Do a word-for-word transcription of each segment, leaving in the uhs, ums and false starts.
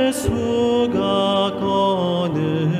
Jesuga konürisine.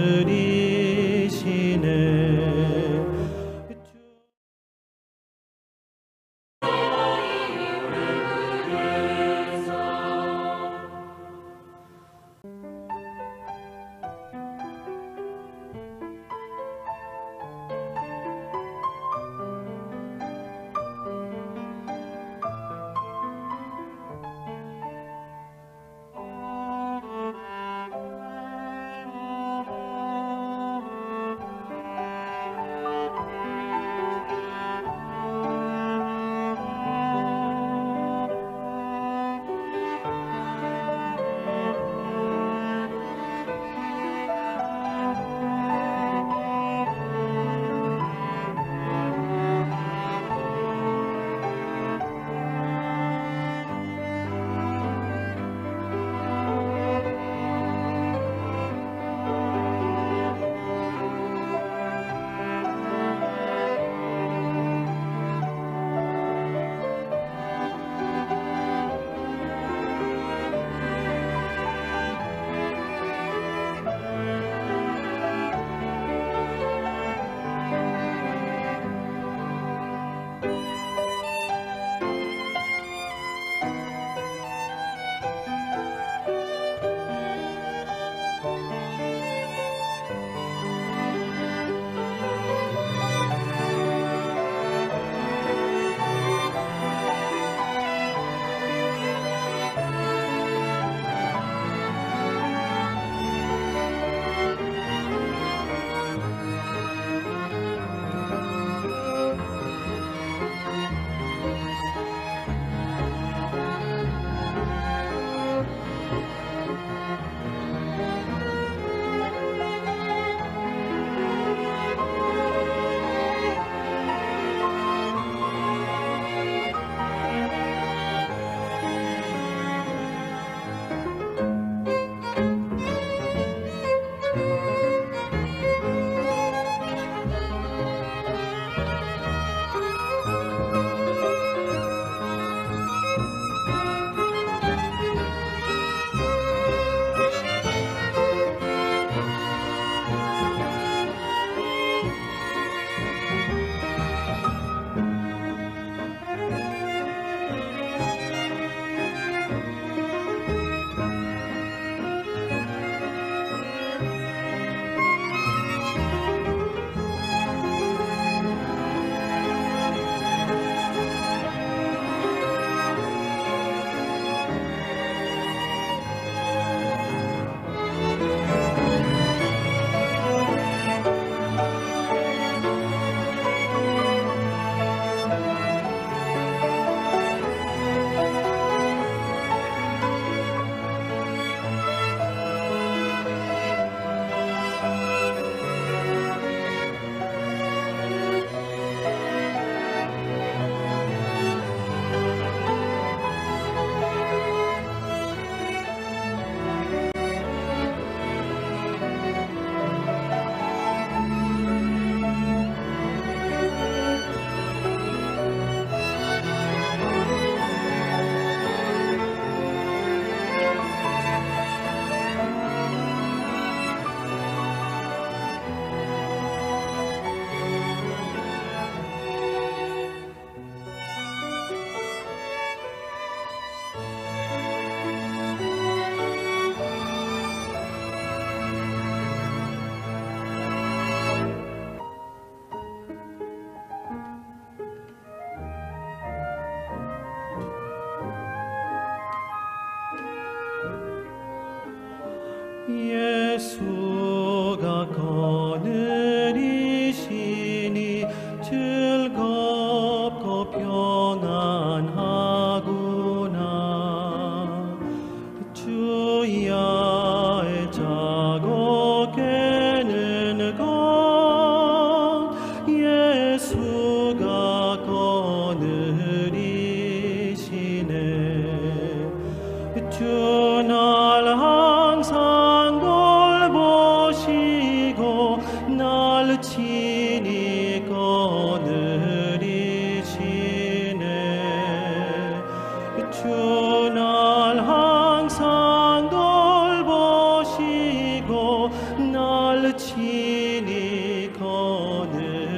Jesuga konürisini chillkop kopionan jaguna. Chuya echago kenengo Jesuga konürisine. Chunal jansangol bo Chini konirishine.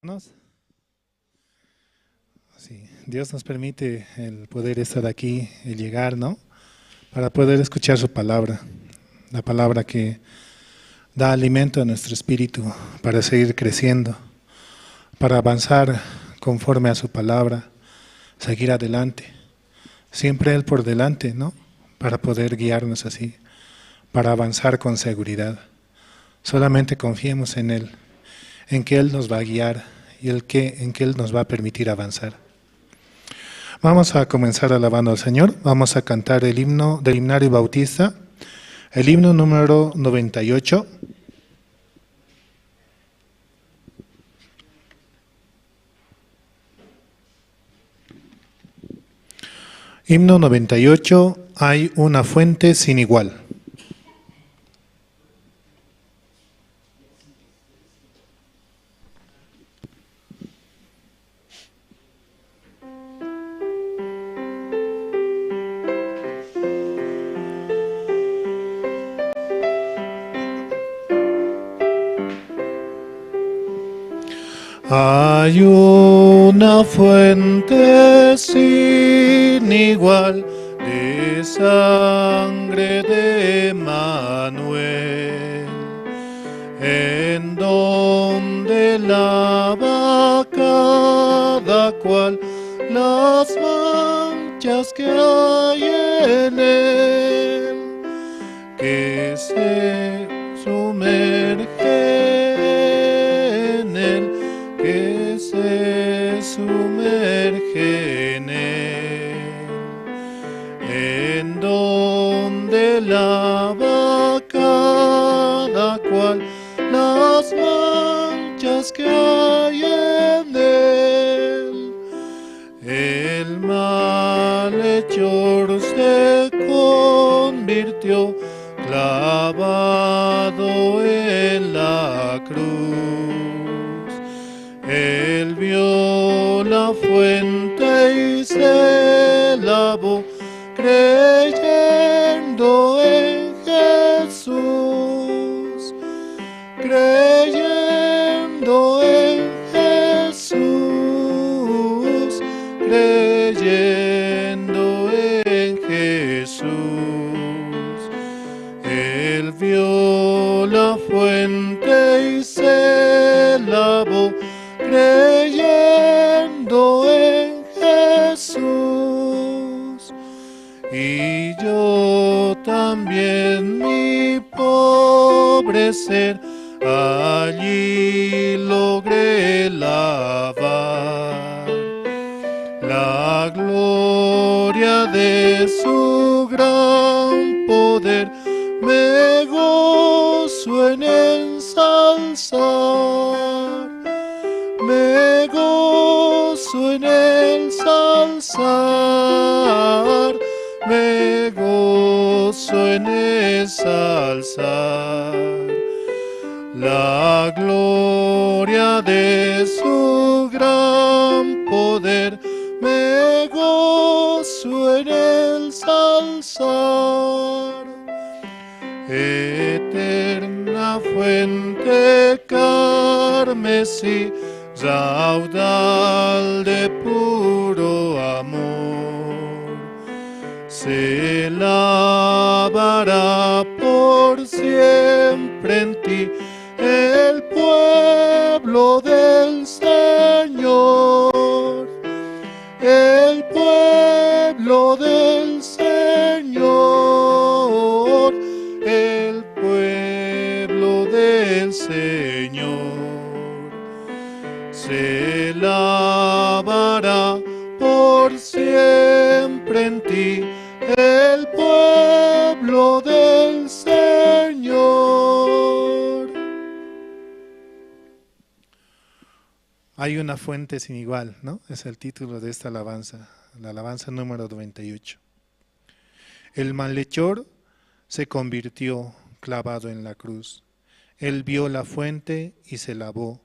Hermanos, sí, Dios nos permite el poder estar aquí, el llegar, ¿no? Para poder escuchar su palabra, la palabra que da alimento a nuestro espíritu para seguir creciendo, para avanzar conforme a su palabra, seguir adelante. Siempre Él por delante, ¿no? Para poder guiarnos así, para avanzar con seguridad. Solamente confiemos en Él, en que Él nos va a guiar y el que, en que Él nos va a permitir avanzar. Vamos a comenzar alabando al Señor. Vamos a cantar el himno del himnario bautista, el himno número noventa y ocho. Himno noventa y ocho, Hay una fuente sin igual. Hay una fuente sin igual de sangre de Manuel, en donde lava cada cual las manchas que hay en él, que se sumerge en él, que se sumerge en él, en donde lava cada cual las manchas que hay en él. El malhechor se convirtió clavado en la cruz. Él vio la fuente y se lavó creyendo en Jesús, creyendo en Jesús, creyendo en Jesús. Él vio la fuente y se lavó creyendo en Jesús. Y yo también mi pobre ser allí logré lavar. La gloria de su gran poder me gozo en ensalzar. Me gozo en ensalzar, me gozo en ensalzar la gloria de su gran poder, me gozo en ensalzar. Eterna fuente carmesí, raudal de puro amor, se lavará por siempre en ti el pueblo del Señor, el pueblo del Señor, el pueblo del Señor. Se lavará por siempre en ti el pueblo del Señor. Hay una fuente sin igual, ¿no? Es el título de esta alabanza, la alabanza número noventa y ocho. El malhechor se convirtió clavado en la cruz. Él vio la fuente y se lavó,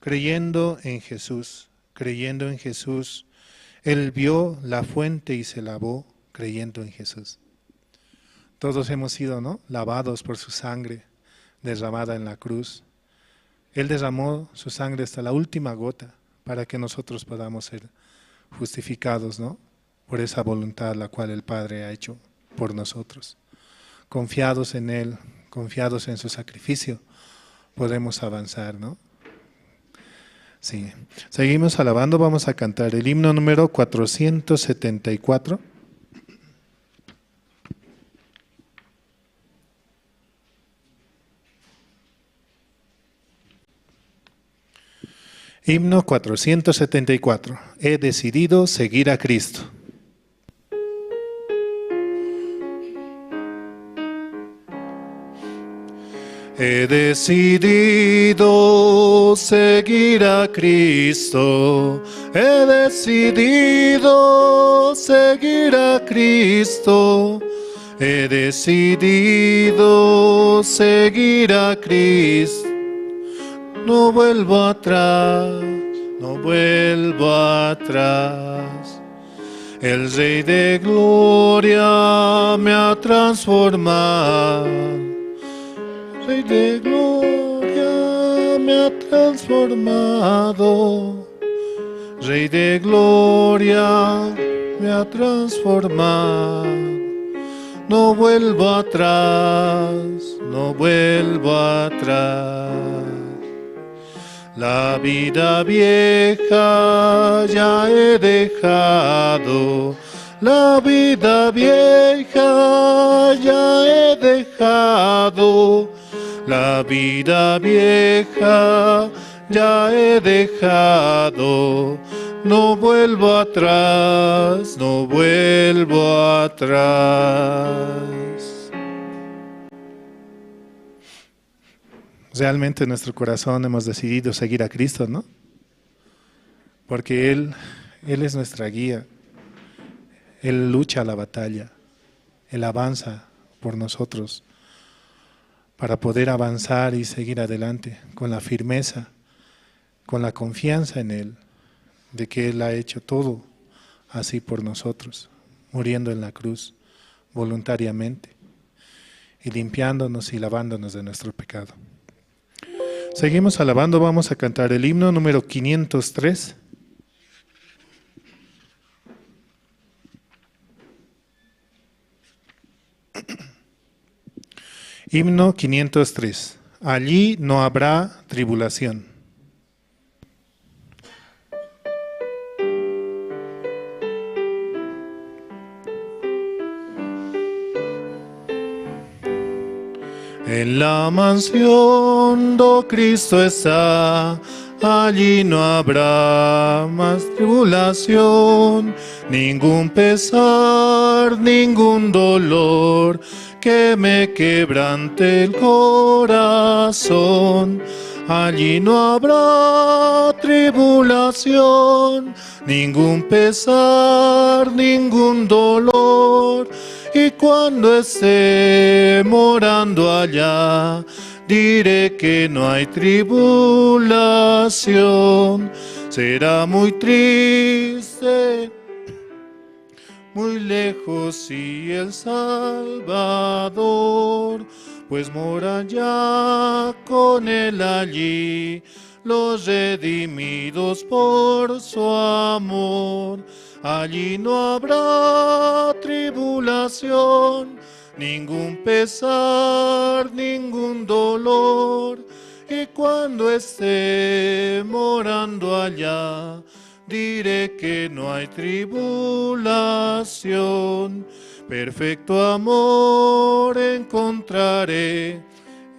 creyendo en Jesús, creyendo en Jesús. Él vio la fuente y se lavó, creyendo en Jesús. Todos hemos sido, ¿no?, lavados por su sangre derramada en la cruz. Él derramó su sangre hasta la última gota para que nosotros podamos ser justificados, ¿no? Por esa voluntad la cual el Padre ha hecho por nosotros. Confiados en Él, confiados en su sacrificio, podemos avanzar, ¿no? Sí. Seguimos alabando, vamos a cantar el himno número cuatrocientos setenta y cuatro. Himno cuatrocientos setenta y cuatro. He decidido seguir a Cristo. He decidido seguir a Cristo, he decidido seguir a Cristo, he decidido seguir a Cristo. No vuelvo atrás, no vuelvo atrás. El Rey de Gloria me ha transformado. Rey de Gloria me ha transformado. Rey de Gloria me ha transformado. No vuelvo atrás, no vuelvo atrás. La vida vieja ya he dejado, la vida vieja ya he dejado, la vida vieja ya he dejado, no vuelvo atrás, no vuelvo atrás. Realmente en nuestro corazón hemos decidido seguir a Cristo, ¿no? Porque Él, Él es nuestra guía. Él lucha la batalla. Él avanza por nosotros para poder avanzar y seguir adelante con la firmeza, con la confianza en Él, de que Él ha hecho todo así por nosotros, muriendo en la cruz voluntariamente y limpiándonos y lavándonos de nuestro pecado. Seguimos alabando, vamos a cantar el himno número quinientos tres. Himno quinientos tres. Allí no habrá tribulación. En la mansión do Cristo está, allí no habrá más tribulación, ningún pesar, ningún dolor que me quebrante el corazón. Allí no habrá tribulación, ningún pesar, ningún dolor. Y cuando esté morando allá, diré que no hay tribulación. Será muy triste, muy lejos y el Salvador, pues moran ya con Él allí los redimidos por su amor. Allí no habrá tribulación, ningún pesar, ningún dolor. Y cuando esté morando allá, diré que no hay tribulación. Perfecto amor encontraré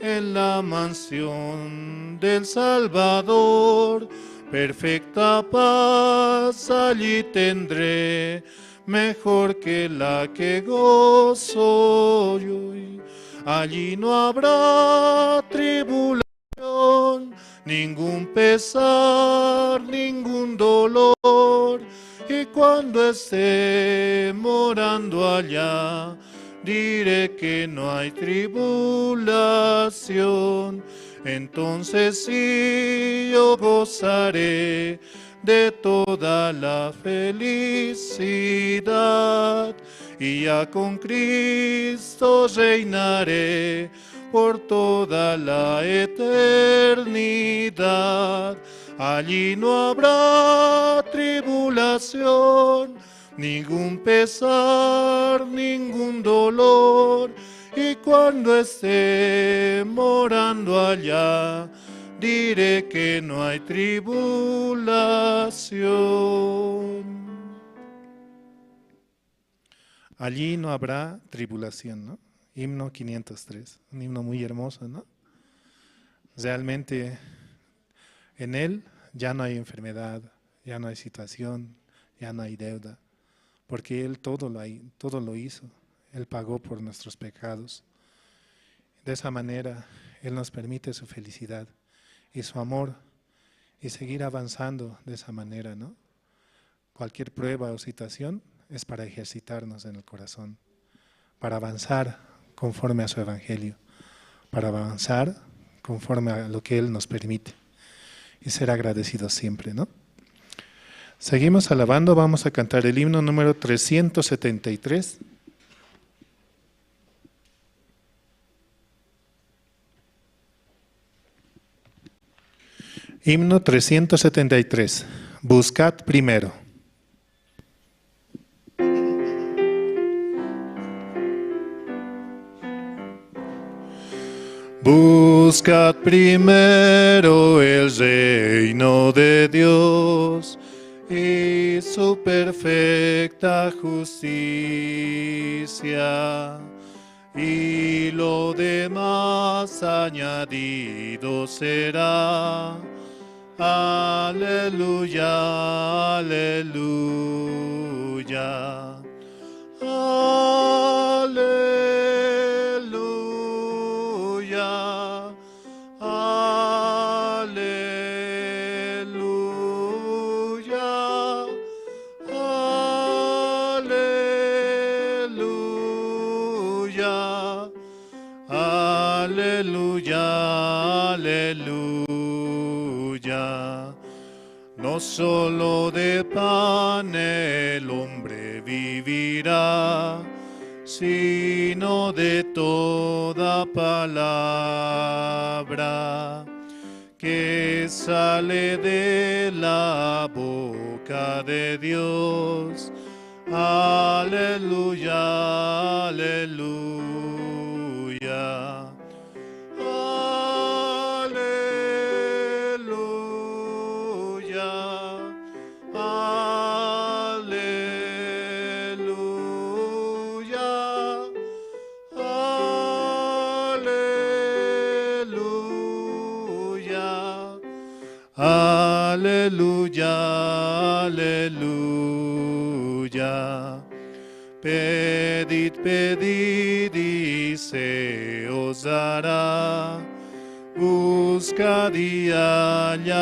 en la mansión del Salvador. Perfecta paz allí tendré, mejor que la que gozo hoy. Allí no habrá tribulación, ningún pesar, ningún dolor. Y cuando esté morando allá, diré que no hay tribulación. Entonces sí yo gozaré de toda la felicidad, y ya con Cristo reinaré por toda la eternidad. Allí no habrá tribulación, ningún pesar, ningún dolor. Y cuando esté morando allá, diré que no hay tribulación. Allí no habrá tribulación, ¿no? Himno quinientos tres, un himno muy hermoso, ¿no? Realmente en él ya no hay enfermedad, ya no hay situación, ya no hay deuda, porque él todo lo, hay- todo lo hizo, él pagó por nuestros pecados. De esa manera, él nos permite su felicidad y su amor y seguir avanzando de esa manera, ¿no? Cualquier prueba o situación es para ejercitarnos en el corazón, para avanzar conforme a su evangelio, para avanzar conforme a lo que él nos permite y ser agradecidos siempre, ¿no? Seguimos alabando, vamos a cantar el himno número trescientos setenta y tres. Himno trescientos setenta y tres. Buscad primero. Buscad primero el reino de Dios y su perfecta justicia, y lo demás añadido será. Aleluya, aleluya, aleluya, aleluya, aleluya. Aleluya, aleluya. No solo de pan el hombre vivirá, sino de toda palabra que sale de la boca de Dios. Aleluya, aleluya, aleluya, aleluya, aleluya. Aleluya, aleluya. Pedid, pedid y se os dará. Buscad y hallaréis.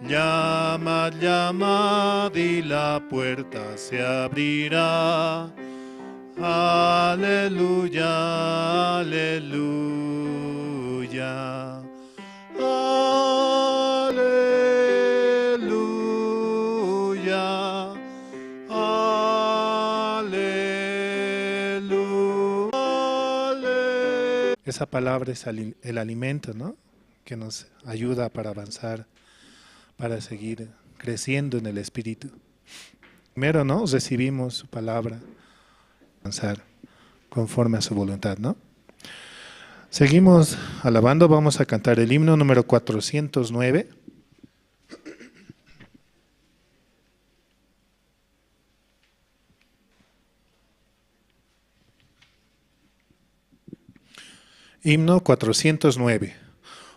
Llamad, llamad y la puerta se abrirá. Aleluya, aleluya. Aleluya. Aleluya. Esa palabra es ali- el alimento, ¿no? Que nos ayuda para avanzar, para seguir creciendo en el Espíritu. Primero, ¿no? Recibimos su palabra, avanzar conforme a su voluntad, ¿no? Seguimos alabando, vamos a cantar el himno número cuatrocientos nueve. Himno cuatrocientos nueve.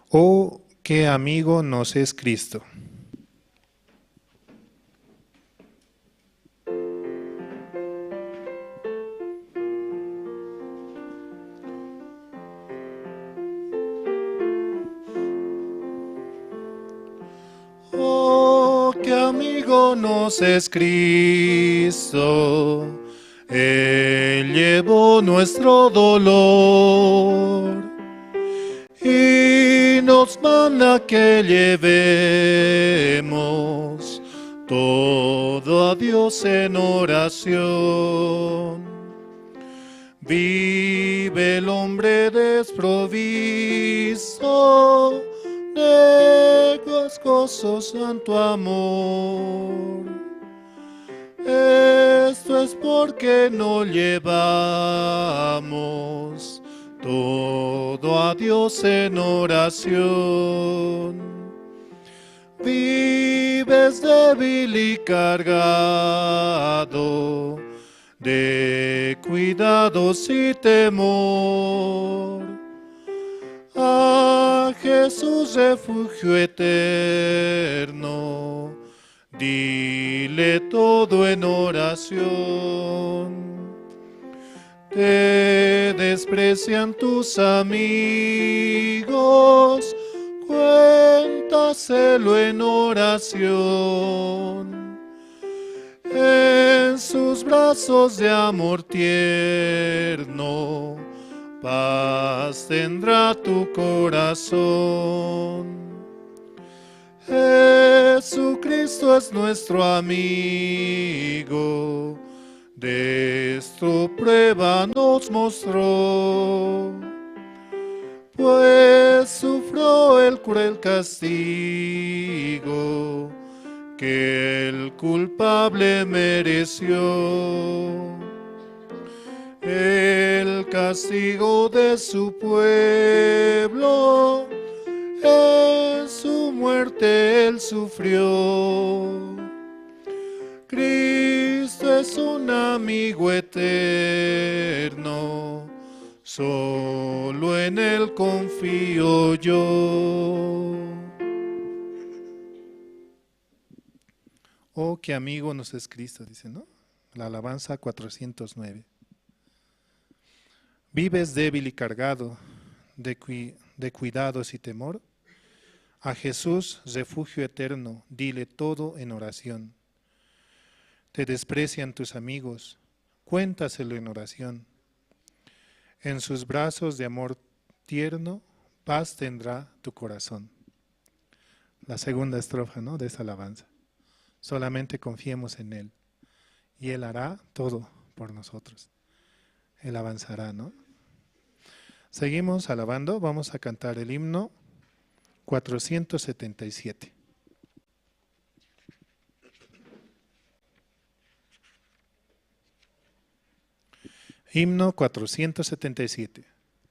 Oh, qué amigo nos es Cristo. Oh, qué amigo nos es Cristo, Él llevó nuestro dolor y nos manda que llevemos todo a Dios en oración. Vive el hombre desprovisto de los gozos en tu amor. Esto es porque no llevamos todo a Dios en oración. Vives débil y cargado de cuidados y temor. A Jesús, refugio eterno, dile todo en oración. Te desprecian tus amigos, cuéntaselo en oración. En sus brazos de amor tierno, paz tendrá tu corazón. Jesucristo es nuestro amigo, de su prueba nos mostró, pues sufrió el cruel castigo que el culpable mereció. El castigo de su pueblo en su muerte él sufrió. Cristo es un amigo eterno, solo en él confío yo. Oh, qué amigo nos es Cristo, dice, ¿no? La alabanza cuatrocientos nueve. ¿Vives débil y cargado de cui-, de cuidados y temor? A Jesús, refugio eterno, dile todo en oración. Te desprecian tus amigos, cuéntaselo en oración. En sus brazos de amor tierno, paz tendrá tu corazón. La segunda estrofa, ¿no?, de esa alabanza. Solamente confiemos en Él y Él hará todo por nosotros. Él avanzará, ¿no? Seguimos alabando, vamos a cantar el himno cuatrocientos setenta y siete. Himno cuatrocientos setenta y siete.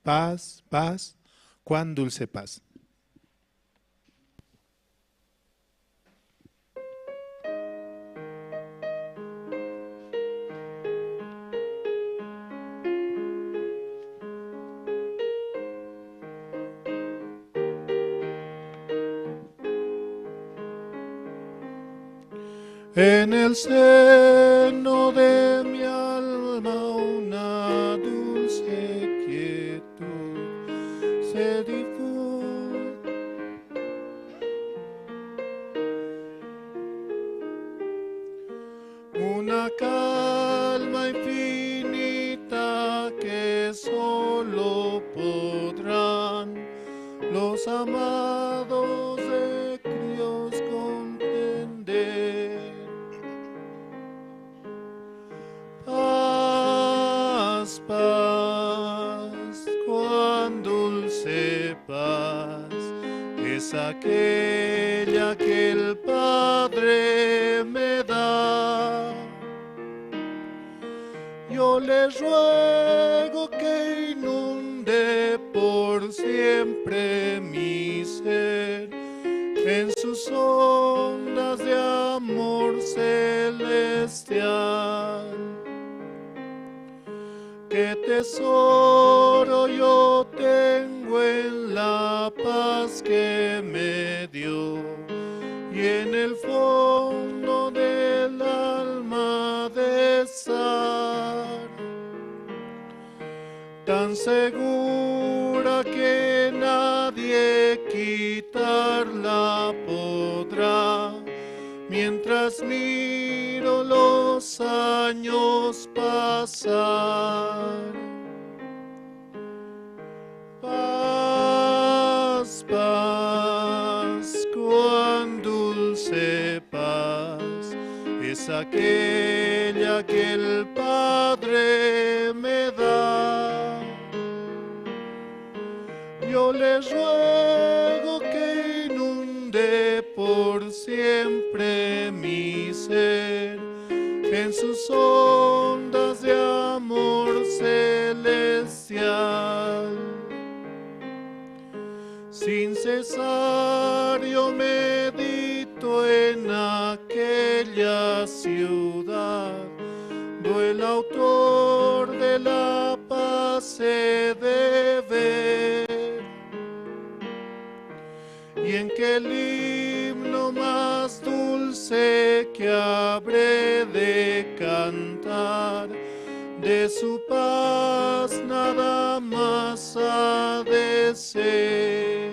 Paz, paz, cuán dulce paz. En el seno de mi alma una dulce quietud se difunde. Una calma infinita que solo podrán los amados de Dios comprender. Paz, paz, cuán dulce paz es aquella que el Padre me da. Yo le ruego que inunde por siempre mi ser en sus ondas de amor celestial. Qué tesoro yo tengo en la paz que me dio y en el fondo del alma de estar tan segura que nadie quitarla podrá, mientras miro los años pasar. Paz, paz, cuán dulce paz es ya que el Padre me da. Yo le ruego que inunde por siempre mi ser en sus ondas de amor celestial. Sin cesar yo medito en aquella ciudad, do el autor de la paz he de ver. Y en que el himno más dulce que habré de cantar, de su paz nada más ha de ser.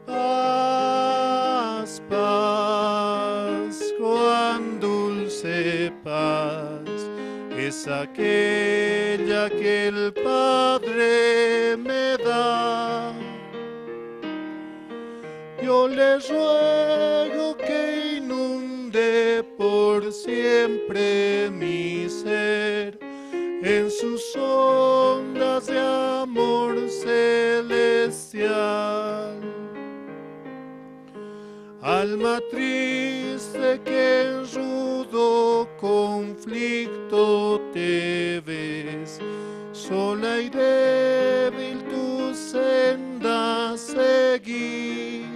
Paz, paz, cuán dulce paz es aquella que el Padre me da. Yo le ruego que inunde por siempre mi ser en sus ondas de amor celestial. Alma triste que en rudo conflicto te ves, sola y débil tu senda seguir.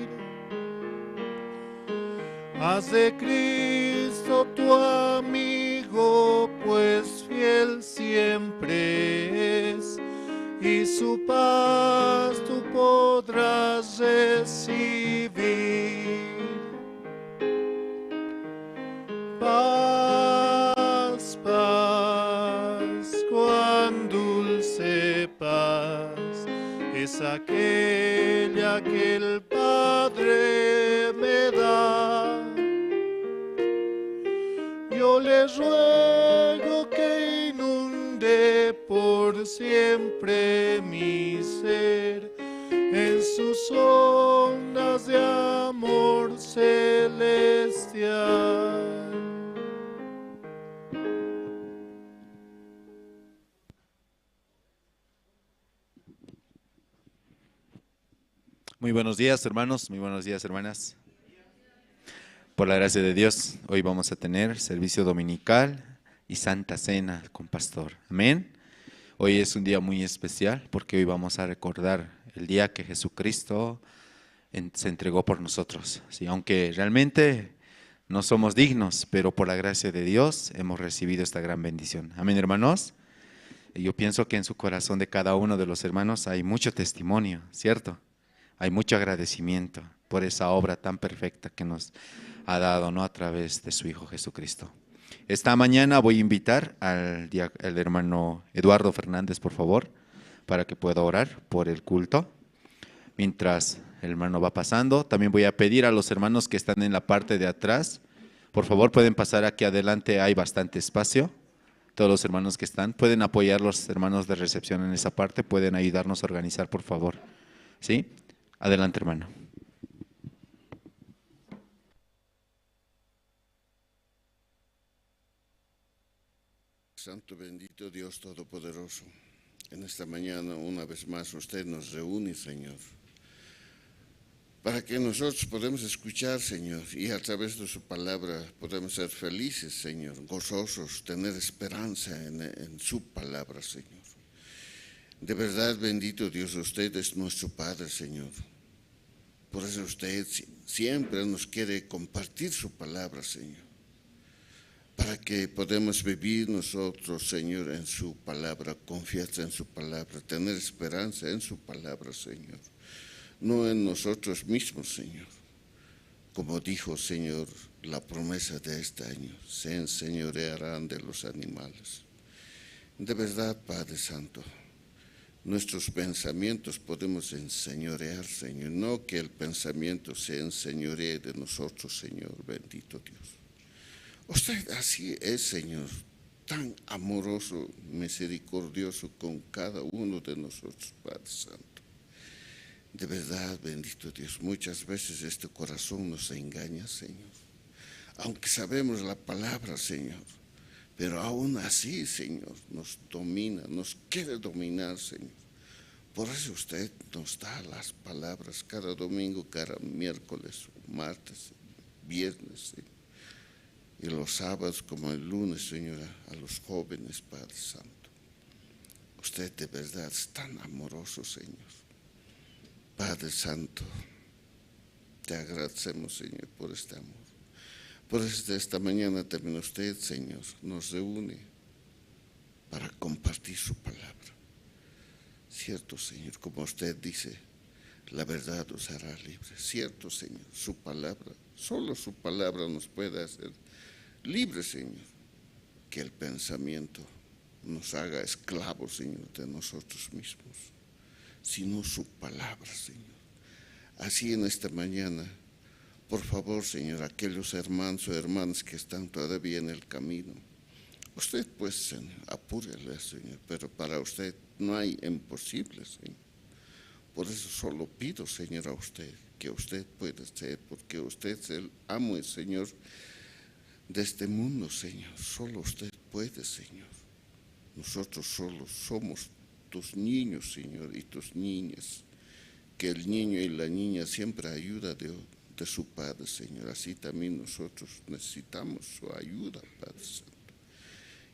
Haz de Cristo tu amigo, pues fiel siempre es, y su paz tú podrás recibir. Paz, paz, cuán dulce paz es aquella que el Padre me da. Yo le ruego que inunde por siempre mi ser en sus ondas de amor celestial. Muy buenos días, hermanos. Muy buenos días, hermanas. Por la gracia de Dios, hoy vamos a tener servicio dominical y Santa Cena con pastor. Amén. Hoy es un día muy especial porque hoy vamos a recordar el día que Jesucristo en-, se entregó por nosotros. Sí, aunque realmente no somos dignos, pero por la gracia de Dios hemos recibido esta gran bendición. Amén, hermanos. Yo pienso que en su corazón de cada uno de los hermanos hay mucho testimonio, ¿cierto? Hay mucho agradecimiento por esa obra tan perfecta que nos ha dado, ¿no? A través de su Hijo Jesucristo. Esta mañana voy a invitar al dia-, al hermano Eduardo Fernández, por favor, para que pueda orar por el culto. Mientras el hermano va pasando, también voy a pedir a los hermanos que están en la parte de atrás, por favor, pueden pasar aquí adelante, hay bastante espacio. Todos los hermanos que están, pueden apoyar los hermanos de recepción en esa parte, pueden ayudarnos a organizar, por favor. ¿Sí? Adelante, hermano. Santo bendito Dios todopoderoso, en esta mañana una vez más usted nos reúne, Señor, para que nosotros podamos escuchar, Señor, y a través de su palabra podemos ser felices, Señor, gozosos, tener esperanza en, en su palabra, Señor. De verdad, bendito Dios, usted es nuestro Padre, Señor. Por eso usted si-, siempre nos quiere compartir su palabra, Señor, para que podamos vivir nosotros, Señor, en su palabra, confiar en su palabra, tener esperanza en su palabra, Señor, no en nosotros mismos, Señor. Como dijo, Señor, la promesa de este año, se enseñorearán de los animales. De verdad, Padre Santo, nuestros pensamientos podemos enseñorear, Señor, no que el pensamiento se enseñoree de nosotros, Señor, bendito Dios. Usted así es, Señor, tan amoroso, misericordioso con cada uno de nosotros, Padre Santo. De verdad, bendito Dios, muchas veces este corazón nos engaña, Señor. Aunque sabemos la palabra, Señor, pero aún así, Señor, nos domina, nos quiere dominar, Señor. Por eso usted nos da las palabras cada domingo, cada miércoles, martes, viernes, Señor. Y los sábados como el lunes, Señor, a los jóvenes, Padre Santo. Usted de verdad es tan amoroso, Señor. Padre Santo, te agradecemos, Señor, por este amor. Por eso esta mañana también usted, Señor, nos reúne para compartir su palabra. Cierto, Señor, como usted dice, la verdad os hará libres. Cierto, Señor, su palabra, solo su palabra nos puede hacer libres, Señor. Que el pensamiento nos haga esclavos, Señor, de nosotros mismos, sino su palabra, Señor. Así en esta mañana, por favor, Señor, aquellos hermanos o hermanas que están todavía en el camino, usted pues, Señor, apúrele, Señor, pero para usted no hay imposible, Señor. Por eso solo pido, Señor, a usted, que usted puede ser, porque usted es el amo y Señor de este mundo, Señor. Solo usted puede, Señor. Nosotros solo somos tus niños, Señor, y tus niñas. Que el niño y la niña siempre ayuda de, de su padre, Señor. Así también nosotros necesitamos su ayuda, Padre Santo.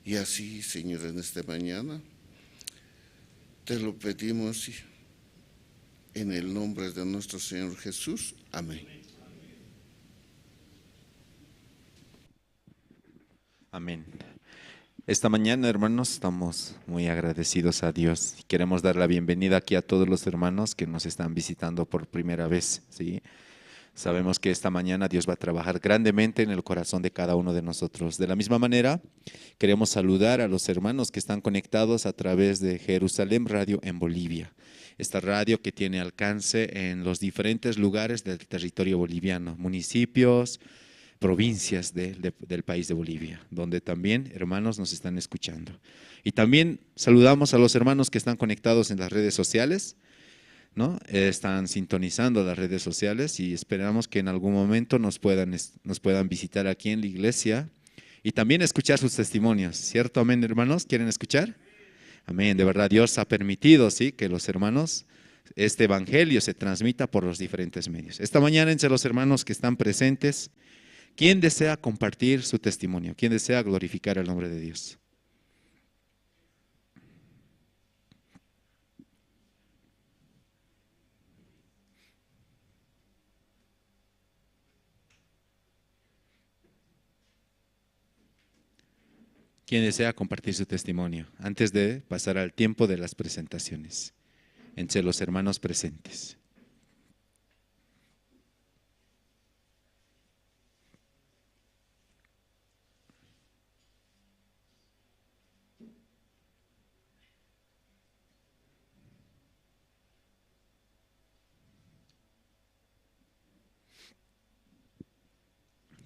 Y así, Señor, en esta mañana te lo pedimos en el nombre de nuestro Señor Jesús. Amén. Amén. Esta mañana, hermanos, estamos muy agradecidos a Dios. Queremos dar la bienvenida aquí a todos los hermanos que nos están visitando por primera vez, ¿sí? Sabemos que esta mañana Dios va a trabajar grandemente en el corazón de cada uno de nosotros. De la misma manera, queremos saludar a los hermanos que están conectados a través de Jerusalén Radio en Bolivia. Esta radio que tiene alcance en los diferentes lugares del territorio boliviano, municipios, provincias de, de, del país de Bolivia, donde también hermanos nos están escuchando. Y también saludamos a los hermanos que están conectados en las redes sociales, ¿no? Eh, están sintonizando las redes sociales y esperamos que en algún momento nos puedan, es-, nos puedan visitar aquí en la iglesia y también escuchar sus testimonios, ¿cierto? Amén, hermanos, ¿quieren escuchar? Amén, de verdad Dios ha permitido, ¿sí? Que los hermanos, este evangelio se transmita por los diferentes medios. Esta mañana entre los hermanos que están presentes, ¿quién desea compartir su testimonio? ¿Quién desea glorificar el nombre de Dios? ¿Quién desea compartir su testimonio antes de pasar al tiempo de las presentaciones entre los hermanos presentes?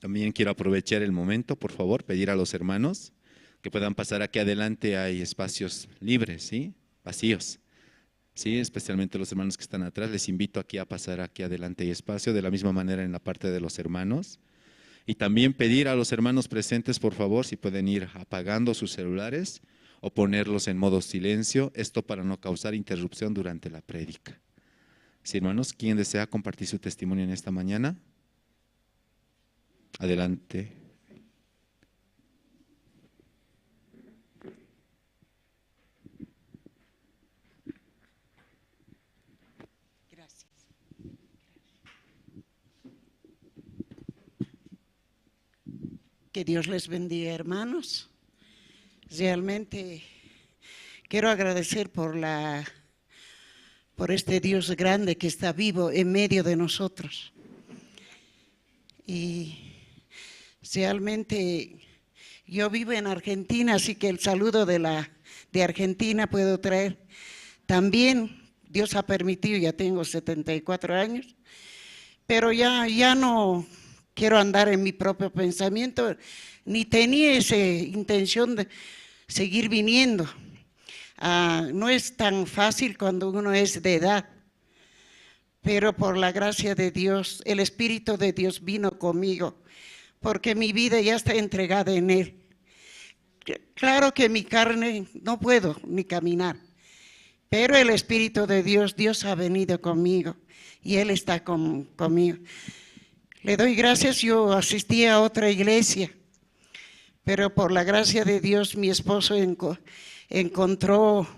También quiero aprovechar el momento, por favor, pedir a los hermanos que puedan pasar aquí adelante. Hay espacios libres, ¿sí? Vacíos. Sí, especialmente los hermanos que están atrás, les invito aquí a pasar aquí adelante, hay espacio. De la misma manera en la parte de los hermanos. Y también pedir a los hermanos presentes, por favor, si pueden ir apagando sus celulares o ponerlos en modo silencio, esto para no causar interrupción durante la prédica. Sí, hermanos, ¿quién desea compartir su testimonio en esta mañana? Adelante. Gracias. Que Dios les bendiga, hermanos. Realmente quiero agradecer por la, por este Dios grande que está vivo en medio de nosotros. Y realmente yo vivo en Argentina, así que el saludo de la, de Argentina puedo traer. También Dios ha permitido, ya tengo setenta y cuatro años, pero ya, ya no quiero andar en mi propio pensamiento, ni tenía esa intención de seguir viniendo. Ah, no es tan fácil cuando uno es de edad, pero por la gracia de Dios, el Espíritu de Dios vino conmigo, porque mi vida ya está entregada en Él. Claro que mi carne no puedo ni caminar, pero el Espíritu de Dios, Dios ha venido conmigo y Él está con- conmigo. Le doy gracias, yo asistí a otra iglesia, pero por la gracia de Dios mi esposo enco- encontró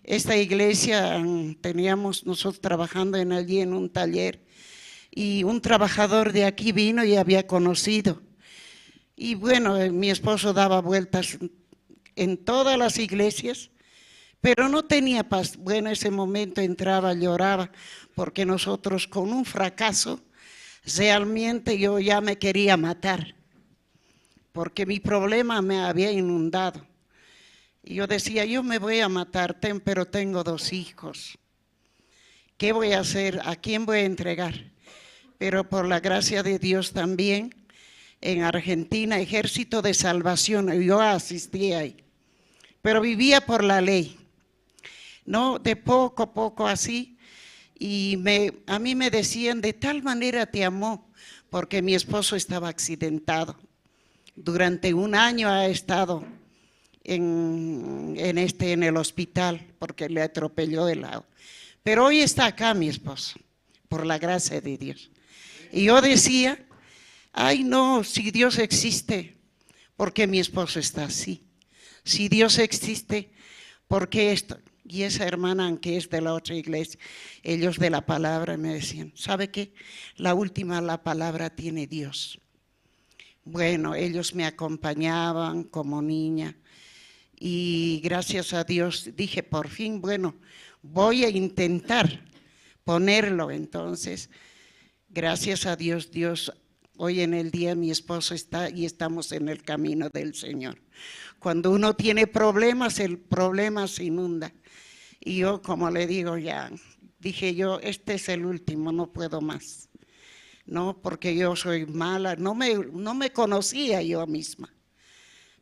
esta iglesia, mm, teníamos nosotros trabajando en allí en un taller, y un trabajador de aquí vino y había conocido. Y bueno, eh, mi esposo daba vueltas en todas las iglesias, pero no tenía paz. Bueno, ese momento entraba, lloraba, porque nosotros con un fracaso, realmente yo ya me quería matar, porque mi problema me había inundado. Y yo decía, yo me voy a matar, ten- pero tengo dos hijos. ¿Qué voy a hacer? ¿A quién voy a entregar? Pero por la gracia de Dios también, en Argentina, Ejército de Salvación, yo asistí ahí, pero vivía por la ley, ¿no? De poco a poco así, y me, a mí me decían, de tal manera te amó, porque mi esposo estaba accidentado. Durante un año ha estado en, en este, en el hospital porque le atropelló el agua. Pero hoy está acá mi esposo, por la gracia de Dios. Y yo decía, ay no, si Dios existe, ¿por qué mi esposo está así? Si Dios existe, ¿por qué esto? Y esa hermana, aunque es de la otra iglesia, ellos de la palabra me decían, ¿sabe qué? La última, la palabra tiene Dios. Bueno, ellos me acompañaban como niña y gracias a Dios dije, por fin, bueno, voy a intentar ponerlo. Entonces, gracias a Dios, Dios, hoy en el día mi esposo está y estamos en el camino del Señor. Cuando uno tiene problemas, el problema se inunda. Y yo, como le digo, ya dije yo, este es el último, no puedo más. No, porque yo soy mala, no me, no me conocía yo misma,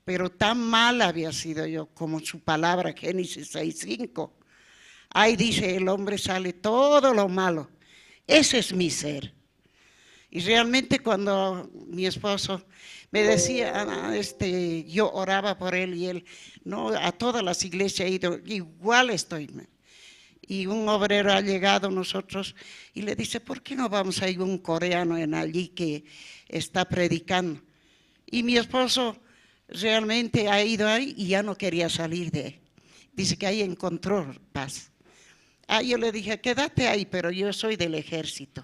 pero tan mala había sido yo como su palabra, Génesis seis cinco. Ahí dice, el hombre sale todo lo malo. Ese es mi ser. Y realmente cuando mi esposo me decía, ah, este, yo oraba por él y él, no, a todas las iglesias he ido, igual estoy. Y un obrero ha llegado a nosotros y le dice, ¿por qué no vamos a ir un coreano en allí que está predicando? Y mi esposo realmente ha ido ahí y ya no quería salir de ahí. Dice que ahí encontró paz. Ah, yo le dije, quédate ahí, pero yo soy del ejército.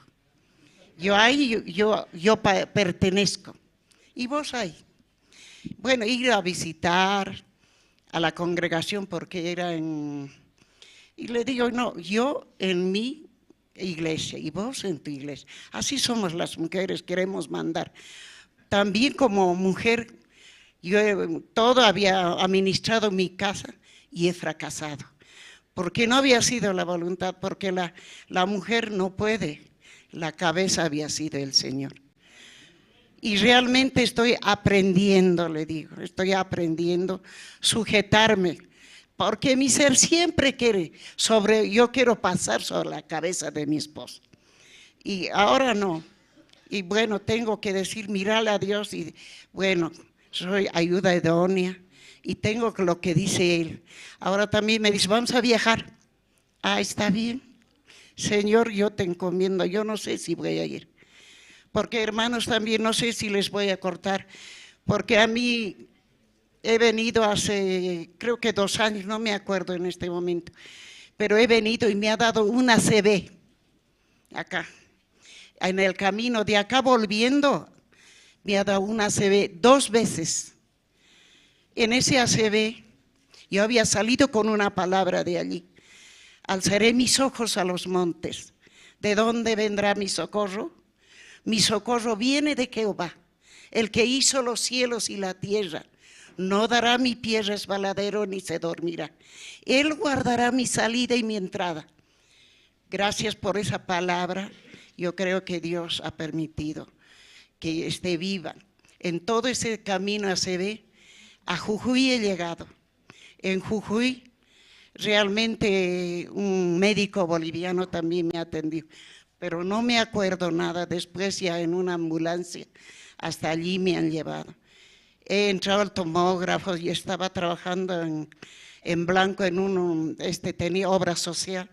Yo ahí, yo, yo, yo pa- pertenezco. Y vos ahí. Bueno, ir a visitar a la congregación porque era en... Y le digo, no, yo en mi iglesia y vos en tu iglesia. Así somos las mujeres, queremos mandar. También como mujer, yo he- todo había administrado mi casa y he fracasado. Porque no había sido la voluntad, porque la, la mujer no puede, la cabeza había sido el Señor. Y realmente estoy aprendiendo, le digo, estoy aprendiendo sujetarme, porque mi ser siempre quiere sobre, yo quiero pasar sobre la cabeza de mi esposo. Y ahora no. Y bueno, tengo que decir, mirarle a Dios y bueno, soy ayuda idónea y tengo lo que dice él. Ahora también me dice, vamos a viajar. Ah, está bien. Señor, yo te encomiendo, yo no sé si voy a ir. Porque hermanos también no sé si les voy a cortar, porque a mí he venido hace, creo que dos años, no me acuerdo en este momento, pero he venido y me ha dado una C B acá. En el camino de acá volviendo, me ha dado una C B dos veces. En ese A C V, yo había salido con una palabra de allí. Alzaré mis ojos a los montes. ¿De dónde vendrá mi socorro? Mi socorro viene de Jehová, el que hizo los cielos y la tierra. No dará mi pie resbaladero ni se dormirá. Él guardará mi salida y mi entrada. Gracias por esa palabra. Yo creo que Dios ha permitido que esté viva. En todo ese camino A C V, a Jujuy he llegado. En Jujuy, realmente un médico boliviano también me atendió. pero no me acuerdo nada. Después ya en una ambulancia, hasta allí me han llevado. He entrado al tomógrafo y estaba trabajando en, en blanco en un, este, tenía obra social.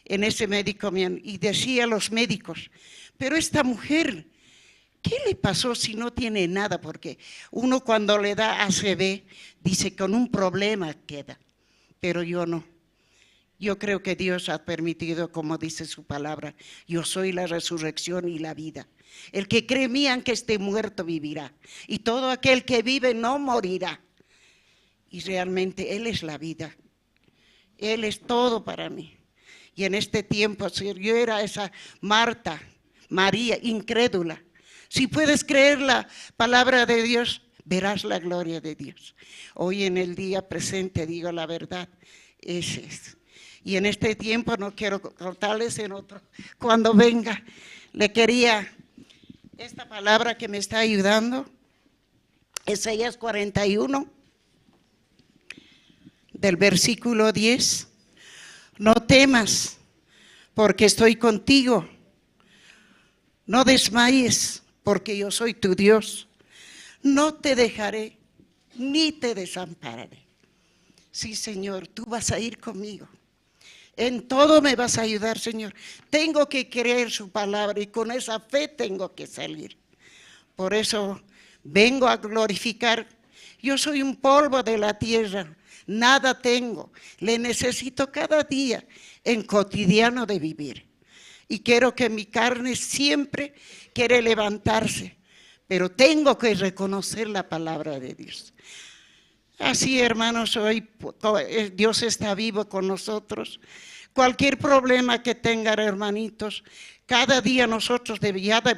En ese médico me han- y decía a los médicos, pero esta mujer, ¿qué le pasó si no tiene nada? Porque uno cuando le da A C V, dice, con un problema queda, pero yo no. Yo creo que Dios ha permitido, como dice su palabra, yo soy la resurrección y la vida. El que cree en mí, aunque esté muerto, vivirá. Y todo aquel que vive no morirá. Y realmente Él es la vida. Él es todo para mí. Y en este tiempo, Señor, yo era esa Marta, María, incrédula. Si puedes creer la palabra de Dios, verás la gloria de Dios. Hoy en el día presente, digo la verdad, es eso. Y en este tiempo no quiero co- cortarles en otro. Cuando venga, le quería esta palabra que me está ayudando, Isaías cuarenta y uno, del versículo diez. No temas, porque estoy contigo. No desmayes, porque yo soy tu Dios. No te dejaré ni te desampararé. Sí, Señor, tú vas a ir conmigo. En todo me vas a ayudar, Señor. Tengo que creer su palabra y con esa fe tengo que salir. Por eso vengo a glorificar. Yo soy un polvo de la tierra, nada tengo. Le necesito cada día en cotidiano de vivir. Y quiero que mi carne siempre quiere levantarse, pero tengo que reconocer la palabra de Dios. Así, hermanos, hoy po- to- eh, Dios está vivo con nosotros. Cualquier problema que tengan, hermanitos, cada día nosotros debíamos,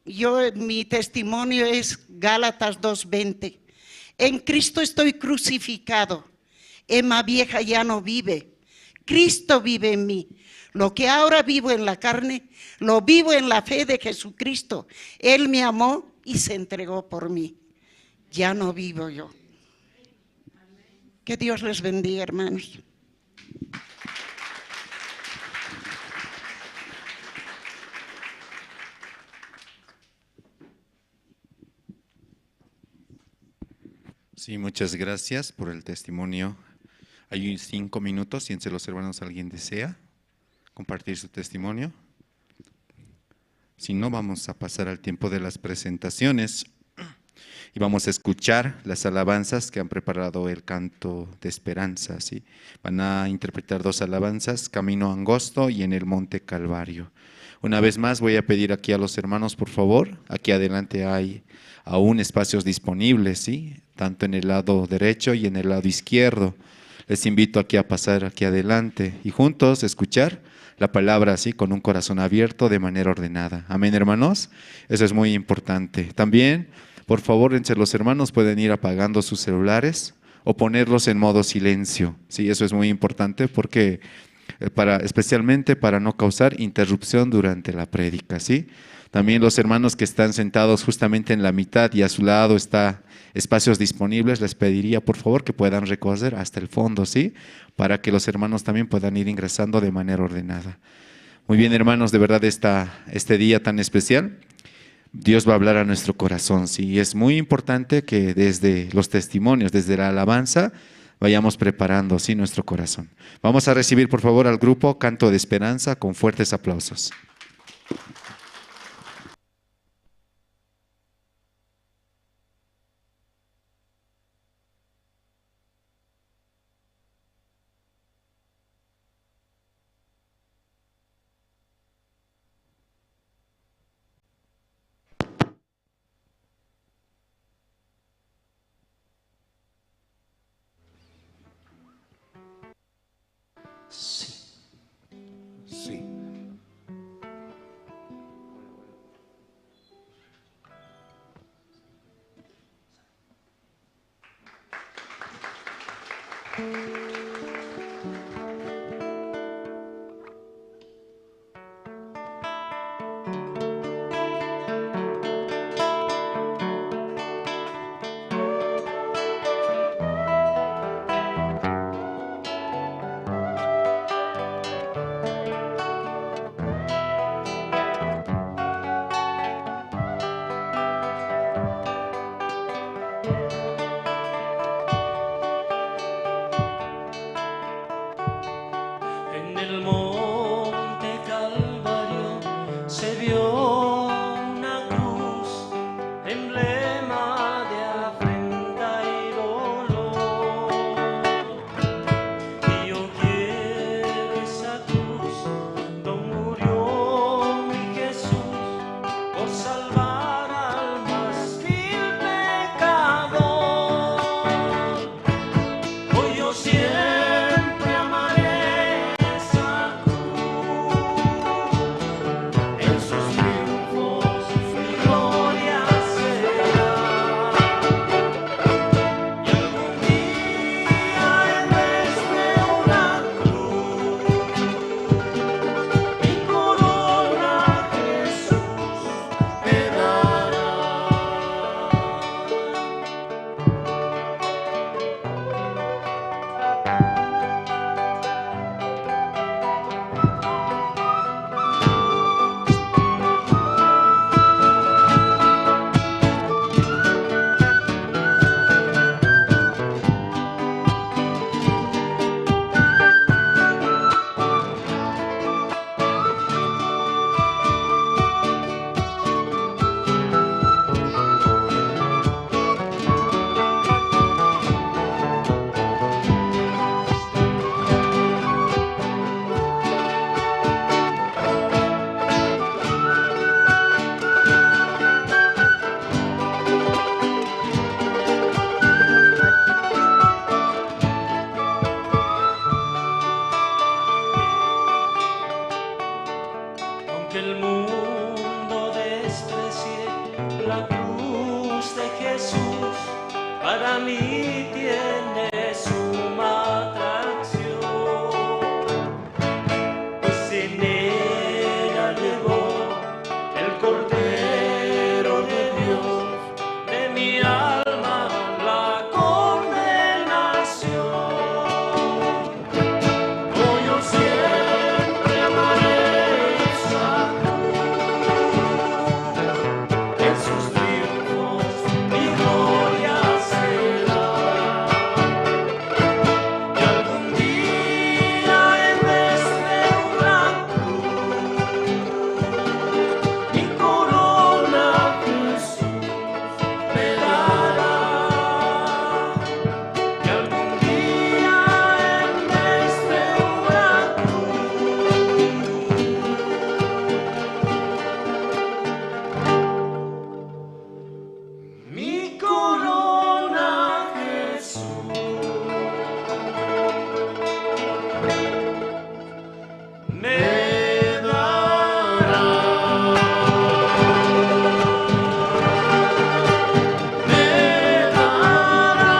yo, mi testimonio es Gálatas dos veinte. En Cristo estoy crucificado. Emma Vieja ya no vive. Cristo vive en mí. Lo que ahora vivo en la carne, lo vivo en la fe de Jesucristo. Él me amó y se entregó por mí. Ya no vivo yo. Que Dios les bendiga, hermanos. Sí, muchas gracias por el testimonio. Hay cinco minutos, si entre los hermanos alguien desea compartir su testimonio. Si no, vamos a pasar al tiempo de las presentaciones y vamos a escuchar las alabanzas que han preparado el canto de esperanza, ¿sí? Van a interpretar dos alabanzas, Camino Angosto y En el Monte Calvario. Una vez más voy a pedir aquí a los hermanos, por favor, aquí adelante hay aún espacios disponibles, ¿sí? Tanto en el lado derecho y en el lado izquierdo. Les invito aquí a pasar aquí adelante y juntos escuchar la palabra, ¿sí? Con un corazón abierto de manera ordenada. Amén, hermanos. Eso es muy importante. También, por favor, entre los hermanos pueden ir apagando sus celulares o ponerlos en modo silencio. Sí, eso es muy importante porque eh, para, especialmente para no causar interrupción durante la prédica, ¿sí? También los hermanos que están sentados justamente en la mitad y a su lado está espacios disponibles, les pediría por favor que puedan recorrer hasta el fondo, ¿sí? Para que los hermanos también puedan ir ingresando de manera ordenada. Muy bien, hermanos, de verdad esta, este día tan especial, Dios va a hablar a nuestro corazón, ¿sí? Y es muy importante que desde los testimonios, desde la alabanza, vayamos preparando, ¿sí? Nuestro corazón. Vamos a recibir, por favor, al grupo Canto de Esperanza con fuertes aplausos. Sí. Sí. El mundo desprecié la cruz de Jesús, para mí tiene suma atracción. Pues en ella llevó el Cordero de Dios de mi alma la condenación. Oh, yo siempre amaré esa cruz, en sus triunfos mi gloria será. Y algún día en este gran cruz, mi corona Jesús me dará. Y algún día en este gran cruz, mi corona Jesús me dará, me dará.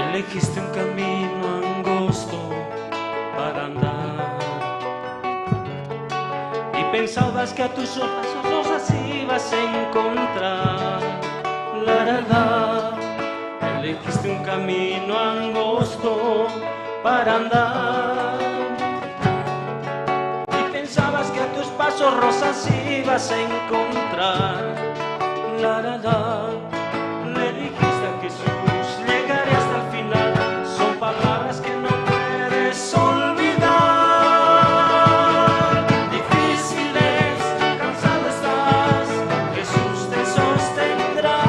Elegiste un camino angosto para andar y pensabas que a tus pasos rosas ibas a encontrar. La, la, la. Elegiste un camino angosto para andar y pensabas que a tus pasos rosas ibas a encontrar. La, la, la. Le dijiste a Jesús: "Llegaré hasta el final". Son palabras que no puedes olvidar. Difíciles, cansado estás, Jesús te sostendrá.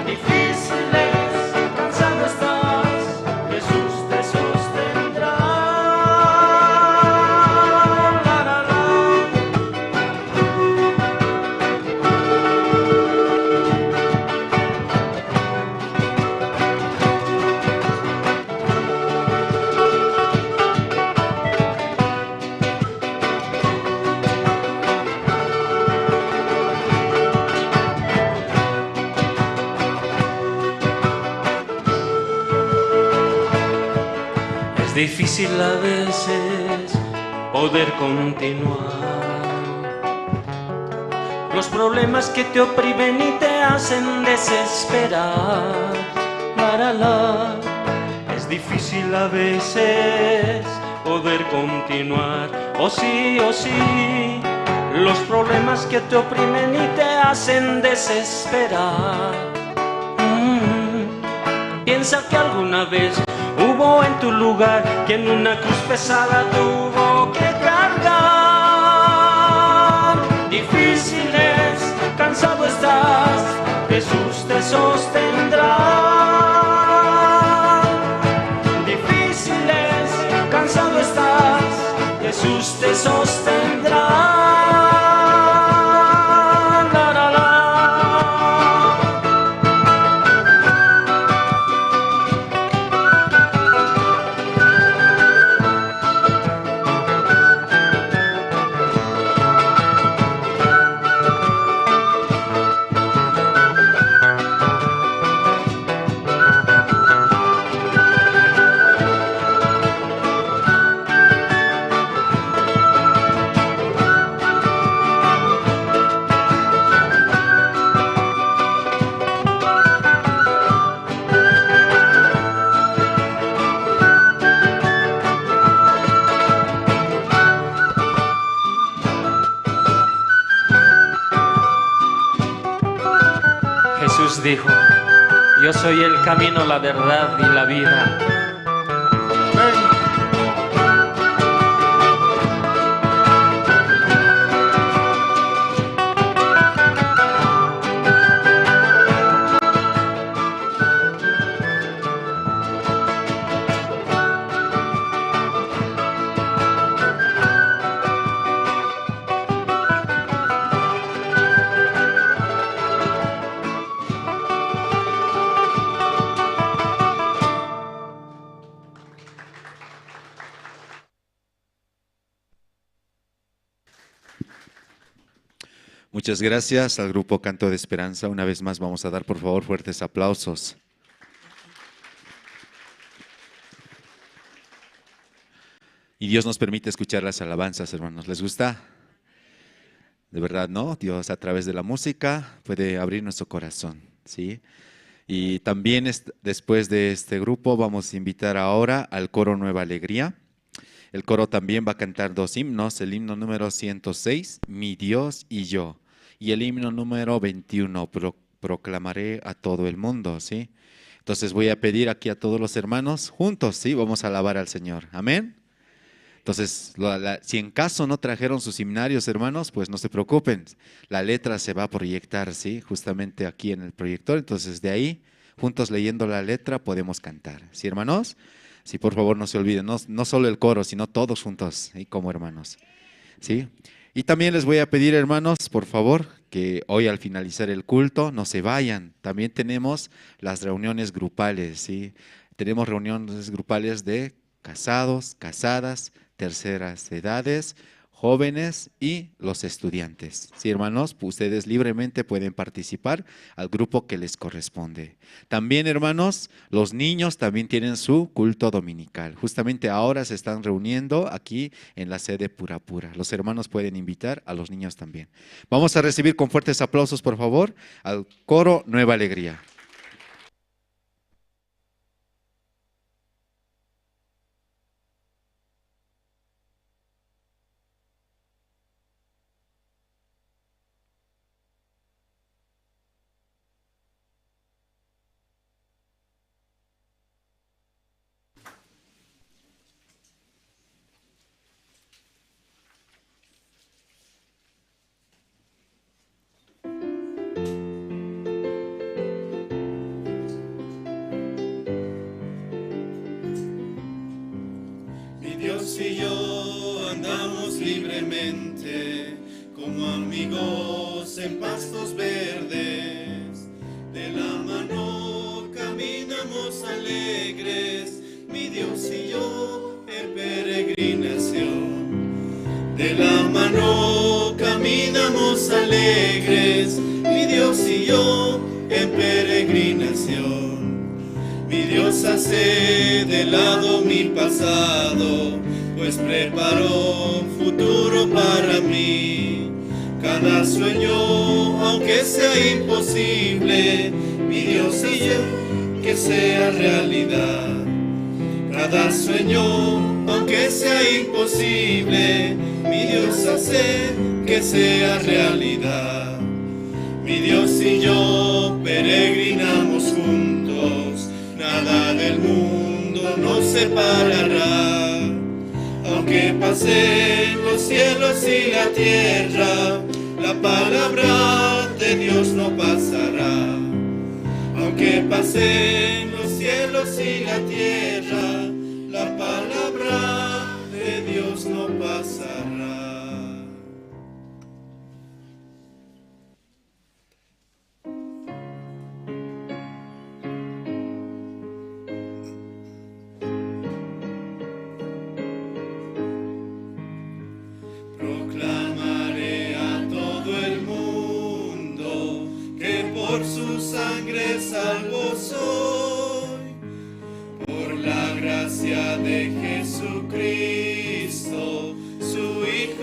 Difíciles, cansado estás, Jesús te sostendrá. La, la, la. Es difícil a veces poder continuar. Los problemas que te oprimen y te hacen desesperar. Para la, es difícil a veces poder continuar. Oh sí, oh sí, los problemas que te oprimen y te hacen desesperar. Mm. Piensa que alguna vez hubo en tu lugar quien una cruz pesada tuvo que cargar. Difíciles, cansado estás, Jesús te sostendrá. Difíciles, cansado estás, Jesús te sostendrá. La, la, la. Dijo: "Yo soy el camino, la verdad y la vida". Amén. Muchas gracias al grupo Canto de Esperanza. Una vez más vamos a dar, por favor, fuertes aplausos. Y Dios nos permite escuchar las alabanzas, hermanos. ¿Les gusta? De verdad, ¿no? Dios a través de la música puede abrir nuestro corazón, ¿sí? Y también est-, después de este grupo vamos a invitar ahora al coro Nueva Alegría. El coro también va a cantar dos himnos, el himno número ciento seis, "Mi Dios y yo", y el himno número veintiuno, "Pro-, Proclamaré a todo el mundo", ¿sí? Entonces voy a pedir aquí a todos los hermanos, juntos, ¿sí? Vamos a alabar al Señor. Amén. Entonces, la, la, si en caso no trajeron sus himnarios, hermanos, pues no se preocupen. La letra se va a proyectar, ¿sí? Justamente aquí en el proyector. Entonces, de ahí, juntos leyendo la letra, podemos cantar. ¿Sí, hermanos? Sí, por favor, no se olviden. No, no solo el coro, sino todos juntos, ¿sí? Como hermanos. ¿Sí? Y también les voy a pedir, hermanos, por favor, que hoy al finalizar el culto no se vayan. También tenemos las reuniones grupales, ¿sí? Tenemos reuniones grupales de casados, casadas, terceras edades, jóvenes y los estudiantes. Sí, hermanos, pu-, ustedes libremente pueden participar al grupo que les corresponde. También, hermanos, los niños también tienen su culto dominical. Justamente ahora se están reuniendo aquí en la sede Purapura. Los hermanos pueden invitar a los niños también. Vamos a recibir con fuertes aplausos, por favor, al coro Nueva Alegría. Mi Dios y yo andamos libremente como amigos en pastos verdes. De la mano caminamos alegres, mi Dios y yo en peregrinación. De la mano caminamos alegres, mi Dios y yo en peregrinación. Mi Dios hace de lado mi pasado, pues preparó un futuro para mí. Cada sueño, aunque sea imposible, mi Dios hace que sea realidad. Cada sueño, aunque sea imposible, mi Dios hace que sea realidad. Mi Dios y yo peregrinamos juntos, nada del mundo nos separará. Aunque pasen los cielos y la tierra, la palabra de Dios no pasará. Aunque pasen los cielos y la tierra, la palabra de Dios no pasará. Proclamaré a todo el mundo que por su sangre salvo soy, por la gracia de Jesucristo, su Hijo.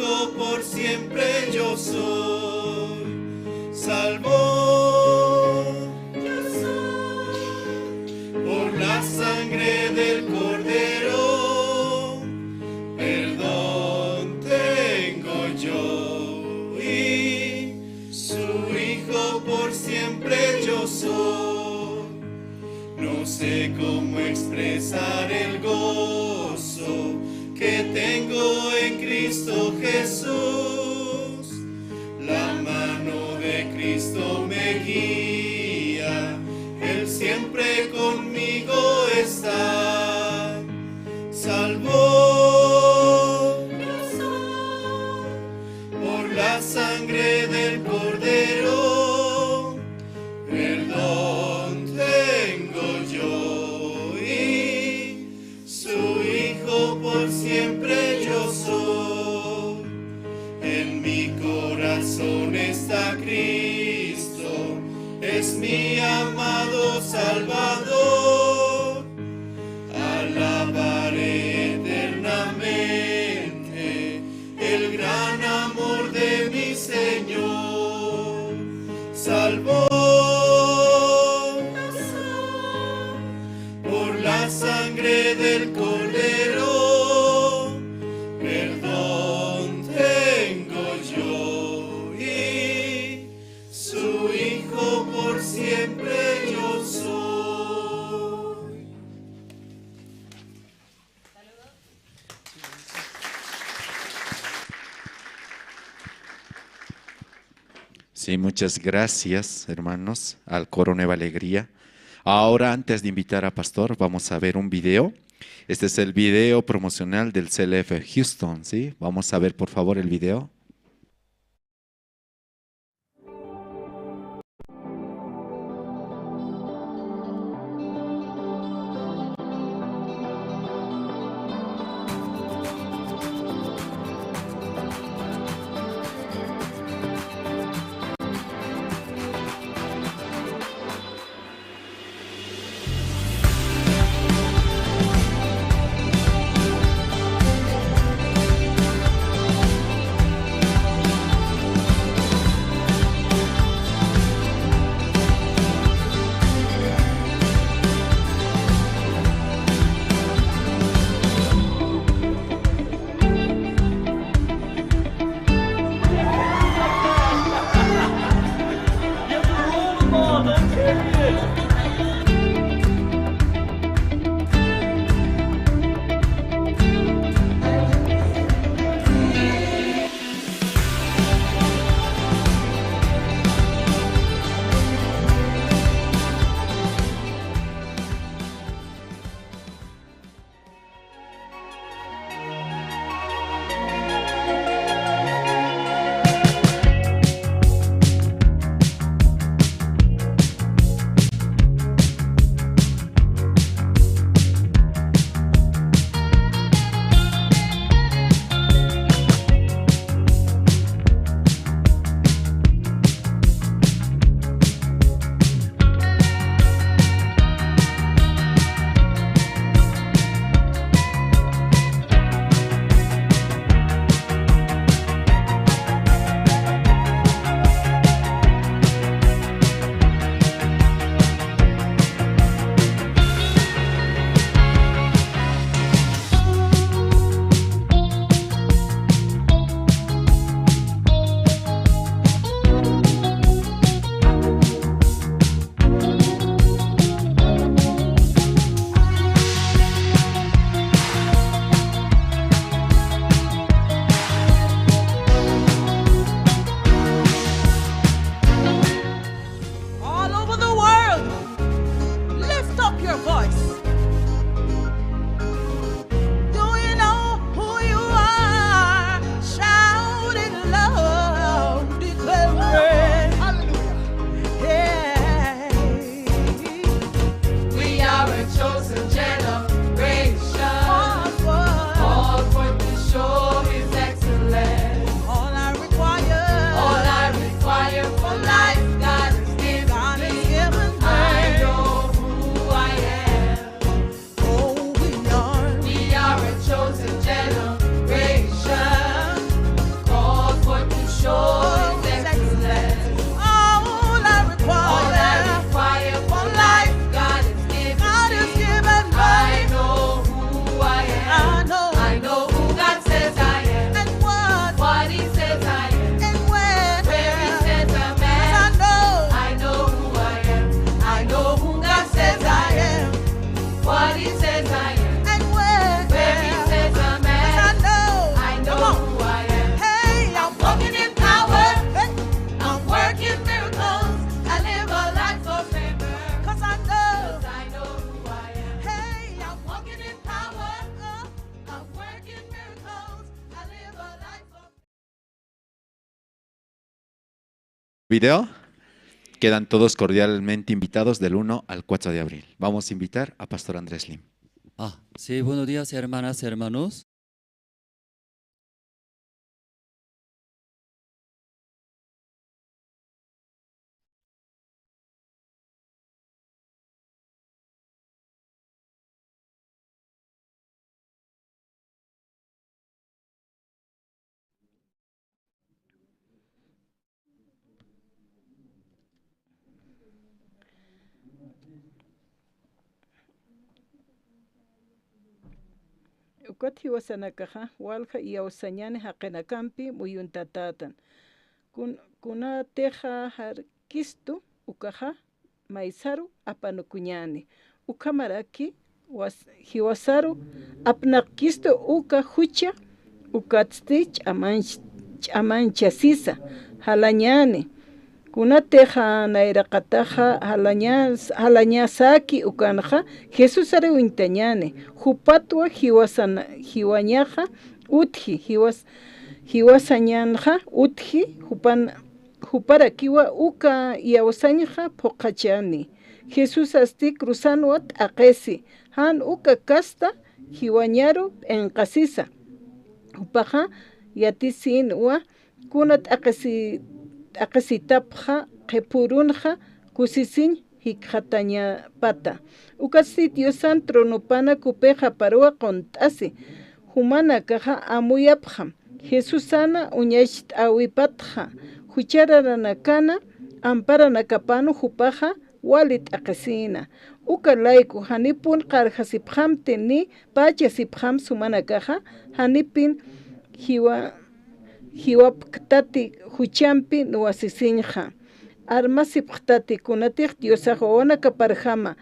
El gozo que tengo en Cristo Jesús. La mano de Cristo me guía, Él siempre conmigo está. Salvo por la sangre del Cordero, perdón tengo yo y su hijo por siempre yo soy. En mi corazón está Cristo, es mi amado Salvador. Alabaré eternamente el gran amor de mi Señor. Salvo por la sangre del Cordero, perdón tengo yo y su hijo por siempre yo soy. Sí, muchas gracias, hermanos, al coro Nueva Alegría. Ahora, antes de invitar a Pastor, vamos a ver un video. Este es el video promocional del C L F Houston, ¿sí? Vamos a ver, por favor, el video. video. Quedan todos cordialmente invitados del uno al cuatro de abril. Vamos a invitar a Pastor Andrés Lim. Ah, sí, buenos días, hermanas, hermanos. Ukat jiwasanakaxa walja iyawsañäni jaqinakampi muyuntatätan. Kun-, kunatixa jarkistu ukaxa maysaru apanukuñäni. Ukhamaraki was-, jiwasaru apnaqkistu uka jucha, ukatsti ch'amanch-, ch'amanchasisa, jalañäni. Kunatixa nayraqataxa jalañas-, jalañasaki ukanxa, Jesusari uñtañäni. Jupatwa jiwasana-, jiwañaxa utji, jiwas-, jiwasañanxa utji, jupan-, juparakiwa uka iyawsañxa phuqhachani. Jesusasti cruzanwa t'aqhisi, jan uka kasta jiwañaru p'inqasisa. Jupaxa yatisinwa kuna t'aqhisi-, t'aqhisitapxa qhipürunxa kusisiñ jikxatañapata. Ukatsti Diosan tronopana kupixa parwa qunt'asi, jumanakaxa amuyapxam. Jesusana uñacht'äwipatxa, juchararanakana amparanakapan jupaxa wali t'aqhisïna. Uka layku janipun qarjasipxamti ni pachasipxam sumanakaxa, janipin jiwa-, jiwapktati juchampi nuwasisiñxa. Armasipxtati kunatix Diosax wawanakaparjama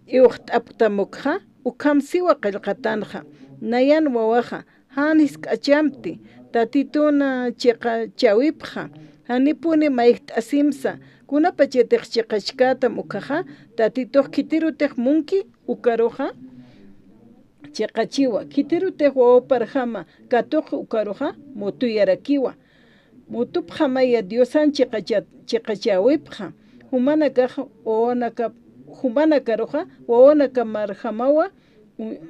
iwxt'apktamukxa, ukham siwa qillqatanxa. Nayan wawaxa, jan jisk'achamti, Tatitun chiqachäwipxa, janipuni mayjt'asimsa, kunapachatix chiqachkätam ukkhaxa, Tatitux khitirutix munki ukaruxa chiqachiwa, khitirutix wawaparjama katuqi ukaruxa mutuyarakiwa. Mutupxamaya Diosan chiqacha-, chiqachäwipxa, jumanakax wawanaka-, jumanakaruxa wawanakamarjamawa, u-,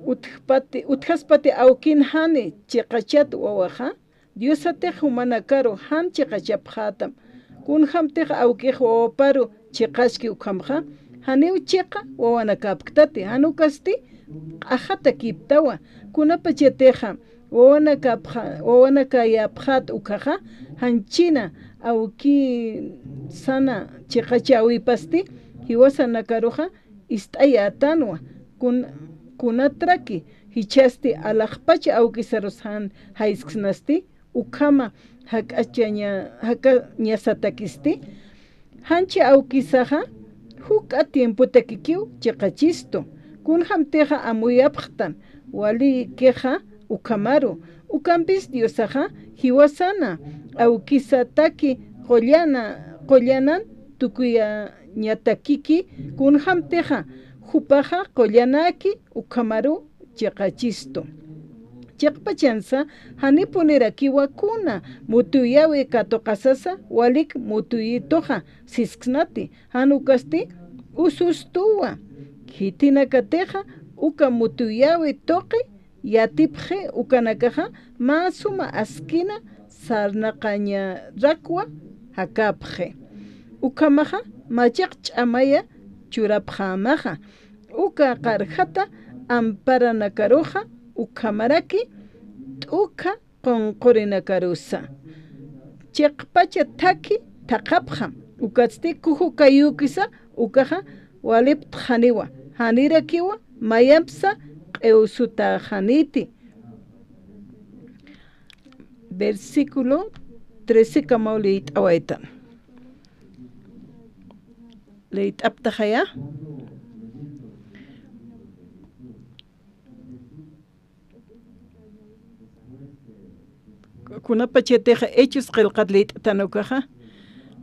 utjpati, utjaspati awkin jani chiqachat wawaxa, Diosatix jumanakaru jan chiqachapxätam. Kunjamtix awkix wawaparu chiqaski ukhamxa, janiw chiqa wawanakäpktati, jan ukasti q'axatakiptawa. Kunapachatixa wawanakapxa-, wawanakayapxät ukkhaxa, janchina awkisana chiqachäwipasti jiwasanakaruxa ist'ayätanwa, kun-, kunatraki jichhasti alaxpach awkisarus jan jaysksnasti, ukhama jak'achaña-, jakañasatakisti. Janchi awkisaxa juk'a tiempotakikiw chiqachistu, kunjamtixa amuyapxtan, walikixa ukhamaru. Ukampis Diosaxa jiwasana awkisataki qullana, qullanan tukuyañatakiki, kunjamtixa jupaxa qullanaki ukhamaru chiqachistu. Chiqpachansa janipunirakiwa kuna mutuyäwi katuqasasa walik mutuyituxa sisksnati, jan ukasti usustuwa. Khitinakatixa uka mutuyäwi tuqi yatipxi ukanakaxa mä suma askina sarnaqañarakwa jakapxi. Ukhamaxa machiq ch'amaya churapxämaxa, uka qarjata amparanakaruxa ukhamaraki t'ukha qunqurinakarusa. Chiqpacha thakhi thaqhapxam, ukatsti kuju kayükisa ukaxa waliptxaniwa, janirakiwa mayampsa q'iwsutaxaniti. Versículo trece kamaw liyt'awaytan. Liyt'aptaxaya. Kunapachatixa Hechos qillqat liyt'atan ukaxa,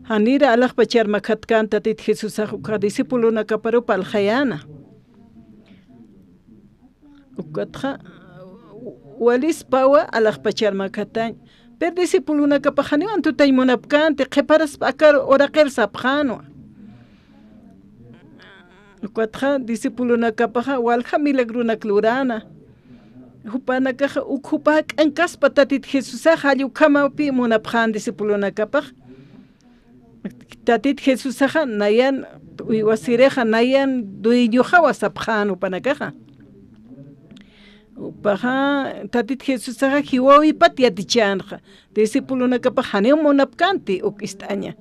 janira alaxpachar makhatkän Tatit Jesusax uka discipulonakaparu parlxayäna. Ukatxa, walispawa alaxpachar makhatañ, Pero discipulonakapax janiw antutañ munapkänti, qhiparaspa aka uraqir sapxänwa. Ukatxa discipulonakapaxa walja milagrunak luräna. Jupanakaxa uk jupa jak'ankaspa Tatit Jesusax, jall ukhamapï munapxän discipulonakapax. Tatit Jesusaxa nayan uywasirixa, nayan dueñoxawa sapxän jupanakaxa. Jupaxa Tatit Jesusaxa jiwäwipat yatichänxa. Discipulonakapax janiw munapkänti uk ist'aña.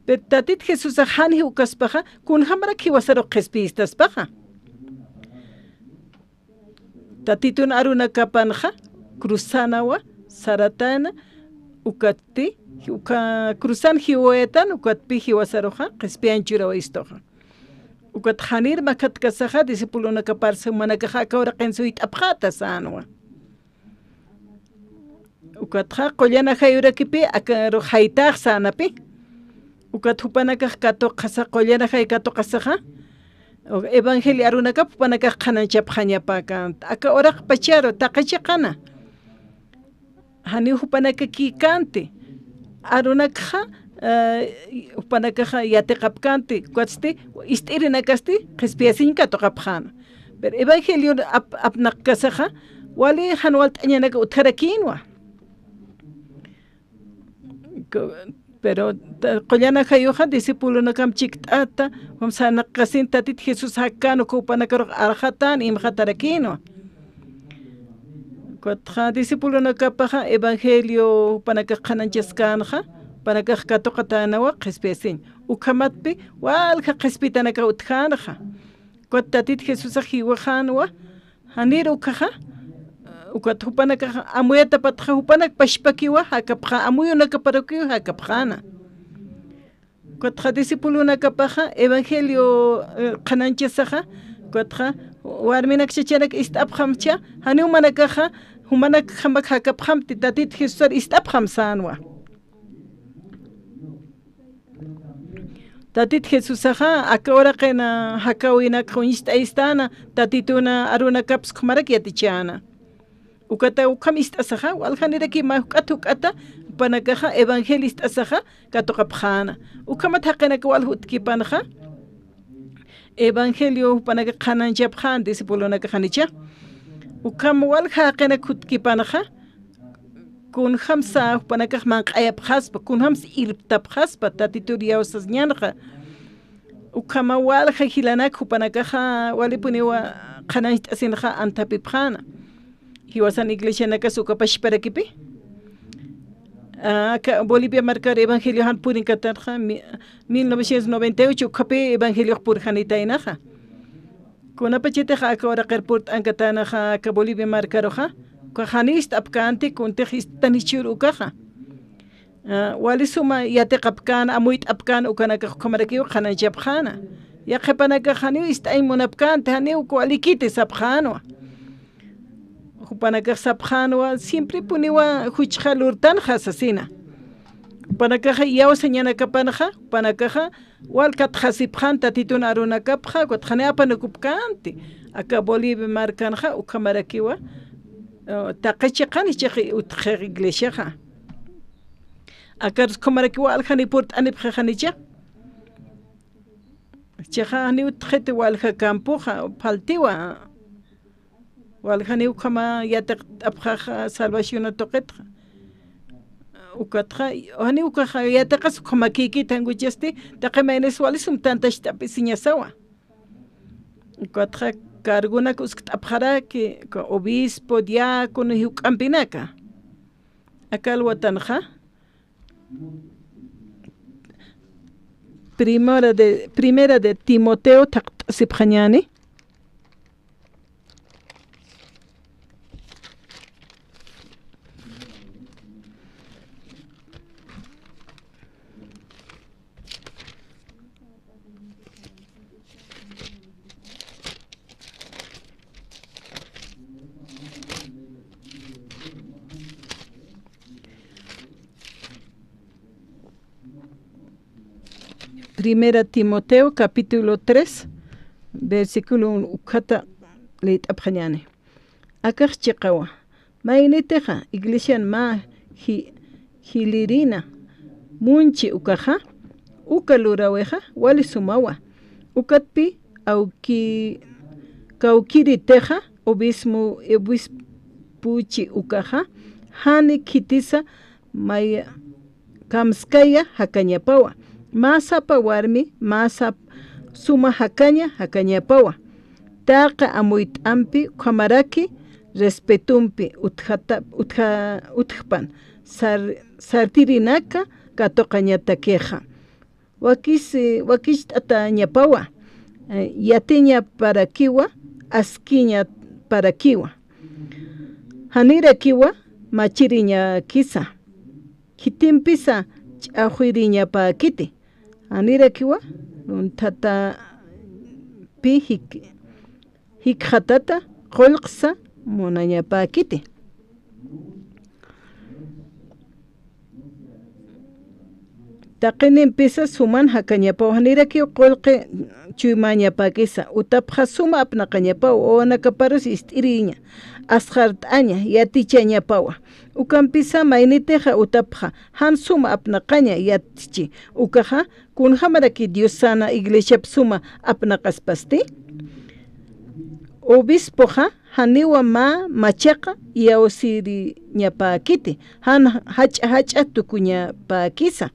Pero Tatit Jesusax jan jiwkaspaxa, kunjamarak jiwasarux qhispiyistaspaxa. Tatitun arunakapanxa cruzanawa, saratana, ukatpï, uka cruzan jiwayatan, ukatpï jiwasaruxa qhispiyañ churawayistuxa. Ukat janir makhatkasaxa, discipulonakaparsa jumanakaxa aka uraqin suyt'apxäta sänwa. Ukatxa qullan ajayurakipï akarux jaytax sänapï. Ukat jupanakax katuqasa, qullan ajay katuqasaxa, evangelio arunakap jupanakax qhanañchapxañapäkänti. Aka uraqpacharu taqi chiqana. Janiw jupanakakïkänti. Arunakxa, eh, jupanakaxa yatiqapkänti, ukatsti ist'irinakasti qhispiyasiñ katuqapxäna. Pero evangelio ap-, apnaqkasaxa, wali jan walt'añanak utjarakïnwa. Ku-, pero ta-, qullan ajayuxa discipulonakam chikt'ata, wamsanakasin Tatit Jesús jakkän uka jupanakarux arxatän, imxatarakïnwa. Ukatxa discipulonakapaxa evangelio jupanakax qhanañchaskänxa, jupanakax katuqatänawa qhispiyasiñ. Ukhamatpï walja qhispitanakax utjänxa. Ukat Tatit Jesusax jiwxänwa, janir ukhaxa, ukat jupanakax amuyatapatxa jupanak pachpakiwa jakapxä, amuyunakaparakiw jakapxäna. Ukatxa discipulonakapaxa evangelio, eh, qhanañchasaxa, ukatxa warminak chachanak ist'apxamcha, janiw jumanakaxa, jumanakjamak jakapxamti, Tatit Jesusar ist'apxam sänwa. Tatit Jesusaxa, aka uraqina jakäwinak uñst'ayistäna, Tatitun arunakapsa ukhamarak yatichäna. Ukata ukham ist'asaxa, waljanirakiw mä juk'at juk'ata, jupanakaxa evangelio ist'asaxa, katuqapxäna. Ukhamat jaqinak walja utjkipanxa, evangelio jupanakax qhanañchapxän, discipulonakax janicha. Ukham walja jaqinak utjkipanxa, kunjamsa jupanakax manq'ayapxaspa, kunjamsa irptapxaspa, Tatitur iyawsañänxa. Ukhama walja jilanak jupanakaxa walipuniwa qhanañcht'asinxa anthapipxäna. Jiwasan iglesianakas uka pachparakipï. Ah, aka Bolivia markar evangelio jan purinkatanxa, mi-, mil novecientos noventa y ocho ukhapï evangeliox purjanitaynaxa. Kunapachatix aka uraqir purt'ankataynaxa aka Bolivia markaruxa, ukax janiw ist'apkänti, kuntix ist'tan jichhür ukaxa. Ah, wali suma yatiqapkän, amuyt'apkän, ukanakax ukhamarakiw qhanañchapxäna. Yaqhipanakax janiw ist'añ munapkänti, janiw uka walikiti sapxänwa. Jupanakax sapxänwa, siemprepuniwa juchxa lurtanxa sasina. Jupanakaxa iyawsañanakapanxa, jupanakaxa wal katxasipxän Tatitun arunakapxa, ukat janiw apanukupkänti. Aka Bolivia markanxa, ukhamarakiwa, eh, taqi chiqan jichhax utjxix iglesiaxa. Akar ukhamarakiwa wal janiw purt'anipxi janicha. Jichhaxa janiw utjxiti walja campoxa, faltiwa. Wal janiw ukhama yatiqt'apxaxa salvaciona tuqitxa. Ukatxa, janiw ukaxa yatiqas ukhamakïkiti, jan ukasti, taqi maynis wali sum tantacht'apisiñasawa. Ukatxa cargonak uskt'apxaraki, uka obispo, diácono, juk'ampinaka. Aka alwatanxa, Primera de, Primera de Timoteo thaqt'asipxañäni. Primera Timoteo capítulo tres, versículo uno, ukhata liyt'apxañäni. Akax chiqawa, maynitixa iglesian mä ji-, jilïrina munchi ukaxa, uka luräwixa wali sumawa. Ukatpï awki-, kawkïritixa obismu-, obispuchi ukaxa, jani khitisa may-, kamskaya jakañapawa. Mä sapa warmi, mä sap-, suma jakaña jakañapawa. Taqi amuyt'ampi ukhamaraki respetompi utjata-, utja-, utjpan sar-, sartirinaka katuqañatakixa. Wakis-, wakicht'atañapawa, eh, yatiñaparakiwa, askiñaparakiwa. Janirakiwa machiriñakisa. Khitimpisa ch'axwiriñapäkiti. Janirakiwa lunthatampi jik-, jikxatata qullqsa munañapäkiti. Taqinimpisa suman jakañapaw, janirakiw qullqi chuymañapäkisa, utapxa suma apnaqañapaw, wawanakaparus ist'iriña, asxart'aña, yatichañapawa. Ukampisa maynitixa utapxa jan suma apnaqaña yatichi, ukaxa kunjämaraki Diosana iglesiap suma apnaqaspasti? Obispoxa janiwa mä machaqa iyawsiriñapäkiti, jan jach'a jach'a tukuñapäkisa.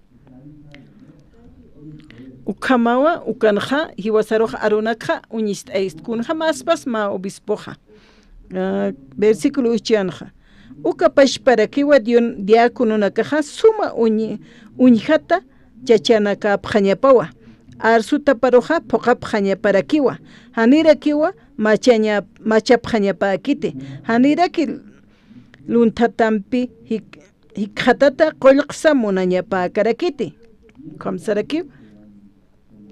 Ukhamawa, ukanxa jiwasarux arunakxa uñist'ayist, kunjamaspas mä obispoxa. Ah, versículo uchanxa. Uka pachparakiwa dion-, diacononakaxa suma uñ-, uñjata chachanakäpxañapawa. Arsutaparuxa phuqapxañaparakiwa. Janirakiwa machaña-, machapxañapäkiti. Janiraki lunthatampi jik-, jikxatata qullqsa munañapäkarakiti. Kamsarakiw.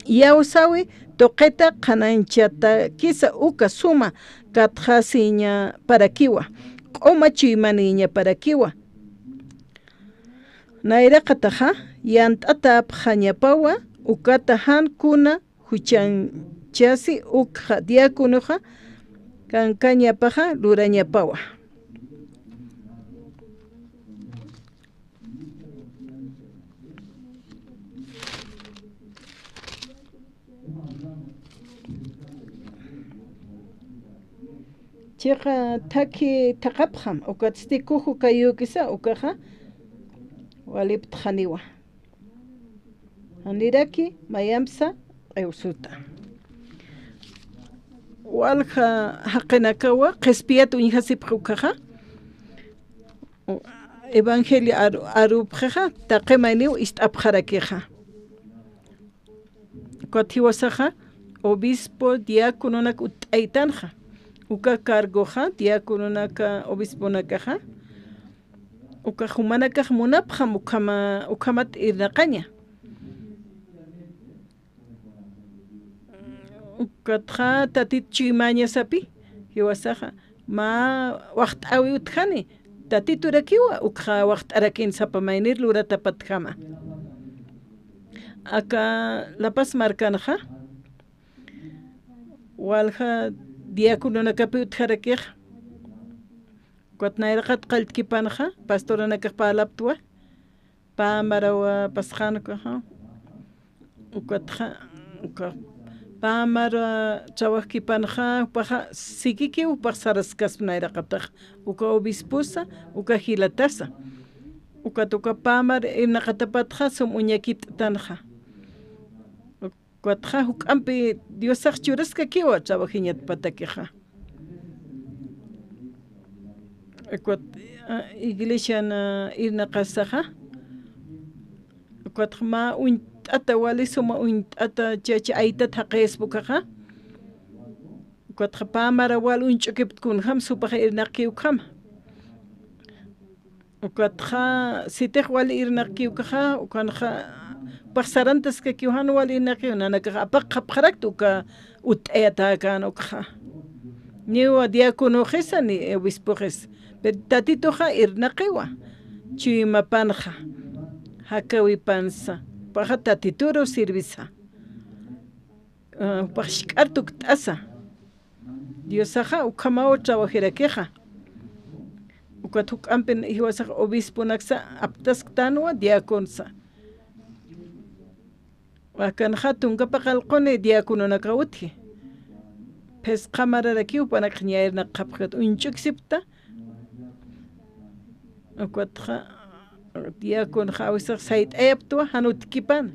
Iyawsäwi tuqita qhanañchatakisa uka suma katxasiñaparakiwa, q'uma chuymanïñaparakiwa. Nayraqataxa yant'atäpxañapawa, ukata jan kuna juchanchasi ukxa diaconoxa kankañapaxa lurañapawa. Chiqa thakhi thaqhapxam, ukatsti kuju kayukisa, ukaxa waliptxaniwa. Janiraki mayampsa q'iwsuta. Walja jaqinakawa qhispiyat uñjasipxa ukaxa. Evangelio aru-, arupxixa, taqi mayniw ist'apxarakixa. Ukat jiwasaxa, obispo, diacononak utt'aytanxa. Uka cargoxa, diacononaka, obisponakaxa. Uka jumanakax munapxam ukhama-, ukhamat irnaqaña. Ukatxa Tatit chuymañasapi, jiwasaxa, mä waxt'äwi utjani, Tatiturakiwa, ukxa waxt'arakin sapa maynir luratapatjama. Aka La Paz markanxa, walja diacononakapi utjarakix, ukat nayraqat qalltkipanxa, pastoranakax parlaptwa, pä marawa pasxankaxa, ukatxa, uka pä mara trabajkipanxa, jupaxa sikikiw jupax saraskaspa nayraqatax, uka obisposa, uka jilatasa. Ukat uka pä mar irnaqatapatxa sum uñakipt'tanxa. Ukatxa juk'ampi Diosax churaskakiwa trabajiñatpatakixa. Ukat, ah, iglesian, ah, irnaqasaxa. Ukatxa mä uñt'ata, wali suma uñt'ata chacha aytat jaqispa ukaxa. Ukatxa pä mara wal uñch'ukiptkunjam, jupax irnaqkiw ukhama. Ukatxa sitix wali irnaqkiw ukaxa, ukanxa jupax sarantaskakiw jan wali irnaqiw, nanakax apaqxapxarakta uka utt'ayatäkän ukxa. Niwa diaconoxisa ni obispoxis. Pero Tatituxa irnaqiwa. Chuymapanxa. Jakäwipansa. Jupaxa Tatituruw sirvisa. Ah, jupax jisk'ar tukt'asa. Diosaxa ukhamaw trabajirakixa. Ukat juk'ampin jiwasax obisponaksa aptasktanwa diaconsa. Akanxa tunka paqallquni diacononakaw utji. Phisqa mararakiw jupanakax ña irnaqapxi uñch'uksipta. Ukatxa diaconxa awisax sayt'ayaptwa jan utjkipana.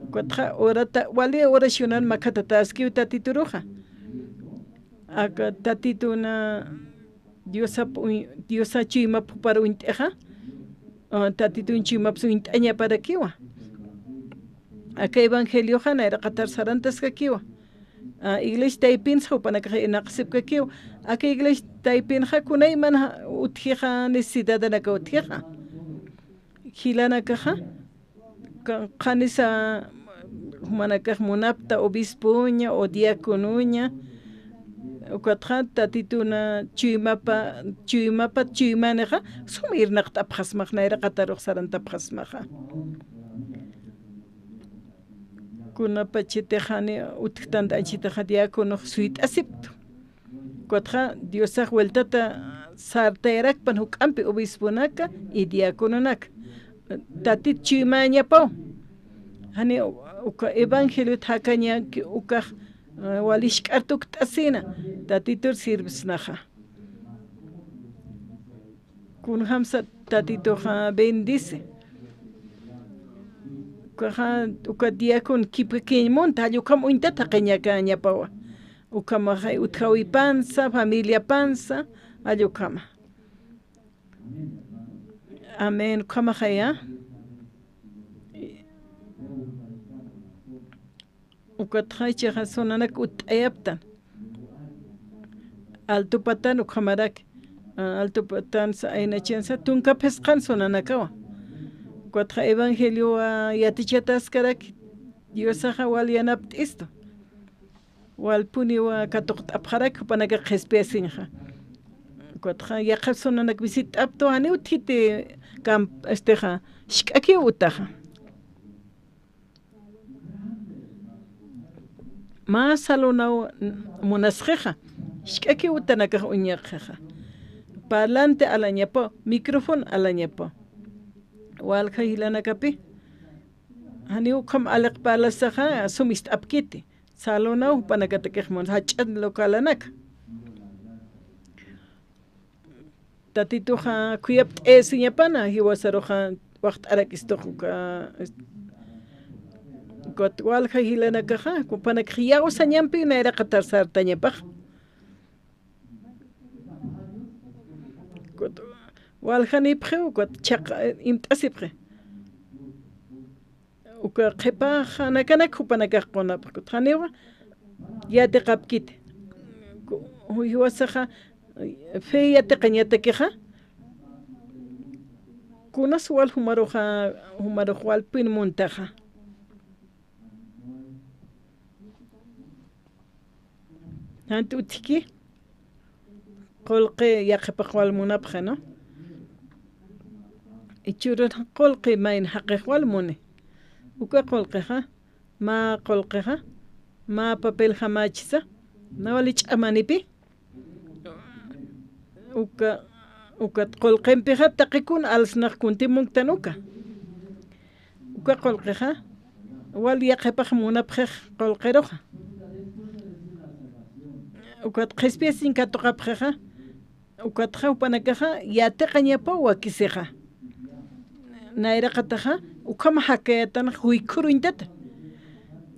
Ukatxa orata, wali oracionan makhatataskiw Tatituruxa. Aka Tatituna Diosap uñ-, Diosa chuymap jupar uñt'ixa, ah, Tatitun chuymapsa uñt'añaparakiwa. Aka evangelioxa nayraqatar sarantaskakiwa. Ah, iglesia taypinsa jupanakax irnaqsipkakiwa. Aka iglesia taypinxa kunayman utjixa, necesidadanaka utjixa. Jilanakaxa, ka-, qhanisa jumanakax munapta obispoña o diaconoña, ukatxa Tatituna chuymapa, chuymapa, chuymanixa sum irnaqt'apxasmax, nayraqatarux sarantapxasmaxa. Kunapachatix jani utjtanta anchitaxa diaconox suyt'asiptu. Ukatxa Diosax vueltata sartayarakpan juk'ampi obisponaka y diacononaka. Tatit chuymañapaw. Jani uka evangeliot jakañaki ukax, eh, wali jisk'ar tukt'asina. Tatitur sirvisnaxa. Kunjamsa Tatituxa bendice. Ukaxa, uka diacon kipkakiñ munta, jall ukham uñtat jaqiñakañapawa. Ukhamaxay utjawipansa, familiapansa, jall ukhama. Amén. Ukhamaxaya. Ukatxa jichhaxa sunanak utt'ayaptan. Altupatan ukhamarak, ah, altupatansa aynachansa tunka phisqan sunanakawa. Ukatxa evangeliowa yatichataskarak Diosaxa wal yanapt'istu. Walpuniwa katuqt'apxarak jupanakax qhispiyasiñxa. Ukatxa yaqhip sunanak visitt'aptu janiw utjiti kam-, estixa, jisk'akiw utaxa. Mä salonaw munasxixa, jisk'akiw utanakax uñaqixa. Parlante alañapaw, micrófono alañapaw. Walja jilanakapi, janiw ukham aliq parlasaxa, sum ist'apkiti. Salonaw jupanakatakix mun, jach'an localanaka. Tatituxa khuyapt'ayasiñapana, jiwasaruxa waxt'arakistux uka, ukat walja jilanakaxa, jupanakax yawsañampi nayraqatar sartañapax. Ukat waljanipxiw, ukat chhaq-, imt'asipxi. Uka qhipaxa nakanak jupanakax qunapxi, ukat janiwa yatiqapkiti. Ku-, jiwasaxa fe yatiqañatakixa, kunas wal jumaruxa, jumarux walpin muntaxa. Janti utjki, qullqi yaqhipax wal munapxi, ¿no? Jichhürun qullqi mayni jaqix wal muni. Uka qullqixa, mä qullqixa, mä papel jamächisa, na wali ch'amanipi. Uka, ukat qullqimpixa taqi kun alsnax kunti munktan uka. Uka qullqixa, wal yaqhipax munapxix qullqiruxa. Ukat qhispiyasiñ katuqapxixa, ukatxa jupanakaxa yatiqañapaw wakisixa. Nayraqataxa, ukham jakayätan juykhur uñtata.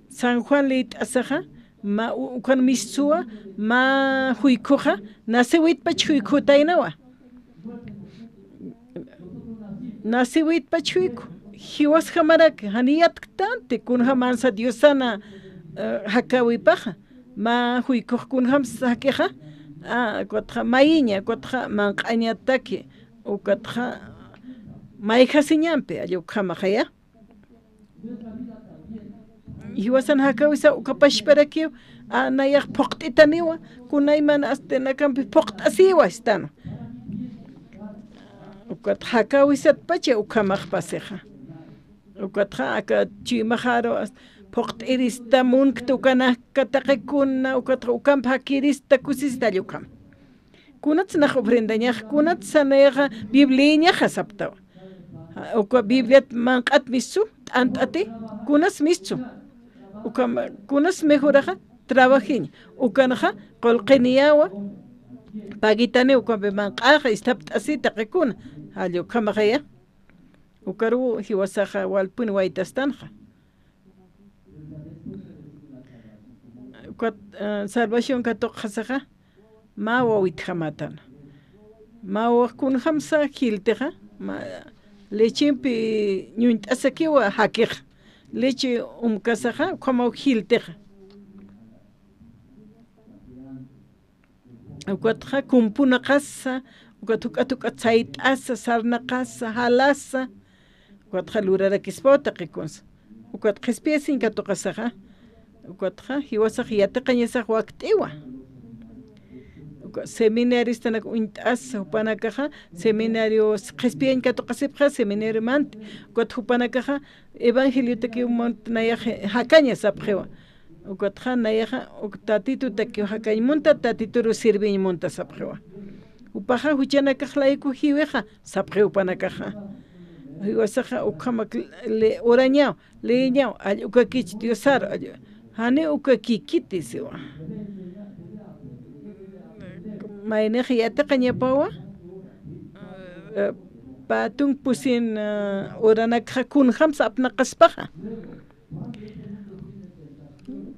San Juan liyt'asaxa, mä u-, ukan mistuwa, mä juykhuxa, naciwitpach juykhutaynawa. Naciwitpach juykhu, jiwasjamarak, jani yatktanti, kunjamansa Diosana, eh, jakäwipaxa, mä juykhux kunjamsa jakixa, a, ukatxa mayiña, ukatxa manq'añataki, ukatxa mayjasiñampi, jall ukhamaxaya. Jiwasan jakäwisa uka pachparakiw, a, nayax phuqt'itaniwa, kunayman astinakampi phuqt'asiwa istana. Ukat jakäwisatpacha ukhamax pasixa. Ukatxa aka chuymaxaru as-, phuqt'irista munkta ukanaka taqikuna, ukatxa ukamp jakirista kusista jall ukham. Kunats nax ofrendañaxa, kunats nayaxa Bibliañaxa saptawa. Uka Bibliat manq'at mischu, t'ant'ati, kunas mischu. Uka ma-, kunas mejoraxa, trabajiña. Ukanxa, qullqiniyawa, pagitani ukampi manq'axa, isthapt'asi taqikuna. Jall ukhamaxaya. Ukaruw jiwasaxa walpun waytastanxa. Ukat, eh, salvación katuqxasaxa, mä wawitjamätan. Mä wawa kunjamsa jiltixa, mä lechimpi ñuñt'asakiwa jakixa. Leche umkasaxa, ukhamaw jiltixa. Ukatxa kumpunaqasa, ukat juk'at juk'at sayt'asa, sarnaqasa, jalasa, ukatxa lurarakispaw taqi kunsa. Ukat qhispiyasiñ katuqasaxa, ukatxa jiwasax yatiqañasax wakt'iwa. Uka seminaristanak uñt'asa, jupanakaxa seminario qhispiyañ katuqasipxa, seminariomanti. Ukat jupanakaxa evangeliotakiw munt nayax jakaña sapxiwa. Ukatxa nayaxa, uk Tatitutakiw jakañ munta, Tatituruw sirviñ munta sapxiwa. Jupaxa juchanakax layku jiwixa, sapxi jupanakaxa. Jiwasaxa ukhamak le-, orañaw, leeñaw, jall ukakich Diosar, jall, jani ukakikiti siwa. Maynix yatiqañapawa, eh, pä tunka pusin, eh, uranakxa kunjamsa apnaqaspaxa.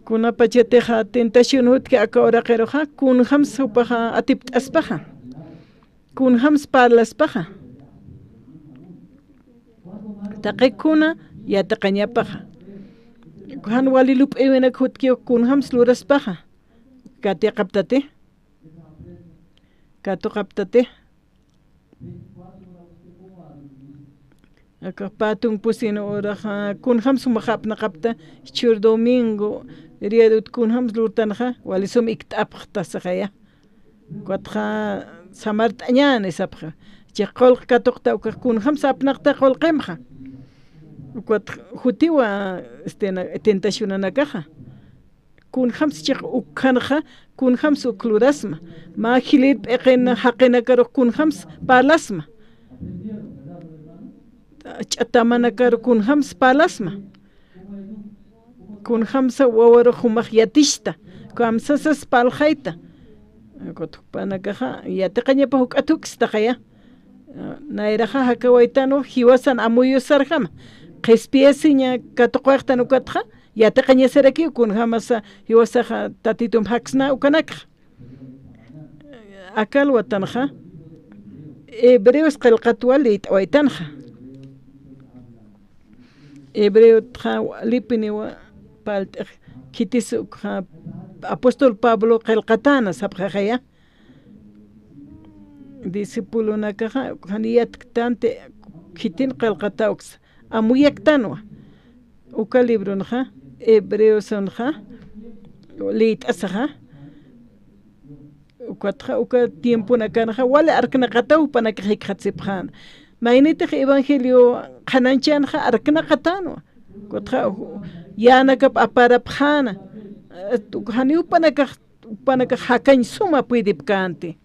Kunapachatixa tentación jutki aka uraqiruxa, kunjams jupaxa atipt'aspaxa, kunjams parlaspaxa. Taqi kuna yatiqañapaxa. Jan wali lup'iwinak jutkiw kunjams luraspaxa. Katiqaptati. Katuqaptati. Aka pä tunka pusin uraxa, kunjams jumax apnaqapta, jichhür domingo, riadut kunjams lurtanxa, wali sum ikt'apxtasixaya. Ukatxa samart'añäni sapxi. Chiq qullq katuqta ukax kunjams apnaqta qullqimxa. Ukat jutiwa, este, na-, tentacionanakaxa. Kunjams chiq ukhanxa, kunjams uk lurasma. Mä jilïr p'iqin jaqinakarux kunjams parlasma. Ch'atamanakarux kunjams parlasma. Kunjamsa wawarux jumax yatista. Kamsasas parlxayta. Ukat jupanakaxa, yatiqañapa juk'at juk'istaxaya. Nayraxa jakawaytanwa, jiwasan amuyusarjama. Qhispiyasiña katuqwayxtan ukatxa, yatiqañasarakiw kunjamasa jiwasaxa Tatitump jaksna ukanakxa. Aka alwatanxa, Hebreos qillqatwa liyt'awaytanxa. Hebreotxa lipiniwa palt'ix khitis ukxa apóstol Pablo qillqatäna sapxaxaya. Discipulonakaxa, jan yatktanti khitin qillqatäw uksa, amuyaktanwa. Uka libronxa, Hebreosonxa, liyt'asaxa, ukatxa, uka tiemponakanxa, wali arknaqataw jupanakax jikxatsipxäna. Maynitix evangelio qhanañchänxa, arknaqatänwa. Ukatxa, yänakap aparapxäna. Janiw jupanakax jupanakax jakañ suma puydipkänti.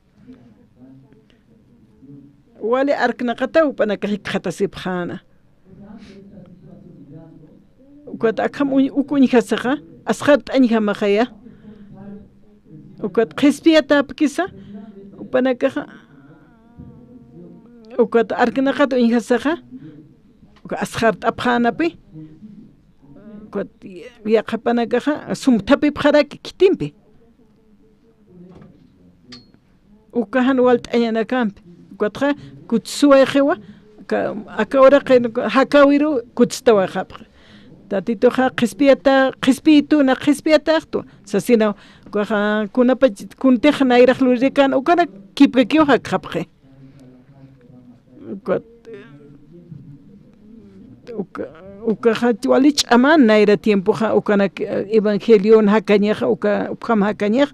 Wali arknaqataw jupanakax jikxatasipxäna. Ukat akham uñ-, uk uñjasaxa, asxart'añjamaxaya. Ukat qhispiyatäpkisa, jupanakaxa, ukat arknaqat uñjasaxa, uka asxart'apxänapi. Ukat yaqhapanakaxa, sumthapipxaraki khitimpi. Uka jan walt'añanakampi. Ukatxa kutsuwayxiwa, ka-, aka uraqin jakawiru kutstawayxapxi. Tatituxa qhispiyata, qhispiytuna, qhispiyataxtu. Sasinaw, ukaxa kunapa, kuntix nayrax luririkan, ukanak kipkakiw jakxapxi. Ukat, uka, ukaxa wali ch'aman nayra tiempoxa ukanak, eh, evangelion jakañaxa, uka, ukham jakañaxa.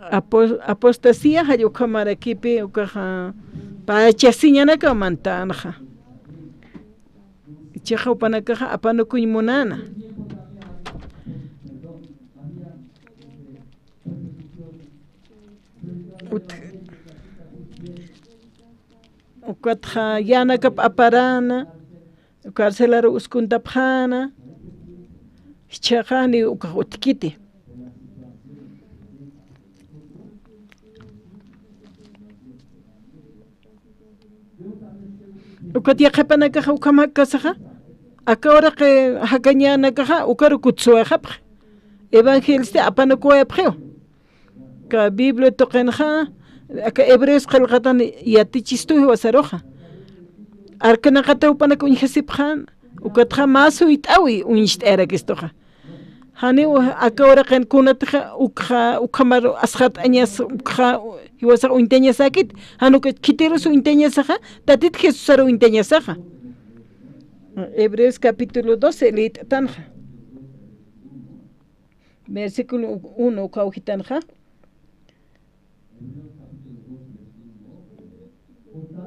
Apo-, apostasía jall ukhamarakipi ukaxa pachasiñanakaw mantänxa. Chiqa jupanakaxa apanukuñ munäna. Ut-, ukatxa yänakap aparäna, carcelaru uskuntapxäna, jichhaxa janiw ukax utjkiti. Ukat yaqhipanakaxa ukham jakasaxa, aka uraqi jakañänakaxa ukaru kutsuwayxapxi. Evangeliosti apanukuwayapxiw. Aka Biblia tuqinxa, aka Hebreos qillqatan yatichistu jiwasaruxa. Arknaqata jupanak uñjasipxän, ukatxa mä suyt'äwi uñcht'ayarakistuxa. Janiw aka uraqin kunatixa ukxa, ukhamar asxat'añas, ukxa jiwasax uñtañasäkit, jan uka khitirus uñtañasaxa, Tatit Jesusar uñtañasaxa. Hebreos capítulo doce, liyt'tanxa. Versículo uno, ukaw jitanxa.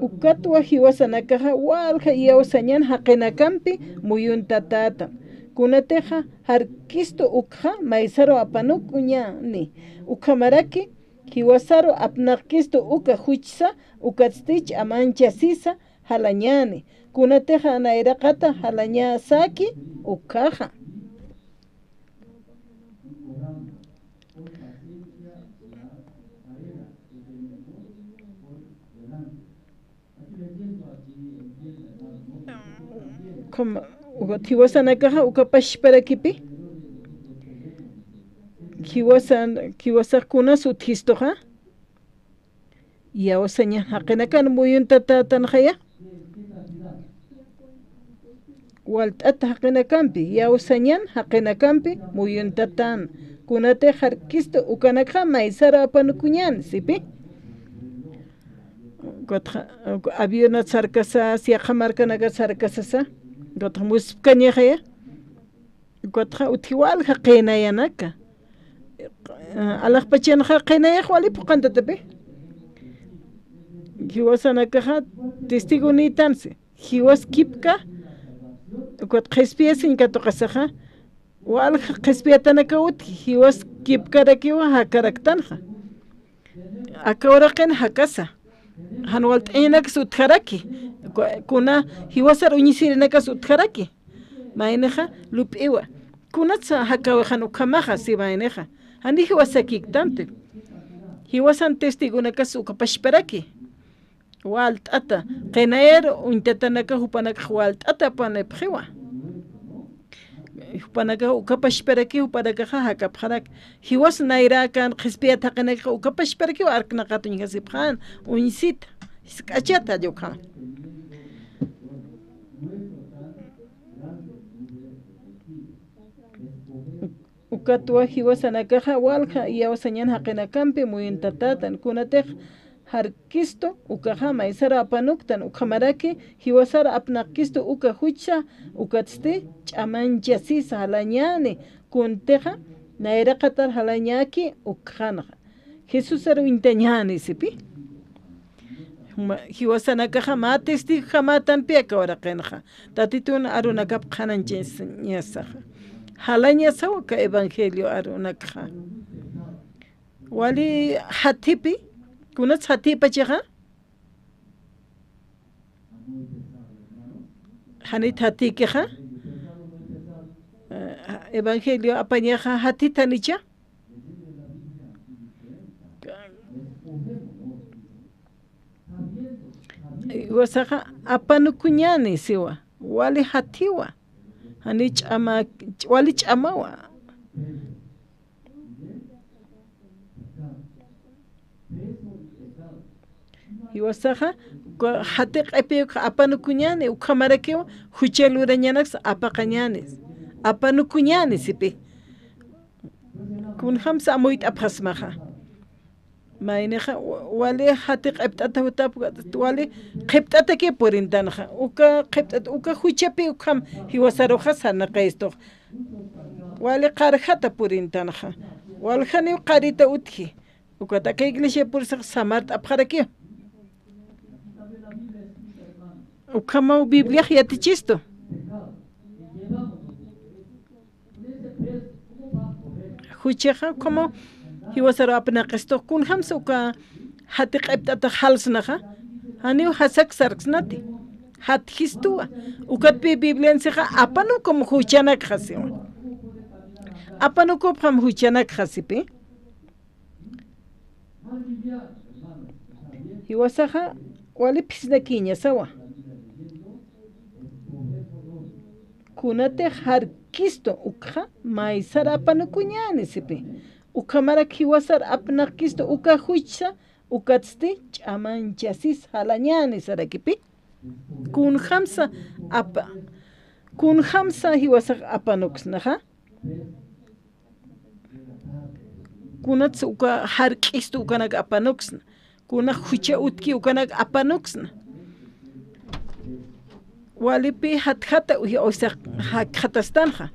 Ukatwa jiwasanakaxa walja iyawsañan jaqinakampi muyuntatätan. Kunatixa jarkistu ukxa maysaru apanukuñäni. Ukhamaraki jiwasaru apnaqkistu uka juchsa, ukatsti ch'amanchasisa jalañäni. Kunatixa nayraqata jalañasäki ukhaxa. Ukham, ukat jiwasanakaxa uka pachparakipi, jiwasan, jiwasax kunas utjistuxa, iyawsañan jaqinakan muyuntatätanxaya. Walt'at jaqinakampi, iyawsañan jaqinakampi muyuntatän. Kunatix jarkistu ukanakxa maysaru apanukuñän, sipi. Ukatxa, avionat sarkasas, yaqha markanakat sarkasasa, ukatxa muspkañaxaya. Ukatxa utji walja qinayanaka. Alaxpachanxa qinayax wali phuqhantatapi. Jiwasanakaxa testigonïtansi. Jiwas kipka, ukat qhispiyasiñ katuqasaxa, walja qhispiyatanakaw utji, jiwas kipkarakiwa jakaraktanxa. Aka uraqin jakasa. Jan walt'añanakas utjaraki. Ku-, kuna jiwasar uñisirinakas utjaraki. Maynixa lup'iwa. Kunatsa jakawi jan ukhamaxa, si maynixa. Jani jiwasakiktanti. Jiwasan testigonakas uka pachparaki. Walt'ata. Qinayar uñtatanaka jupanakax walt'ata apanipxiwa. Jupanakax uka pachparaki, jupanakaxa jakapxarak. Jiwas nayrakan qhispiyat jaqinakax uka pachparakiw arknaqat uñjasipxän, uñsita, jisk'achata, jall ukhama. Ukatwa jiwasanakaxa walja iyawsañan jaqinakampi muyuntatätan, kunatix jarkistu ukaxa maysaru apanuktan, ukhamaraki jiwasar apnaqkistu uka juchsa, ukatsti ch'amanchasisa jalañäni, kuntixa nayraqatar jalañäki ukxanxa. Jesusar uñtañäni, sipi. Juma-, jiwasanakaxa mä testigojamätanpi aka uraqinxa. Tatitun arunakap qhanañchañasaxa. Jalañasaw aka evangelio arunakxa. Wali jathipi, kunats jathipachaxa? Janit jathikixa? Eh, evangelio apañaxa jathitanicha? Jiwasaxa apanukuñäni siwa, wali jathiwa, jani ch'ama, wali ch'amawa. Jiwasaxa, uka jathiq'ipi uka apanukuñäni, ukhamarakiw jucha lurañanaksa apaqañäni, apanukuñäni sipi. Kunjamsa amuyt'apxasmaxa. Maynixa, wa-, wali jathiq'ipt'ata jutapka, wali qhipt'ataki purintanxa. Uka qhipt'at-, uka juchapi ukham jiwasaruxa sarnaqayistu. Wali qarjata purintanxa. Waljaniw qarita utji. Ukat aka iglesia purisax samart'apxaraki. Ukhamaw Bibliax yatichistu. Juchaxa, ukhamaw jiwasaru apnaqistux, kunjamsa uka Jati q'ipt'atax jalsnaxa, janiw jasak sarksnati. Jatjistuwa. Ukatpï Biblian sixa apanukum juchanakxa siwa. Apanukupxam juchanakxa sipï. Jiwasaxa wali phisnakiñasawa. Kunatix jarkistu ukxa maysar apanukuñäni sipï. Ukhamarak jiwasar apnaqkistu uka juchsa, ukatsti ch'amanchasis jalañäni sarakipï. Kunjamsa apa, kunjamsa jiwasax apanuksnaxa. Kunats uka jark'istu ukanak apanuksna. Kunax jucha utki ukanak apanuksna. Walipï jatjata uy-, usax jakxatastanxa.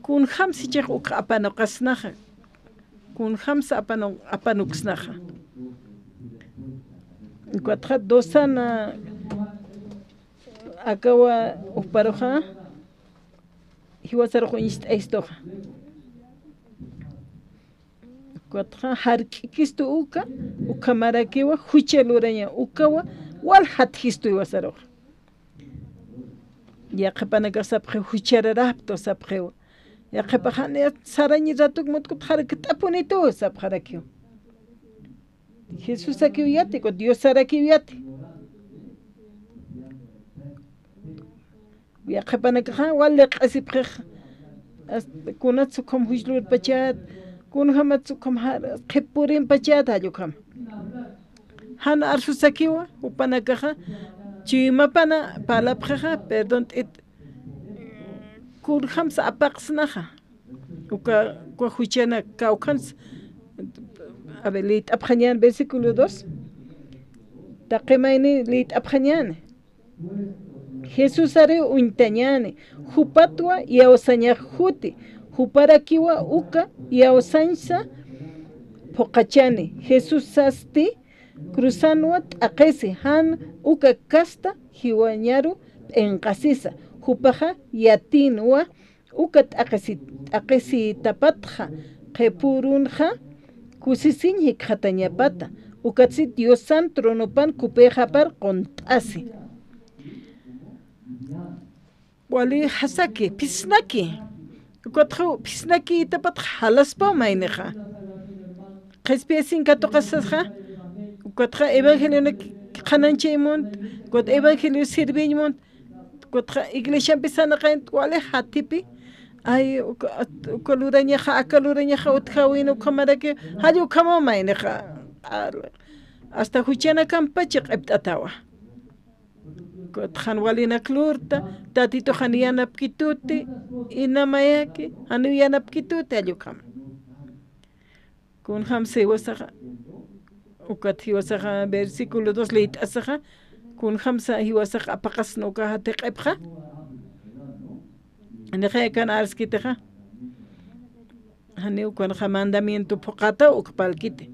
Kunjamsa jichhax ukxa apanuqasnaxa. Kunjamsa apanu-, apanuksnaxa. Ukatxa dosana akawa juparuxa, jiwasarux uñst'ayistuxa. Ukatxa jark'ikistu uka, ukhamarakiwa jucha luraña, ukawa wal jatjistu jiwasaruxa. Yaqhipanakax sapxiw juchararaptu sapxiwa. Yaqhipax jani sarañ ratuk mutkut jarkt'apunitu sapxarakiw. Jesusakiw yati, ku Diosarakiw yati. Yaqhipanakaxa wal liq'asipxix, hasta kunats ukham juchlurpachat, kunjamat ukham jar-, qhipurimpachat jall ukham. Jan arsusakiwa, jupanakaxa, chuymapana parlapxixa, perdón t'itu, kunjamsa apaqsnaxa. Uka, uka juchanak kawkhans, a ver, liyt'apxañän, versículo dos. Taqi mayni liyt'apxañäni. Jesusari uñtañäni, jupatwa iyawsañax juti, juparakiwa uka iyawsañsa phuqhachani. Jesusasti cruzanwa t'aqhisi, jan uka kasta jiwañaru p'inqasisa, jupaxa yatinwa, uka t'aqhisi-, t'aqhisitapatxa qhipürunxa kusisiñ jikxatañapata, ukatsi Diosan tronopan kupixapar qunt'asi. Wali jasaki, phisnaki. Ukatxa phisnakitapatxa jalaspaw maynixa. Qhispiyasin katuqasaxa, ukatxa evangelionak qhanañchañ munta, ukat evangelio sirviñ munta, ukatxa iglesiampi sarnaqañ wali jathipi, ay, uka, uka lurañaxa, aka lurañaxa utjäwin ukhamaraki, jall ukhamaw maynixa, hasta juchanakampacha q'ipt'atawa. Ukatxa jan walinak lurta, Tatitux jan yanapkituti, inamayaki, jan yanapkituti, jall ukhama. Kunjamsa jiwasaxa, ukat jiwasaxa, versículo dos liyt'asaxa, kunjamsa jiwasaxa apaqasna uka jati q'ipxa. Nixay akan arskitixa. Janiw ukanxa mandamiento phuqhata uk parlkiti.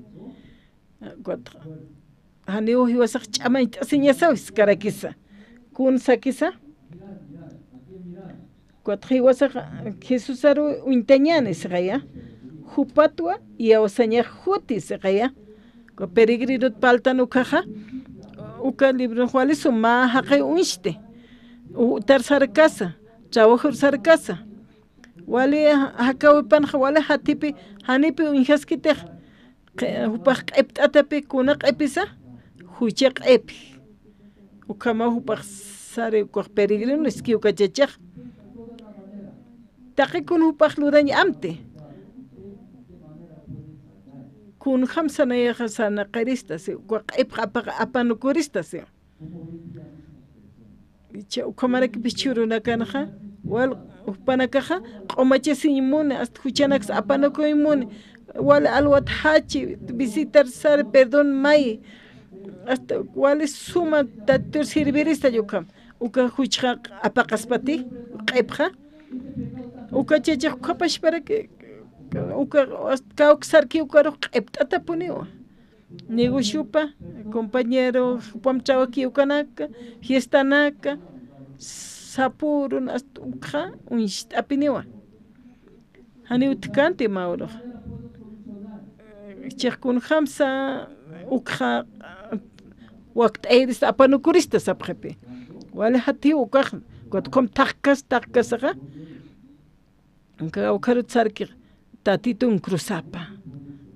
Ukat janiw jiwasax ch'amañcht'asiñasaw jiskarakisa. Kun sakisa. Ukat jiwasax Jesusaru uñtañäni siqaya. Jupatwa iyawsañax juti siqaya. Uka peregrinot parltan ukaxa. Uka libron wali suma jaqi uñsti. Utar sarkasa, trabajur sarkasa. Wali ja-, jakawipanxa wali jathipi, janipi uñjaskitix, qi-, jupax q'ipt'atapi, kuna q'ipisa, jucha q'ipx. Ukhama jupax sari, ukax peregrino, iski uka chachax. Taqi kun jupax lurañ amti. Kunjamsa nayaxa sarnaqirista, si, uka q'ipx apa-, apanukurista, si. Icha ukhamarakipis jichhürunakanxa, wal jupanakaxa q'umachasiñ muni, hasta juchanaksa apanukuñ muni, wal alwat jachi, visitar sari, perdón mayi, hasta wali suma Tatitur sirviristañ ukham, uka juchxa apaqaspati, q'ipxa, uka chachax ukhapachparaki, uka, hasta kawksarki ukarux q'ipt'atapuniwa. Negociopa, compañero, jupam trabajiw kanaka, fiestanaka, sapürun, hasta ukxa uñst'apiniwa. Janiw utjkänti mä urux. Jichhax kunjamsa, ukxa, wakt'ayirista apanukurista sapxipi. Wali jathiw ukax, ukat ukham thaqkas, thaqkasaxa, kawkharut sarki, Tatitun cruzapa.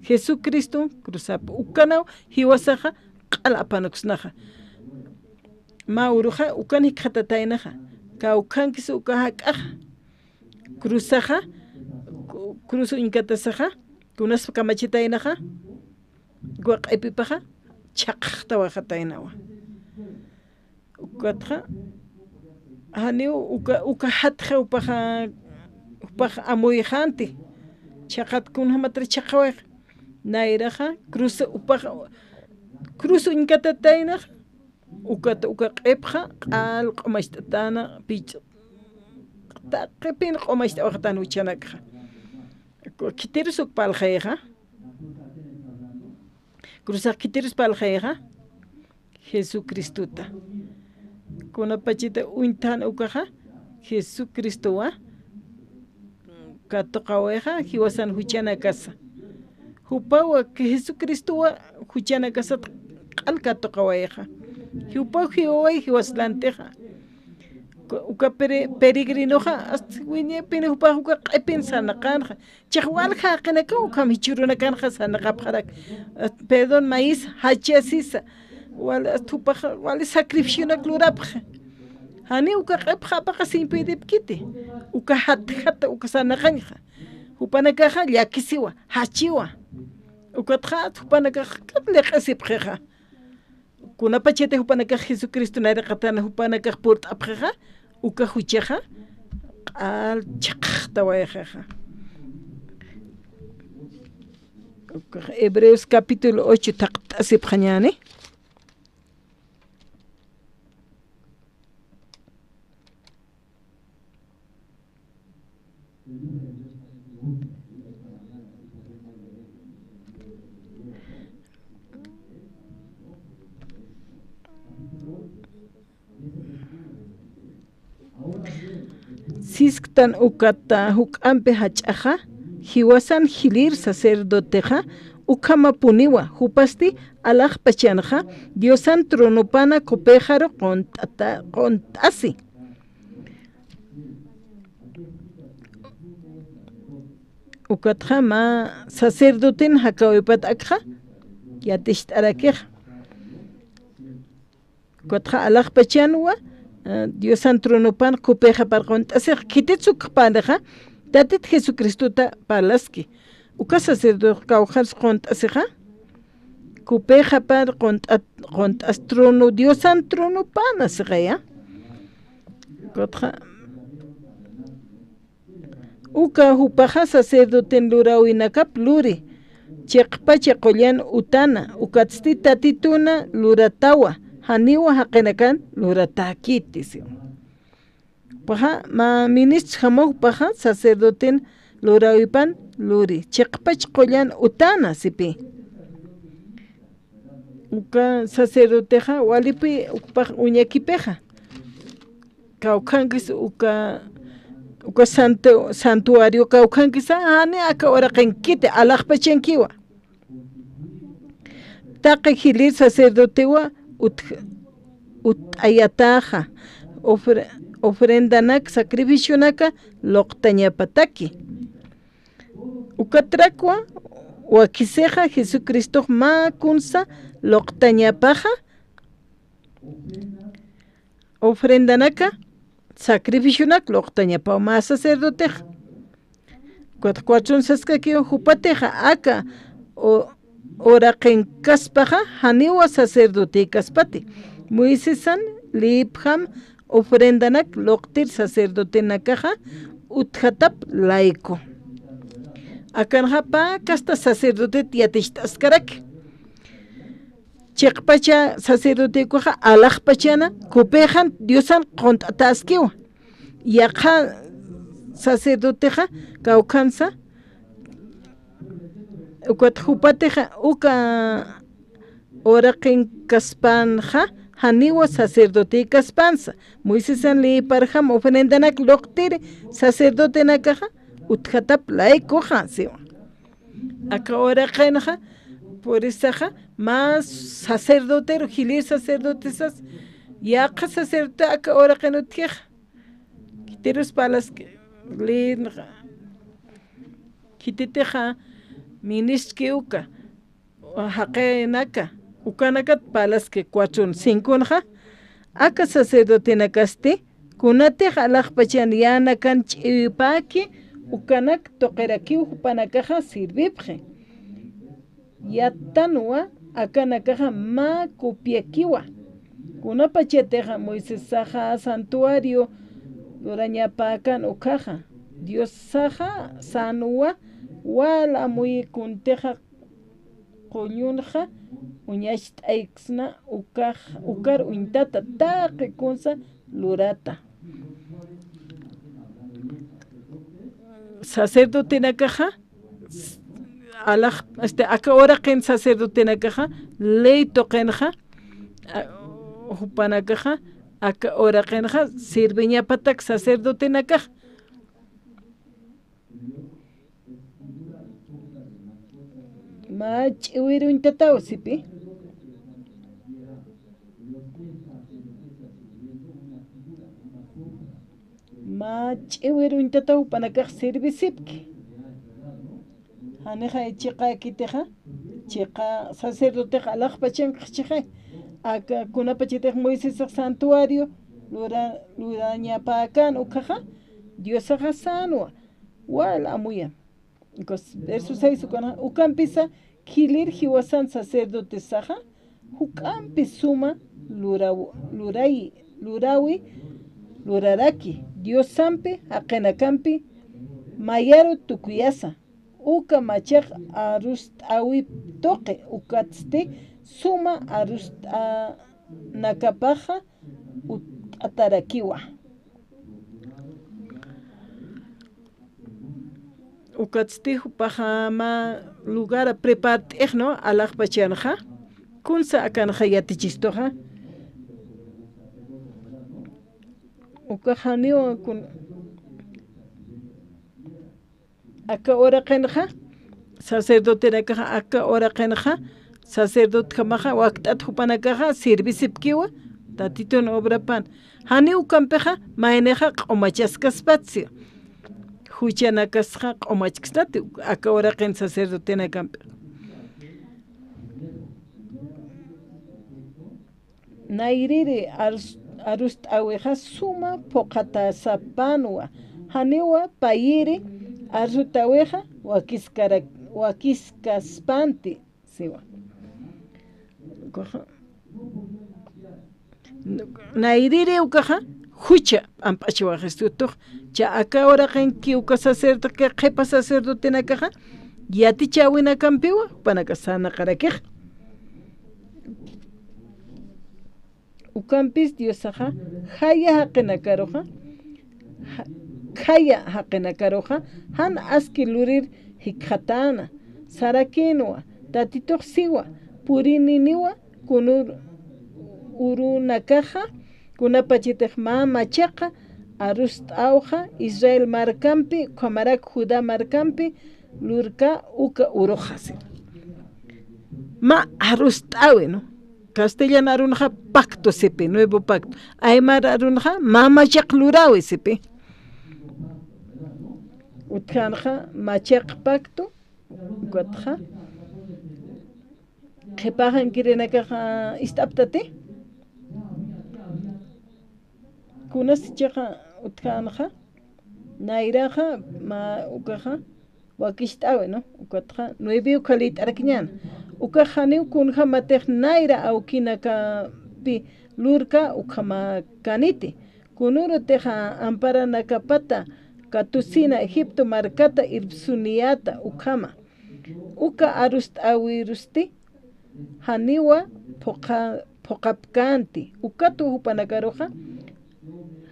Jesucristun cruzapa. Ukanaw jiwasaxa q'al apanuksnaxa. Mä uruxa ukan jikxatataynaxa. Kawkhankis uka jak'axa. Cruzaxa, cu-, cruz uñkatasaxa, kunaspa kamachitaynaxa, uka q'ipipaxa, chhaqxtawayxataynawa. Ukatxa, janiw uka, uka jatxa jupaxa, jupax amuyxänti. Chhaqat kunjamatar chhaqawayxa. Nayraxa, cruz jupaxa, cruz uñkatataynaxa, ukat uka q'ipxa, q'al q'umacht'atäna, pich'a. Taqipin q'umacht'awayxatän juchanakxa. Khitirus uk parlxayixa. Cruzax khitirus parlxayixa. Jesucristuta. Kunapachita uñthan ukaxa, Jesucristuwa katuqawayixa, jiwasan juchanakasa. Jupawa, Jesucristuwa juchanakasat q'al katuqawayixa. Jupaw jiwaway jiwas lantixa. Uka, uka pere-, peregrinoxa, hasta wiñaypin jupax uka q'ipin sarnaqänxa. Chiqa walja jaqinakaw ukham jichhürunakanxa sarnaqapxarak. Perdón, mayis, jachasisa. Wal, hasta jupax, wali sacrificionak lurapxi. Janiw uka q'ipxa apaqasiñ puydipkiti. Uka jatjata, uka sarnaqañxa. Jupanakaxa llakisiwa, jachiwa. Ukatxa, jupanakax, kat liq'isipxixa. Kunapachati jupanakax Jesucristo nayraqatan jupanakax purt'apxixa, uka juchaxa, q'al chhaqxtawayxixa. Ukax Hebreos capítulo ocho thaqt'asipxañäni. Sisktan ukata juk'ampi jach'axa, jiwasan jilïr sacerdotexa, ukhamapuniwa, jupasti alaxpachanxa, Diosan tronopana qupixaru qunt'ata-, qunt'asi. Ukatxa mä sacerdoten jakäwipat akxa, yaticht'arakixa. Ukatxa alaxpachanwa, eh, Diosan tronopan qupixapar qunt'asix, khitit sukxpanixa, Tatit Jesucristuta parlaski. Uka sacerdote kawkharus qunt'asixa, qupixapar qunt'at-, qunt'as trono, Diosan tronopana sixaya. Ukatxa, uka jupaxa sacerdoten luräwinakap luri, chiqpacha qullan utana, ukatsti Tatituna luratawa, janiwa jaqinakan luratäkiti, siwa. Jupaxa, mä ministrjamaw jupaxa sacerdoten luräwipan luri, chiqpach qullan utana, sipi. Uka sacerdotexa, walipi, jupax uñakipixa. Kawkhankis uka, uka santu-, santuario kawkhankisa, jani aka uraqinkiti, alaxpachankiwa. Taqi jilïr sacerdotewa utj-, utt'ayatäxa, ofre-, ofrendanak, sacrificionaka luqtañapataki. Ukatrakwa, wakisixa Jesucristox mä kunsa luqtañapaxa, ofrendanaka, sacrificionak luqtañapaw mä sacerdotex. Cuatro, cuatro saskakiw jupatixa aka u-, uraqinkaspaxa janiwa sacerdotekaspati. Moisesan leypjam ofrendanak luqtir sacerdotenakaxa utjatap layku. Akanxa pä kasta sacerdotet yaticht'askaraki. Chiqpacha sacerdotekuxa alaxpachana, qupixan Diosan qunt'atäskiwa. Yaqha sacerdotexa kawkhansa, ukat jupatixa uka uraqinkaspanxa, janiwa sacerdotekaspänsa. Moisesan leyparjam ofrendanak luqtiri sacerdotenakaxa utjatap laykuxa, siwa. Aka uraqinxa, Purisaxa, mä sacerdoteru, jilïr sacerdotesas, yaqha sacerdote aka uraqin utjix. Khitirus parlaski, lïr, khititixa, ministki uka, jaqinaka, ukanakat parlaski cuatro, cinco, aka sacerdotenakasti, kunatix alaxpachan yänakan ch'iwipäki, ukanak tuqirakiw jupanakaxa sirvipxi. Yattanwa akanakaxa mä copiakiwa. Kunapachatixa Moisesaxa santuario lurañapäkan ukhaxa, Diosaxa sänwa, wal amuyi kuntixa qullunxa uñacht'ayksna ukax, ukar uñtata taqi kunsa lurata. Sacerdotenakaxa, alax, este, aka uraqin sacerdotenakaxa, ley tuqinxa, a, jupanakaxa, aka uraqinxa, sirviñapatak sacerdotenakax. Mä ch'iwir uñtataw sipi. Mä ch'iwir uñtataw jupanakax sirvisipki. Janixa chiqäkitixa, chiqa sacerdotex alaxpachankxchixi. Aka kunapachatix Moisesax santuario lura-, lurañapäkan ukhaxa, Diosaxa sänwa, wal amuyan. Entonces, verso seis ukan, ukampisa, jilïr jiwasan sacerdotesaxa, juk'ampi suma luraw-, luray-, luräwi, luraraki, Diosampi, jaqinakampi, mayaru tukuyasa, uka machaq arust'äwip tuqi, ukatsti suma arust'anakapaxa utt'atarakiwa. Ukatsti jupaxa mä lugar prepart'ix, ¿no? Alaxpachanxa. Kunsa akanxa yatichistuxa. Ukax janiw kun-, aka uraqinxa, sacerdotenakaxa, aka uraqinxa, sacerdotejamaxa, wakt'at jupanakaxa, sirvisipkiwa, Tatitun obrapan. Janiw ukampixa, maynixa q'umachaskaspatsi. Juchanakasxa q'umachksnati, aka uraqin sacerdotenakampi. Nayrïri arus-, arust'äwixa suma phuqhatasapanwa, janiwa payïri arsutäwixa wakiskara-, wakiskaspanti, siwa. Ukaxa, nayrïri ukaxa, jucha p'amp'achwaxistutux, cha aka uraqinki uka sacerdote, qhipa sacerdotenakaxa, yatichäwinakampiwa, jupanakax sarnaqarakix. Ukampis Diosaxa, jaya jaqinakaruxa, ja-, khaya jaqinakaruxa, jan aski lurir jikxatäna, sarakïnwa, Tatitux siwa, purininiwa, kunur urunakaxa, kunapachatix mä machaqa, arust'awxa, Israel markampi, ukhamarak Judá markampi, lurkä uka uruxa, si. Mä arust'äwi, ¿no? Castellan arunxa pacto sipi, nuevo pacto. Aymar arunxa mä machaq luräwi sipi. Utjänxa machaq pacto, ukatxa. Qhipaxankirinakaxa ist'aptati. Kunas chiqa utjänxa, nayraxa, mä ukaxa, wakicht'äwi, ¿no? Ukatxa, nueviw khalït'arakñäna. Ukax janiw kunjämatix nayra awkinakapi lurkä ukhamäkäniti. Kunürutixa amparanakapata katusina Egipto markata irpsuniyäta ukhama. Uka arust'äwirusti, janiwa phuqa-, phuqapkänti, ukatwa jupanakaruxa,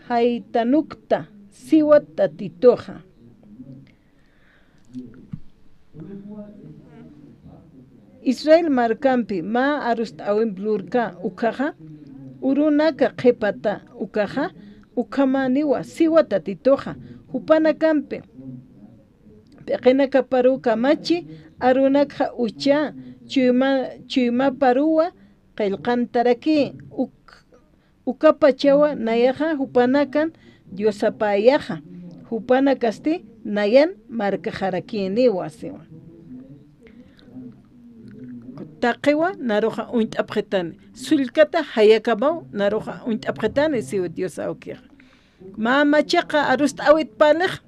jaytanukta siwa Tatituxa. Israel markampi mä arust'äwimp lurkä ukhaxa, urunaka qhipata ukaxa, ukhamäniwa siwa Tatituxa, jupanakampi p'iqinakaparuw kamachi, arunakxa uchä, chuyma, chuymaparuwa qillqantaraki, uk-, ukapachawa nayaxa jupanakan Diosapäyaxa, jupanakasti nayan markaxarakïniwa siwa. Taqiwa naruxa uñt'apxitani, sullkata jayakamaw naruxa uñt'apxitani siwa Dios awkixa. Mä machaqa arust'äwit palixa.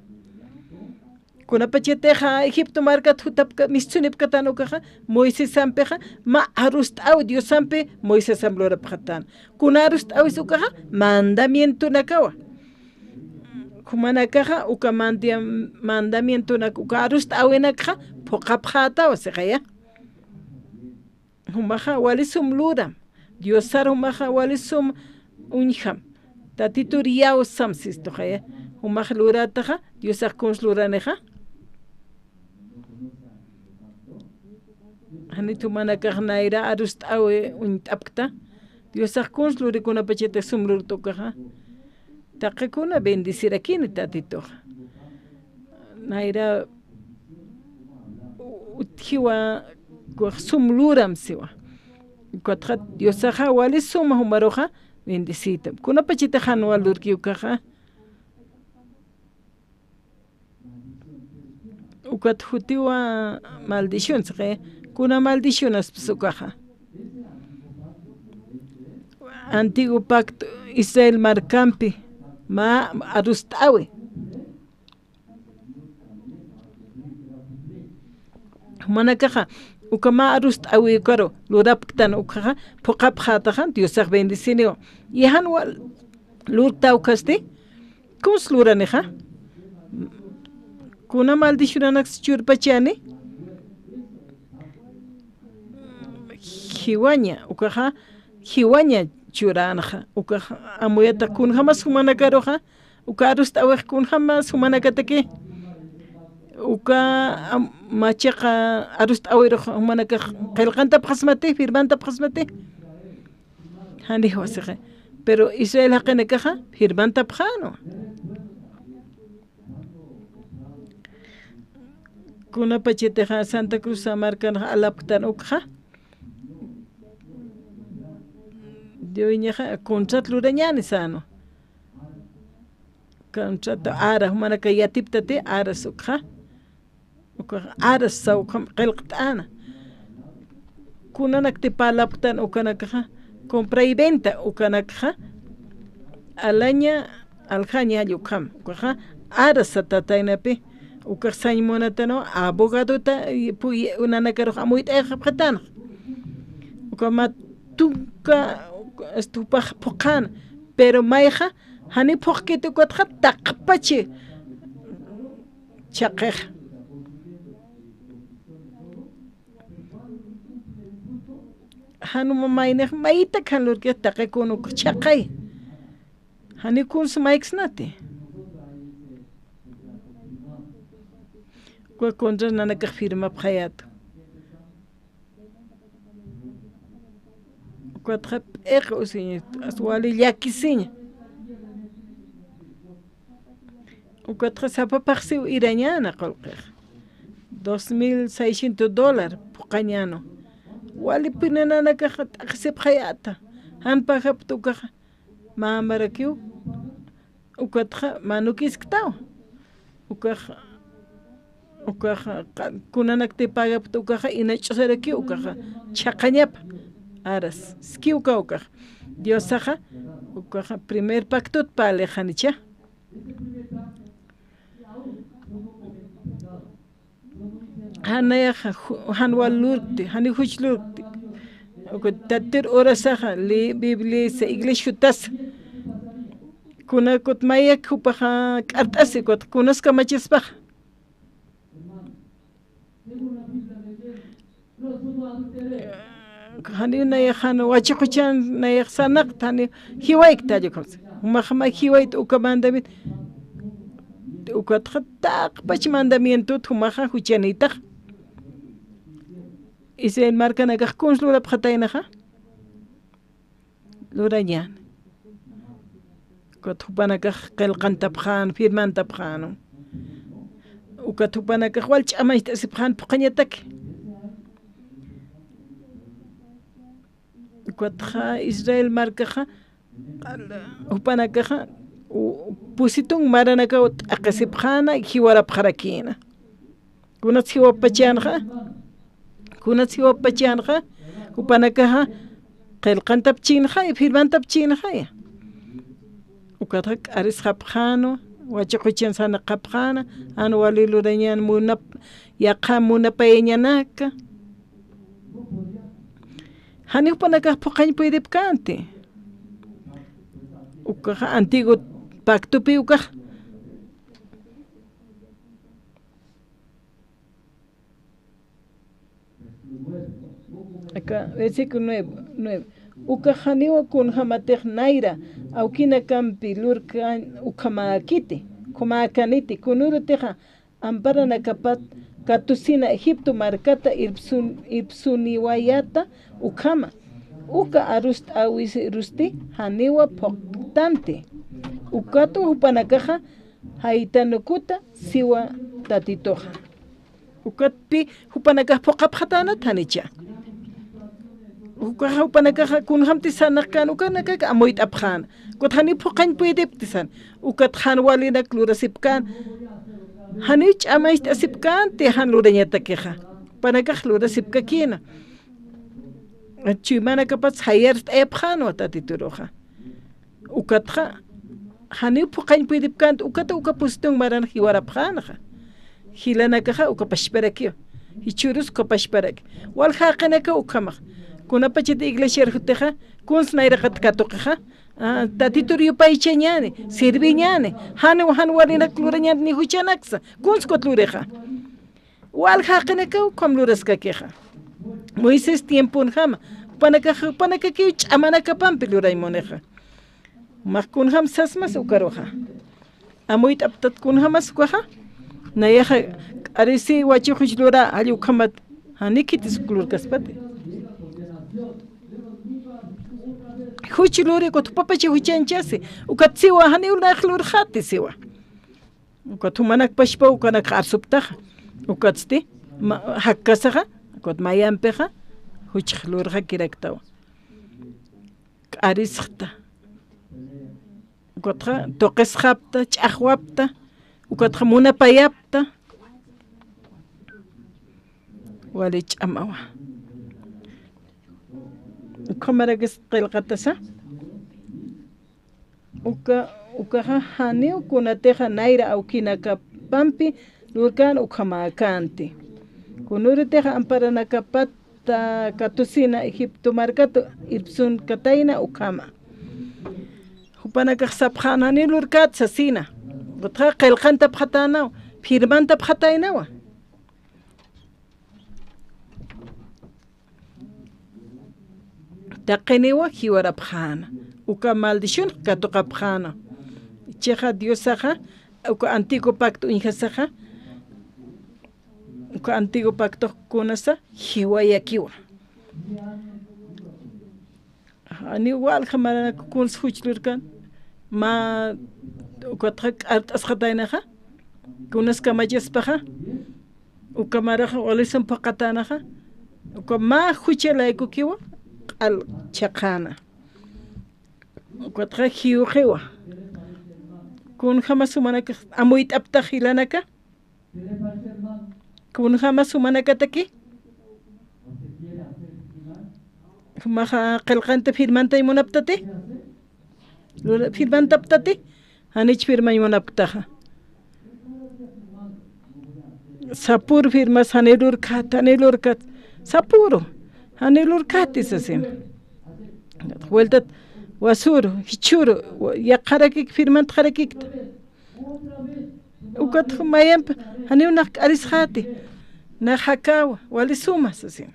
Kunapachatixa Egipto markat jutapka, mistunipkatan ukaxa, Moisesampixa, mä arust'äwi Diosampi Moisesam lurapxatän. Kuna arust'äwis ukaxa, mandamientonakawa. Jumanakaxa, uka mandia-, mandamientonak, uka arust'äwinakxa, phuqhapxätawa, siqaya. Jumaxa wali sum luram. Diosar jumaxa wali sum uñjam. Tatitur iyawsam sistuxaya. Jumax lurataxa, Diosax kuns luranixa. Janit jumanakax nayra arust'äwi uñt'apkta. Diosax kuns luri kunapachatix sum lurt'ukaxa. Taqikuna bendecirakini Tatituxa. Nayra utjiwa, ukax sum luram siwa. Ukatxa Diosaxa wali suma jumaruxa bendecita. Kunapachatixa jan wal lurki ukaxa. Ukat jutiwa maldición, siqi. Kuna maldicionaspas ukaxa. Antiguo pacto Israel markampi mä arust'äwi. Jumanakaxa, uka mä arust'äwi ukaru lurapktan ukaxa, phuqhapxätaxa, Diosax bendeciniwa. Y jan wal lurkta ukasti, kuns luranixa. Kuna maldicionanaks churpachani. Jiwaña, ukaxa, jiwaña churanxa. Ukaxa, amuyatax kunjamas jumanakaruxa, uka arust'äwix kunjamas jumanakataki. Uka, am-, machaqa arust'äwirux jumanakax qillqantapxasmati, firmantapxasmati. Janix wasixa. Pero Israel jaqinakaxa firmantapxänwa. Kunapachatixa Santa Cruz markanax alapktan ukxa. Diosaxa contrat lurañäni sänwa. Contrat ara, jumanaka yatiptati aras ukxa. Ukax aras sawkham qillqt'äna. Kunanakti parlapktan ukanakaxa, compra y venta ukanakaxa, alaña, aljaña jall ukham. Ukaxa aras satätaynapi, ukax sañ munatanwa, abogadota, y pu-, y nanakaruxa amuyt'ayxapxitänxa. Uka mä tunka, este, jupax phuqhäna, pero mayxa, jani phuqkiti ukatxa taqpachi chhaqix. Jan uma maynix maytak jan lurkix taqi kun uk chhaqay. Jani kuns mayksnati. Uka contra nanakax firmapxayäta. Ukatxa p'iqi usiña, as wali llakisiña. Ukatxa sapa phaxsiw irañäna qullqix. Dos mil seiscientos dólar phuqhañäna. Walipina nanakaxa t'aqhisipxayäta. Jan pagapkta ukaxa. Mä marakiw. Ukatxa mä nukisktaw. Ukax, ukax, qa-, kunanakti pagapkta ukaxa, inach'usarakiw ukaxa, chhaqañapa. Aras, skiwka ukax. Diosaxa, ukaxa, primer pactot parlix janicha. Janayaxa, ju-, jan wal lurkti, jani juch lurkti. Uka tatir urasaxa, li Biblia, iglesia jutasa. Kuna kut mayak jupaxa k'art'asi kut kunas kamachaspaxa. Jani nayax jan wachiquchan nayax sarnaqta, jani jiwaykt jallukhamsa. Jumax mä jiwayt uka mandamiento. Ukatxa taqpach mandamientot jumaxa juchanïtax. Israel markanakax kuns lurapxataynaxa. Lurañäni. Ukat jupanakax qillqantapxän, firmantapxänwa. Ukat jupanakax wal ch'amañcht'asipxän phuqhañataki. Ukatxa Israel markaxa, jupanakaxa, u-, pusitun maranakaw t'aqhisipxäna, jiwarapxarakïna. Kunats jiwapachänxa, kunats jiwapachänxa, jupanakaxa, qillqantapchïnxaya, firmantapchïnxaya. Ukatxa k'arisxapxänwa, wachuqichan sarnaqapxäna, jan wali lurañän munap-, yaqha munapayañanaka. Janiw jupanakax phuqhañ puydipkänti. Ukaxa antiguo pactopi ukax. Aka, versículo nueve, nueve. Ukax janiwa kunjamatix nayra awkinakampi lurkan ukhamäkiti, ukhamäkaniti, kunürutixa amparanakapat katusina Egipto markata irpsun-, irpsuniwayäta ukhama. Uka arust'äwirusti janiwa phuqtanti. Ukatwa jupanakaxa jaytanukuta siwa Tatituxa. Ukatpï jupanakax phuqhapxatänat janicha. Ukaxa jupanakaxa kunjamti sarnaqkän ukanakak amuyt'apxäna. Ukat janiw phuqhañ puydipkti sän. Ukat jan walinak lurasipkän. Janiw ch'amacht'asipkänti jan lurañatakixa. Jupanakax lurasipkakïna. Chuymanakapats jayart'ayapxänwa Tatituruxa. Ukatxa, janiw phuqhañ puydipkänti, ukata uka pusitun maran jiwarapxänxa. Jilanakaxa uka pachparakiwa. Jichhürus uka pachparaki. Wal jaqinakaw ukhamax. Kunapachat iglesiar jutixa, kuns nayraqat katuqixa. Ah, Tatitur yupaychañäni, sirviñäni. Jan, jan walinak lurañäni ni juchanaksa. Kuns ukat lurixa. Wal jaqinakaw ukham luraskakixa. Moisés tiemponjama, jupanakax, jupanakakiw ch'amanakapampi lurañ munixa. Max kunjam sasmas ukaruxa. Amuyt'aptat kunjamas ukaxa. Nayaxa k'arisi wachuqich lura, jall ukhamat, janikitis uk lurkaspati. Juch luri ukat jupapacha juchanchasi, ukat siwa janiw nax lurxati siwa. Ukat jumanakpachpa ukanak arsuptaxa. Ukatsti, ma-, jakkasaxa, ukat mayampixa, juchx lurxakiraktawa. K'arisxta. Ukatxa tuqisxapta, ch'axwapta, ukatxa munapayapta. Wali ch'amawa. Ukhamarakis qillqatasa. Uka, ukaxa janiw kunatixa nayra awkinakapampi lurkän ukhamäkänti. Kunürutixa amparanakapat katusina Egipto markatu irpsunkatayna ukhama. Jupanakax sapxän janiw lurkät sasina. Ukatxa qillqantapxatänawa, firmantapxataynawa. Taqiniwa jiwarapxäna, uka maldición katuqapxäna. Chiqa Diosaxa, uka antiguo pacto uñjasaxa, uka antiguo pacto kunasa jiwayakiwa. Janiw walja maranak kuns juch lurkan, mä ukatxa k'art'asxataynaxa, kunas kamachaspaxa, uka maraxa walisam phuqatänaxa, uka mä jucha laykukiwa q'al chhaqhäna. Ukatxa jiwxiwa. Kunjamas jumanakax amuyt'aptax jilanaka, kunjamas jumanakataki, jumaxa qillqanta firmantañ munaptati, lura-, firmantaptati, janich firmañ munapktaxa. Sapüru firmas janiw lurkät, janiw lurkät, sapüru, janiw lurkäti sasin. Vueltat wasüru, jichhüru, wa-, yaqharakik, firmantxarakikta. Ukat mayamp, janiw nax k'arisxäti, nax jakäwa, wali suma sasin.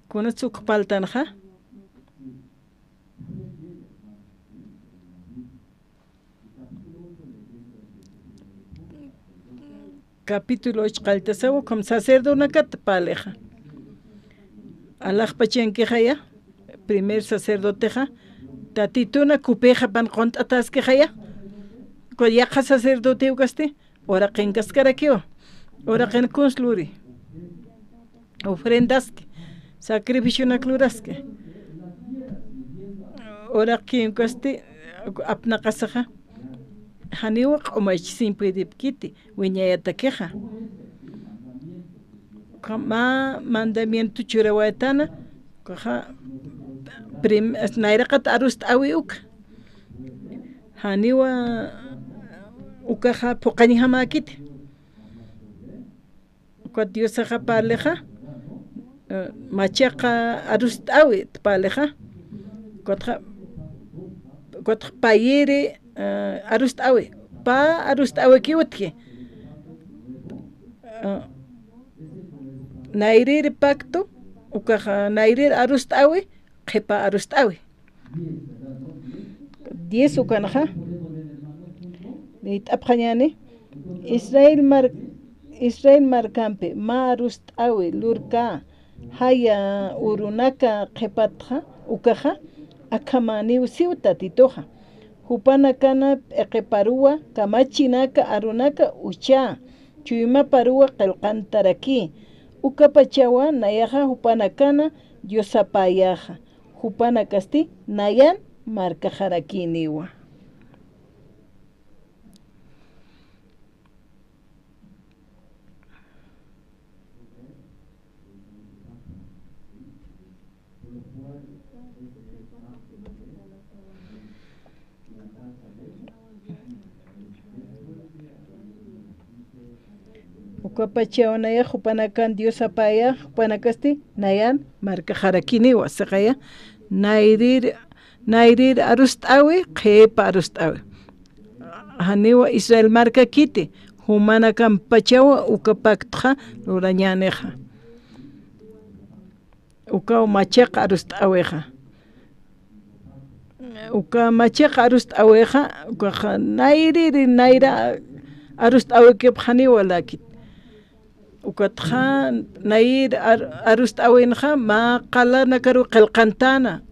Kunats uk parltanxa. Capítulo ocho qalltasawa, ukham sacerdonakat parlixa. Alaxpachankixaya, primer sacerdotexa, Tatituna kupixa pan qunt'ataskixaya, uka yaqha sacerdote ukasti, uraqinkaskarakiwa, uraqin kuns luri. Ofrendaski. Sacrificionak luraski. Uraqi ukasti apnaqasaxa, janiwa q'umachsiñ puedipkiti, wiñayatakixa. Uka mä mandamiento churawaytana, ukaxa prim-, nayraqat arust'awi uka. Janiwa ukaxa phuqañjamäkiti. Ukat Diosaxa parlixa, eh, machaqa arust'awi parlixa. Ukatxa, ukatxa payiri, eh, arust'awi. Pä arust'awikiw utji. Eh, nayrïr pacto, ukaxa nayrïr arust'awi, qhipa arust'awi. Diez ukanxa, liyt'apxañäni, Israel mar-, Israel markampi mä arust'awi lurkä jaya urunaka qhipatxa, ukaxa akhamäniw siw Tatituxa. Jupanakana p'iqiparuwa kamachinaka arunaka uchä, chuymaparuwa qillqantarakï. Ukapachawa nayaxa jupanakana Diosapäyäxa. Jupanakasti nayan markaxarakïniwa. Ukapachaw nayax jupanakan Diosapäyäx, jupanakasti nayan markaxarakïniwa, siqaya, nayrïr, nayrïr arust'awi, qhipa arust'awi. Janiwa Israel markakiti, jumanakampachawa uka pactoxa lurañänixa. Ukaw machaqa arust'awixa. Uka machaqa arust'awixa, ukaxa nayrïri nayra arust'awikipxaniwa lakit. Ukatxa nayïr ar-, arust'awinxa mä qalanakaruw qillqantäna.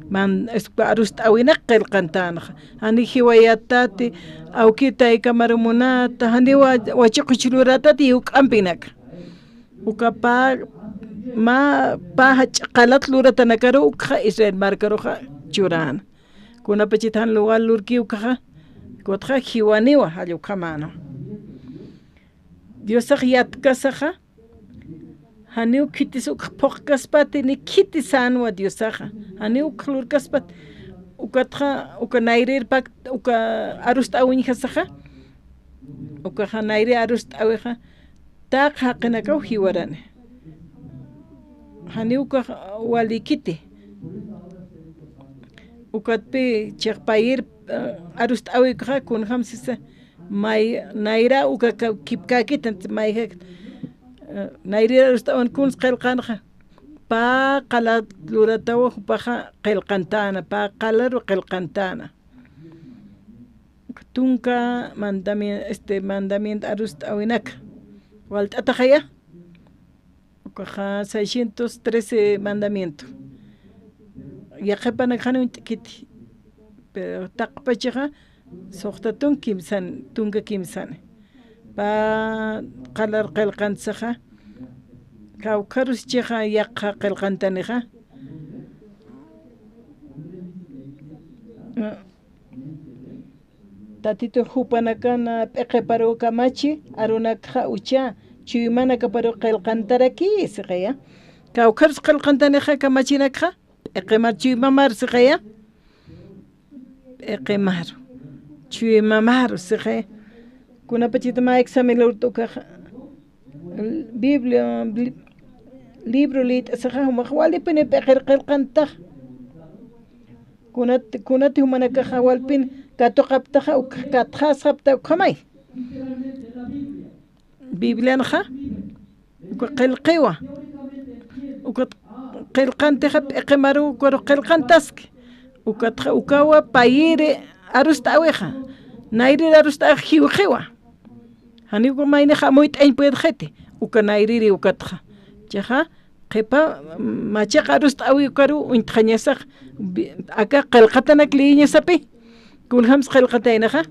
Man, es, arust'awinak qillqantänxa. Jani jiwayatati, awkitay kamarumunata, jani wa-, wachuqich luratati, yuk'ampinaka. Uka pä, mä pä jach'a qalat luratanakaru ukxa Israel markaruxa churäna. Kunapachit jan lugar lurki ukxa, kutxa jiwaniwa, jall ukhamäna. Diosax yatkasaxa, janiw khitis ukx phuqkaspati, ni khitis sänwa Diosaxa. Janiw ukx lurkaspat, ukatxa, uka nayrïr pakt, uka arust'awiñjasaxa, ukaxa nayrïr arust'awixa, taqi jaqinakaw jiwarani. Janiw ukax walikiti. Ukatpï chiqpayïr, eh, arust'awikxa kunjam sisa, may, nayra uka ka-, kipkäkitan, mayja, eh, nayrïr arust'awan kuns qillqanxa. Pä qalat luratawa jupaxa qillqantäna, pä qalaru qillqantäna. Tunka mandamien-, este, mandamiento arust'awinaka. Walt'ataxaya. Ukaxa seiscientos trece mandamiento. Yaqhipanak jan uñt'kiti. Pero taqpachaxa suxta tunka kimsan, tunka kimsani. Pä qalar qillqantsaxa, kawkharus chixa yaqha qillqantanixa. Tatitux jupanakana p'iqiparuw kamachi, arunakxa uchä, chuymanakaparuw qillqantarakï, siqaya. Kawkharus qillqantanixa kamachinakxa, p'iqimar chuymamar, siqaya. P'iqimaru, chuymamaru, siqaya. Kunapachita mä examen lurt'ukaxa, Biblia, li-, libro liyt'asaxa, jumax walipini p'iqir qillqantax. Kunat, kunati jumanakaxa walpin katuqaptaxa, uk-, katxasxapta ukhamay. Biblianxa, uka qillqiwa. Ukat qillqantixa p'iqimaru, ukaru qillqantaski. Ukatxa, ukawa payiri arust'awixa. Nayrïr arust'awixa jiwxiwa. Janiw uka maynixa amuyt'añ puedxiti, uka nayrïri ukatxa. Chixa, qhipa, machaqa arust'awi ukaru uñtxañasax, bi-, aka qillqatanak liyiñasapi, kunjams qillqataynaxa,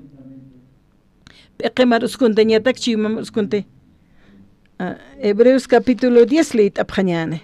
p'iqimar uskuntañatak, chuymamar uskunti. Ah, Hebreos capítulo diez liyt'apxañäni.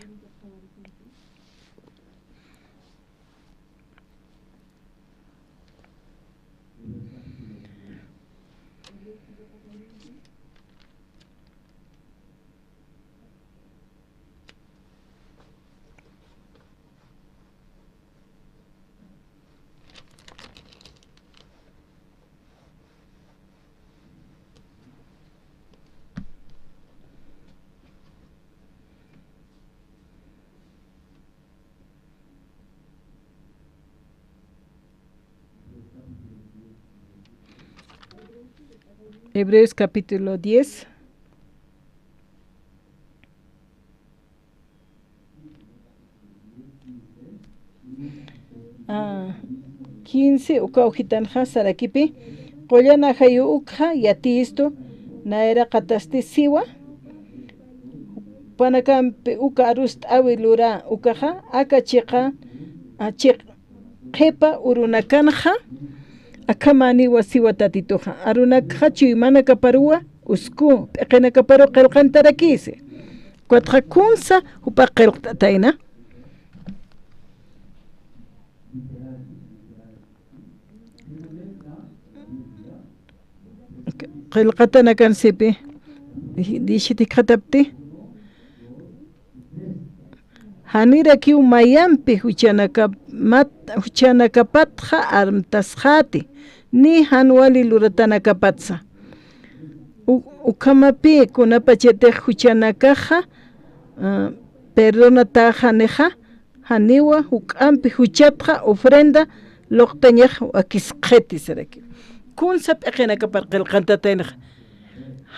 Hebreos capítulo diez. Ah, quince, uka ujitanxa sarakipi, qullan ajayu ukxa yatiyistu, nayraqatasti siwa, panakampi uka arust'äwi lurä ukaxa, aka chiqa, ah, chiq-, qhipa urunakanxa, akhamaniwa siwa Tatituxa, arunakxa chuymanakaparuwa, usku, p'iqinakaparu qillqantarakïsi. Ukatxa kunsa jupax qillqt'atayna. Qillqatanakansipï, diecisiete jikxatapti. Janirakiw mayampi juchanakamat-, juchanakapatxa amtasxäti, ni jan wali luratanakapatsa. U-, ukhamapï kunapachatix juchanakaxa, ah, perdonatäxanixa, janiwa juk'ampi juchatxa ofrenda luqtañax wakisqiti sarakiw. Kunsa p'iqinakapar qillqantataynaxa.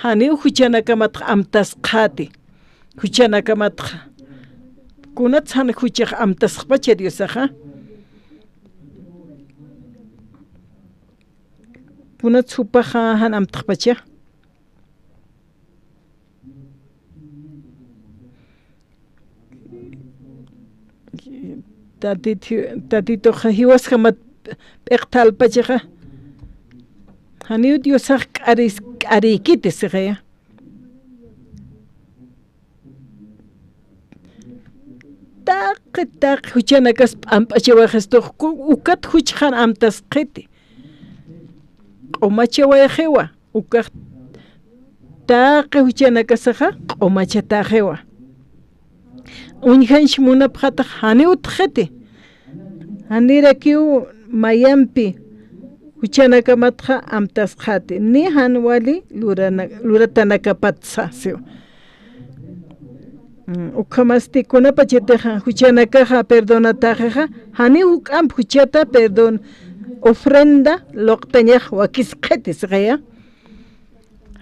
Janiw juchanakamatxa amtasqäti. Juchanakamatxa. Kunats jan juchax amtasxpacha Diosaxa. Kunats jupaxa jan amtasxpacha. Tatit-, Tatituxa jiwasjamat p'iqthalpachaxa. Janiw Diosax k'aris-, k'ariykiti sixaya. Taqi, taqi juchanakas p'amp'achawayxistux, ku-, ukat juchxan amtasqiti. Q'umachawayxiwa, ukax taqi juchanakasaxa q'umachatäxiwa. Uñjanch munapxatax janiw utjxiti. Janirakiw mayampi juchanakamatxa amtasxäti, ni jan wali lurana-, luratanakapatsa siwa. Mm, ukhamasti kunapachatixa juchanakaxa perdonatäxixa, janiw juk'amp juchata perdón, ofrenda luqtañax wakisqiti sixaya.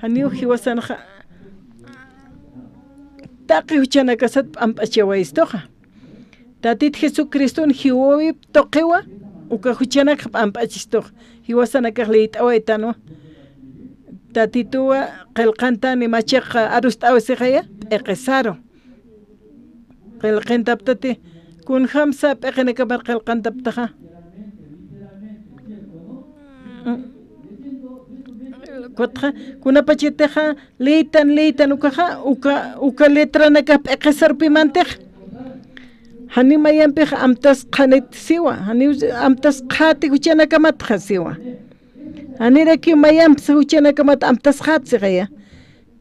Janiw jiwasanxa taqi juchanakasat p'amp'achawayistuxa. Tatit Jesucriston jiwawip tuqiwa, uka juchanakxa p'amp'achistuxa. Jiwasanakax liyt'awaytanwa. Tatituwa qillqantani machax arust'awi sixaya, p'iqisaru. Qillqintaptati, kunjamsa p'iqinakamar qillqantaptaxa. Kutxa, kunapachatixa, liytan, liytan ukaxa, uka, uka letranakax p'iqisarupimantix. Janiw mayampix amtasqanit siwa, janiw amtasqäti juchanakamatxa siwa. Janirakiw mayampsa juchanakamat amtasqät sixaya.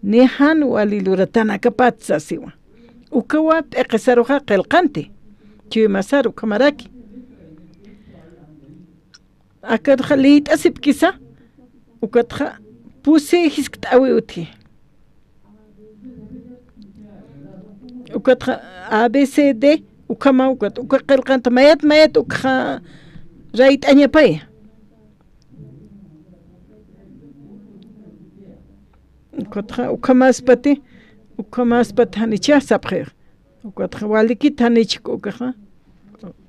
Ni jan wali luratanakapatsa siwa. Ukawa p'iqisaruxa qillqanti. Chuymasar ukhamaraki. Akatxa liyt'asipkisa, ukatxa pusi jiskt'äwi utji. Ukatxa A B C D, ukhama ukat, uka qillqanta mayat, mayat ukxa rayt'añapaya. Ukatxa, ukhamäspati, ukhamäspati janicha sapxi. Ukatxa walikit janichik ukaxa.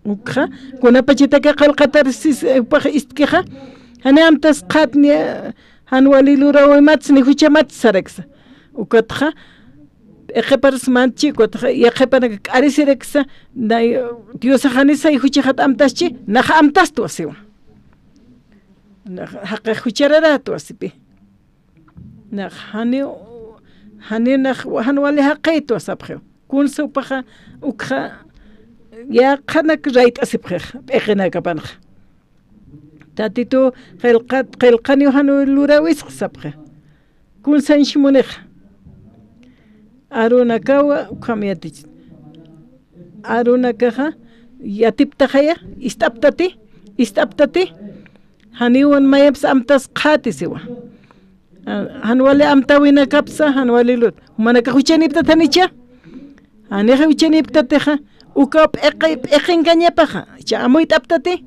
Ukxa, kunapachataki qillqatar sis, eh, jupax istkixa. Jani amtasqät ni, eh, jan wali luräwimats ni juchamats saraksa. Ukatxa, p'iqipars mantchi, ukatxa, yaqhipanaka k'arisiraksa, nay, Diosax janisay juchaxat amtaschi, nax amtastwa siwa. Nax jaqix juchararätwa sipi. Nax janiw, Janiw nax, jan wali jaqïtwa sapxiw. Kunsa jupaxa, ukxa, yaqhanak rayt'asipxix, p'iqinakapanxa. Tatitu qillqat, qillqaniw jan luräwisxa sapxi. Kunsañchi munixa. Arunakawa, ukham yatichit. Arunakaxa, yatiptaxaya, ist'aptati, ist'aptati. Janiwan mayapsa amtasxäti siwa. A, jan wali amtäwinakapsa, jan wali lut. Jumanakax juchanïptat janicha. Janixa juchanïptatixa, uka p'iqi, p'iqinkañapaxa. Cha amuyt'aptati.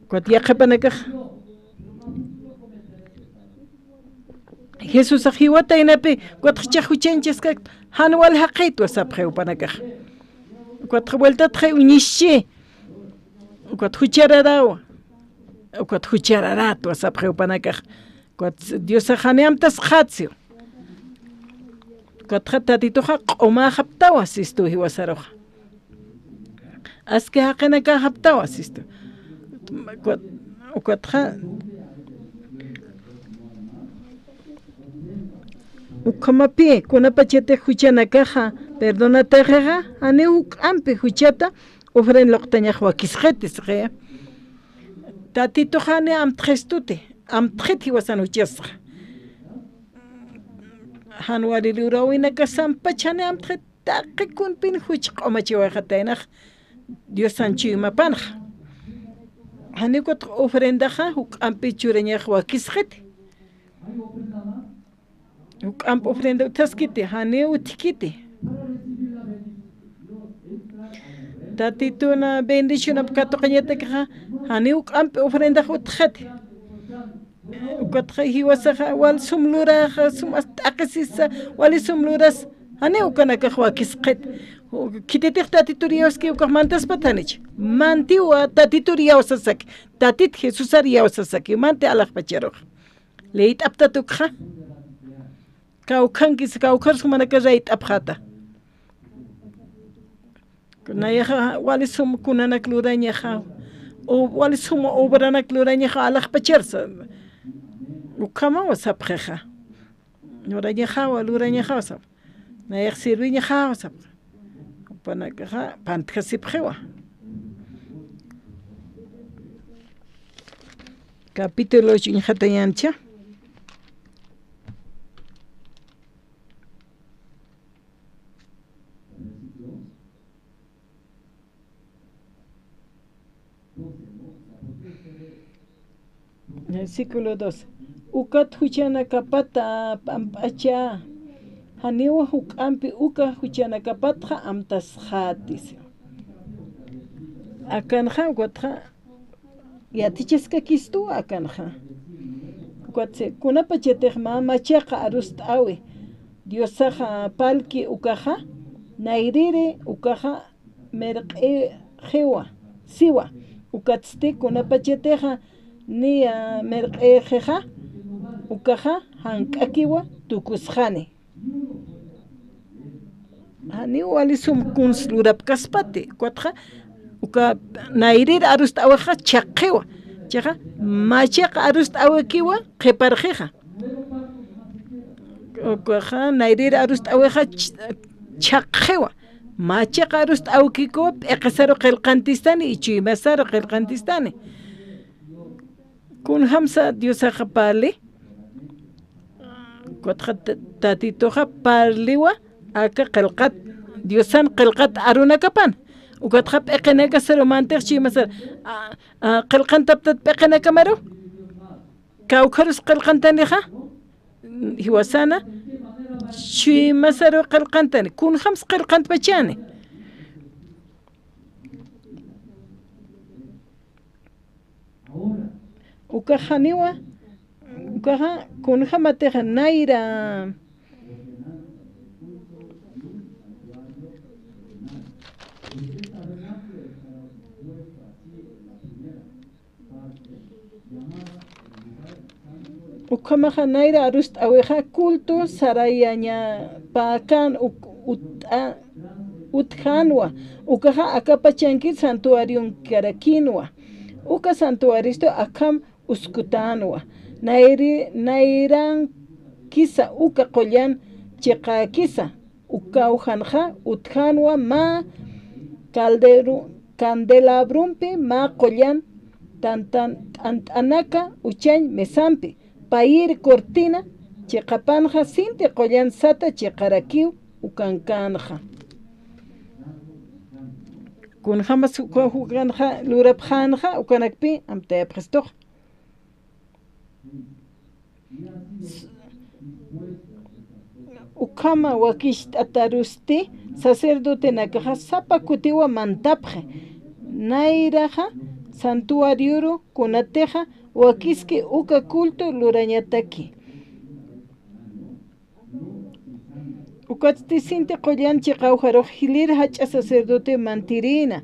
Ukat yaqhipanakax. Jesusax jiwataynapi, ukat jichhax juchañchaskakt, jan wali jaqïtwa sapxi jupanakax. Ukat vueltatxi uñischï. Ukat juchararawa. Ukat juchararätwa sapxi jupanakax. Ukat Diosax jani amtasxätsiw. Ukatxa Tatituxa q'umäxaptawa sistu jiwasaruxa. Aski jaqinakäxaptawa sistu. Ukat, ukatxa, ukhamapï, kunapachatix juchanakaxa perdonataxixa, janiw juk'ampi juchata, ofrenda luqtañax wakisxiti, sixi. Tatituxa jani amtxistuti, amtxit jiwasan juchasxa. Jan wali luräwinakasampach jani amtxit, taqi kunpin juch q'umachawayxataynax Diosan chuymapanxa. Janiw ukat ofrendaxa, juk'ampi churañax wakisxiti. Juk'amp ofrenda utjaskiti, janiw utjkiti. Tatitun bendicionap katuqañatakixa, janiw juk'amp ofrendax utjxati. Ukatxa jiwasaxa, wal sum luraxa, sum as t'aqhisisa, wali sum luras, janiw ukanakax wakisxit. Khititix Tatitur iyawski ukax mantaspat janich. Mantiwa Tatitur iyawsasaki. Tatit Jesusar iyawsasaki. Manti alaxpacharux. Liyt'aptat ukxa. Kawkhankis, kawkharus jumanakax rayt'apxäta. Nayaxa wali sum kunanak lurañaxa. O wali sum obranak lurañaxa alaxpacharsa. Ukhamawa sapxixa. Lurañaxawa, lurañaxawa sap. Nayax sirviñaxawa sap. Jupanakaxa pantjasipxiwa. Capítulo ocho uñjatañäncha. Versículo dos. Ukat juchanakapata pamp'acha, janiwa juk'ampi uka juchanakapatxa amtasxäti. Akanxa, ukatxa, yatichaskakistuwa akanxa. Ukatsi, kunapachatix mä machaqa arust'äwi, Diosaxa parlki ukaxa, nayrïri ukaxa, mirq'ixiwa, siwa, ukatsti kunapachatixa niya mirq'ixixa, ukaxa jank'akiwa tukusxani. Janiw wali sum kuns lurapkaspati, ukatxa, uka nayrïr arust'äwixa chhaqxiwa, chiqa, machaqa arust'äwikiwa qhiparxixa. Ukaxa, nayrïr arust'äwixa ch-, chhaqxiwa. Machaqa arust'äwikikuwa p'iqisaru qillqantistani, ichuymasaru qillqantistani. Kunjamsa Diosaxa parli. Ukatxa ta-, Tatituxa parliwa, aka qillqat, Diosan qillqat arunakapan. Ukatxa p'iqinakasarumantix chuymasar, a, a, qillqantaptat p'iqinakamaru. Kawkharus qillqantanixa, jiwasana, chuymasaru qillqantani, kunjams qillqantpachani. Ukax janiwa, ukaxa kunjamatixa nayra. Ukhamaxa nayra arust'äwixa culto sarayañapäkän uk-, ut'a-, utjänwa, ukaxa akapachanki santuarionkarakïnwa, uka santuaristu akham uskutänwa, nayri-, nayran-, kisa uka qullan chiqäkisa, ukaw janxa utjänwa mä calderu-, candelabrumpi mä qullan tantan-, t'ant'anaka uchañ mesampi, payïr cortina chiqapanxa sinti qullan sata chiqarakiw ukankänxa. Kunjamas uka jukanxa lurapxänxa, ukanakpi amtayapxistux. Ukhama wakicht'atarusti sacerdotenakaxa sapa kutiwa mantapxi. Nayraxa santuarioru kunatixa wakiski uka culto lurañataki. Ukatsti sinti qullan chiqawjarux jilïr jach'a sacerdote mantirïna,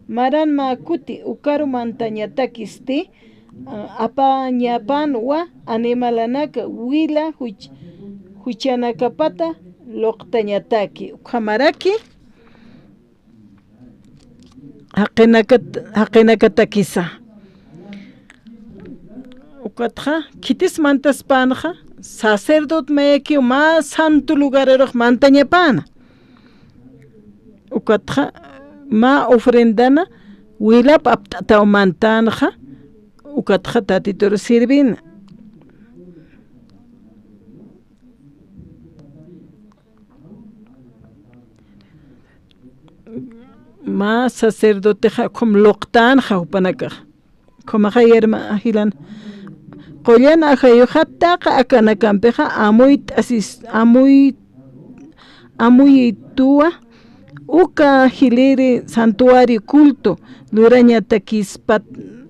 maran mä kuti ukaru mantañatakisti, a-, apañapanwa animalanaka wila juch-, juchanakapata luqtañataki. Ukhamaraki jaqinakat-, jaqinakatakisa. Ukatxa, khitis mantaspänxa, sacerdote mayakiw mä santo lugararux mantañapäna. Ukatxa, mä ofrendana wilap apt'ataw mantänxa, ukatxa Tatituru sirvina. Mä sacerdotexa ukham luqtänxa jupanakax. Ukhamaxa yarma jilan. Qullan ajayuxa taqa akanakampixa amuyt'asis-, amuy-, amuyituwa uka jilïri santuario culto lurañatakispat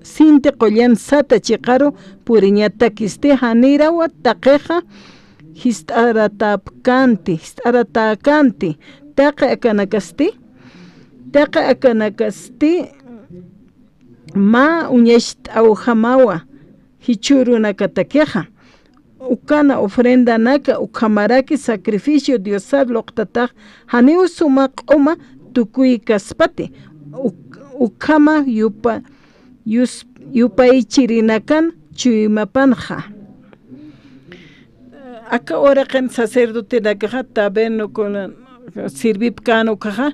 sinti qullan sata chiqaru puriñatakisti janirawa taqixa jist'aratäpkänti, jist'aratäkänti, taqi akanakasti, taqi akanakasti, mä uñacht'awjamawa jichhürunakatakixa. Ukana ofrendanaka ukhamaraki sacrificio Diosar luqtatax janiw suma q'uma tukuykaspati, uk-, ukhama yupa-, yus-, yupaychirinakan chuymapanxa. Aka uraqin sacerdotenakaxa taberno kuna sirvipkän ukaxa,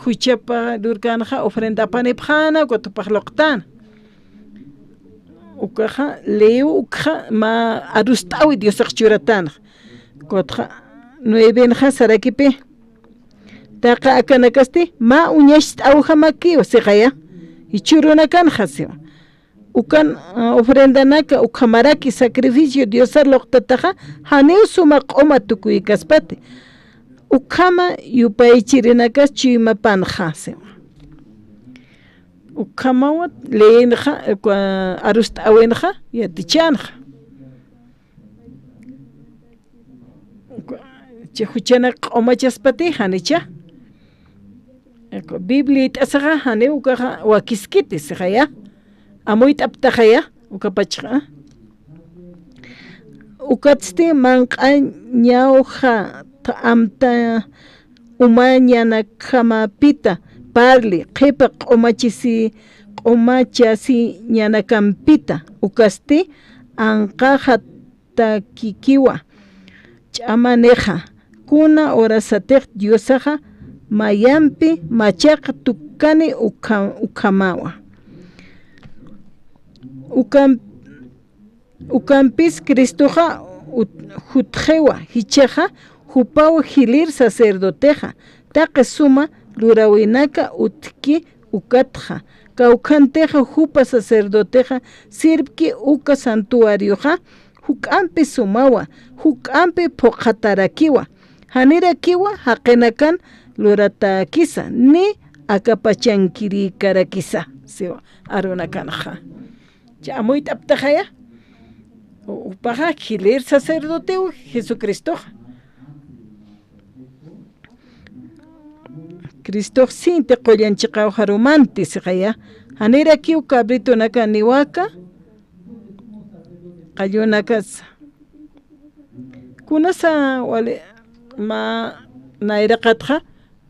juchapa lurkänxa ofrenda apanipxäna, uka tupax luqtän. Ukaxa, ley ukxa mä arust'awi Diosax churatänxa. Ukatxa, nuevenxa sarakipi. Taqa akanakasti, mä uñacht'awjamakiw, siqaya. Jichhürunakanxa, siwa. Ukan, ah, ofrendanaka ukhamaraki sacrificio Diosar luqtataxa, janiw suma q'uma tukuykaspati. Ukhama yupaychirinakas chuymapanxa, siwa. Ukhamawa leyinxa, uka arust'awinxa, yatichänxa. Uka, chi juchanak q'umachaspati, janicha. Uka Biblia it'asaxa, janiw ukaxa wakiskiti, siqaya. Amuyt'aptaxaya, ukapachxa. Ukatsti manq'añawxa amta umañanakjamapita parli, qhipa q'umachisi-, q'umachasiñanakampita, ukasti anqaxatakikiwa, ch'amanixa, kuna urasatix Diosaxa mayampi machaqa tukkani ukha-, ukhamawa. Ukam-, Ukampis Cristoxa ut-, jutxiwa, jichhaxa jupaw jilïr sacerdotexa, taqi suma luräwinaka utjki ukatxa, kawkhantixa jupa sacerdotexa sirvki uka santuarioxa, juk'ampi sumawa, juk'ampi phuqhatarakiwa, janirakiwa jaqinakan luratäkisa, ni akapachankirïkarakisa, siwa, arunakanxa. Cha amuyt'aptaxaya, u-, jupaxa jilïr sacerdotew Jesucristoxa. Cristox sinti qullan chiqawjarumanti siqaya, janirakiw cabritonaka niwaka, qallunakasa. Kunasa wali, mä nayraqatxa,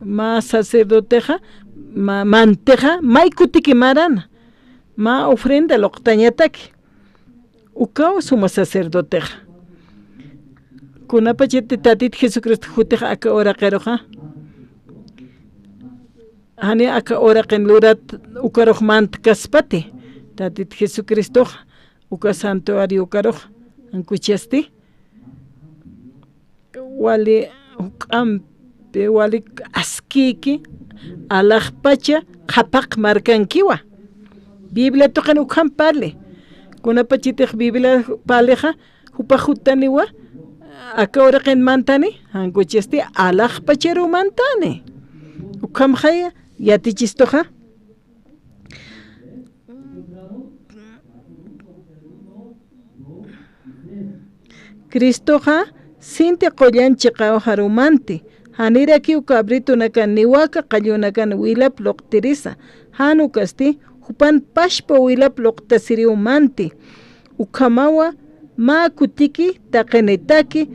mä sacerdotexa, mä mantixa, may kutiki marana, mä ofrenda luqtañataki. Ukaw suma sacerdotexa. Kunapachati Tatit Jesucristo jutix aka uraqiruxa, jani aka uraqin lurat ukarux mantkaspati, Tatit Jesucristoxa uka santuario ukarux, jan kuchasti, wali juk'ampi, wali askïki, alaxpacha qhapaq markankiwa. Biblia tuqin ukham parli. Kunapachatix Biblia parlixa, jupax jutaniwa, aka uraqin mantani, jan kuchasti alaxpacharu mantani. Ukhamxaya yatichistuxa. Cristoxa sinti qullan chiqawjarumanti, janirakiw cabritunakan ni waka qallunakan wilap luqtirisa, jan ukasti jupan pachpa wilap luqtasiriw manti. Ukhamawa mä kutiki taqinitaki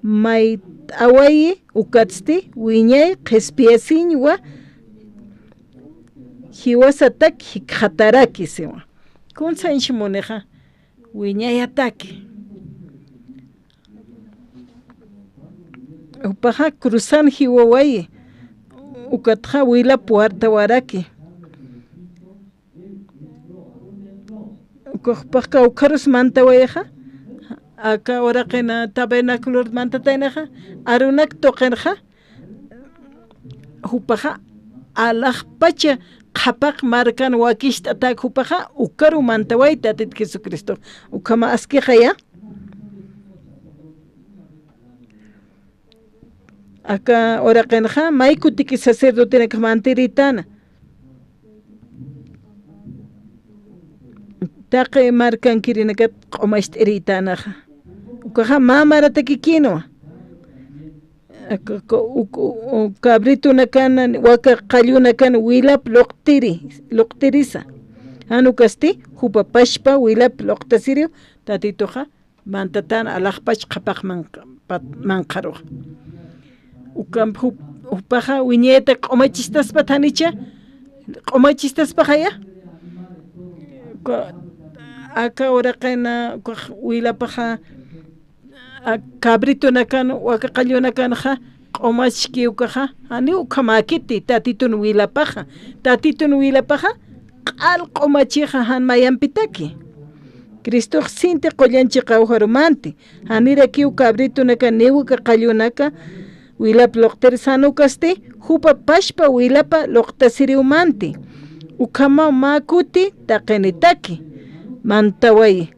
mayt'awayi, ukatsti wiñay qhispiyasiñwa jiwasatak jikxataraki siwa. Kunsañchi munixa, wiñayataki. Jupaxa cruzan jiwawayi, ukatxa wilap wartawaraki. Ukax jupax kawkharus mantawayixa, aka uraqina tabernaculor mantataynaxa, arunak tuqinxa, jupaxa alaxpacha qhapaq markan wakicht'atak jupaxa, ukaru mantawayi Tatit Jesucristo. Ukhama askixaya. Aka uraqinxa, may kutiki sacerdotenakax mantirïtäna. Taqi markankirinakat q'umacht'irïtänaxa. Ukaxa mä maratakikinwa. Aka, aka, uk-, u-, u-, cabritunakan, waka qallunakan wilap luqtiri, luqtirisa. Jan ukasti, jupa pachpa wilap luqtasiriw, Tatituxa, mantatän alaxpach qhapaq manq-, pat-, manqharux. Ukamp jup-, jupaxa wiñayta q'umachistaspat janicha, q'umachistaspaxaya. Uka, aka uraqina, ukax wilapaxa, a, cabritunakan, waka qallunakanxa, q'umachki ukaxa, janiw ukhamäkiti, Tatitun wilapaxa. Tatitun wilapaxa, q'al q'umachixa jan mayampitaki. Cristox sinti qullan chiqawjarumanti, janirakiw cabritunakan ni waka qallunaka wilap luqtirisan ukasti, jupa pachpa wilapa luqtasiriw manti. Ukhamaw mä kuti taqinitaki mantawayi.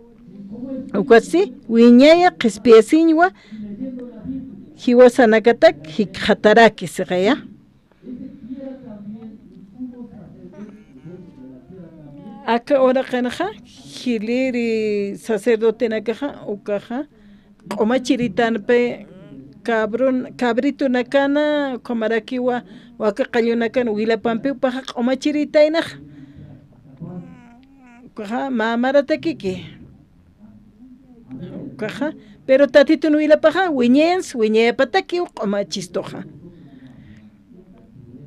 Ukatsti, wiñaya qhispiyasiñwa jiwasanakatak jikxataraki siqaya. Aka uraqinxa, jiliri sacerdotenakaxa, ukaxa, q'umachiritanpi cabrón, cabritunakana, ukhamarakiwa, waka qallunakan wilapampi, upaxa q'umachiritaynaxa. Ukaxa, mä maratakiki. Ukaxa, pero Tatitun wilapaxa, wiñayansa, wiñayapatakiw q'umachistuxa.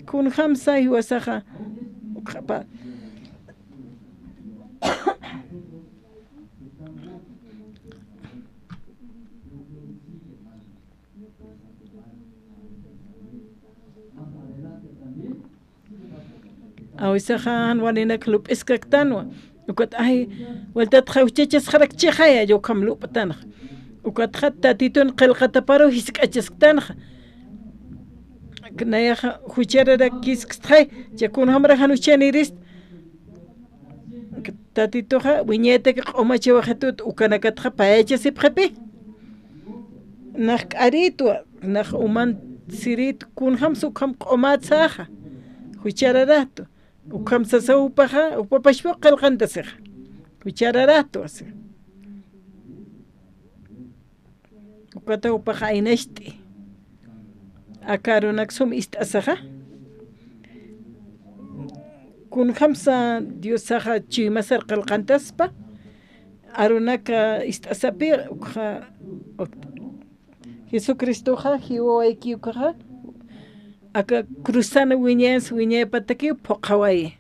Kunjamsa jiwasaxa, ukxapa. Awisaxa jan walinak lup'iskaktanwa. Ukat, ay, waltatxa juchachasxarakchixaya, ukham lup'tanxa. Ukatxa Tatitun qillqataparu jisk'achasktanxa. Nayaxa juchararakiskstxay, cha kunjamarax jan juchanirist. Tatituxa, wiñaytaki q'umachiwaxitut ukanakatxa payachasipxipi. Nax k'aritwa, nax uman sirit, kunjamsa ukham q'umatsaxa. Juchararatu. Ukham sasa jupaxa, jupa pachpa qillqantasixa. Juchararatwa si. Ukata jupaxa aynacht'i. Aka arunak sum ist'asaxa. Kunjamsa Diosaxa chuymasar qillqantaspa. Arunaka ist'asapi, ukxa, Jesucristoxa, jiwawayki ukxa, aka cruzan wiñayansa, wiñayapatakiw phuqhawayi.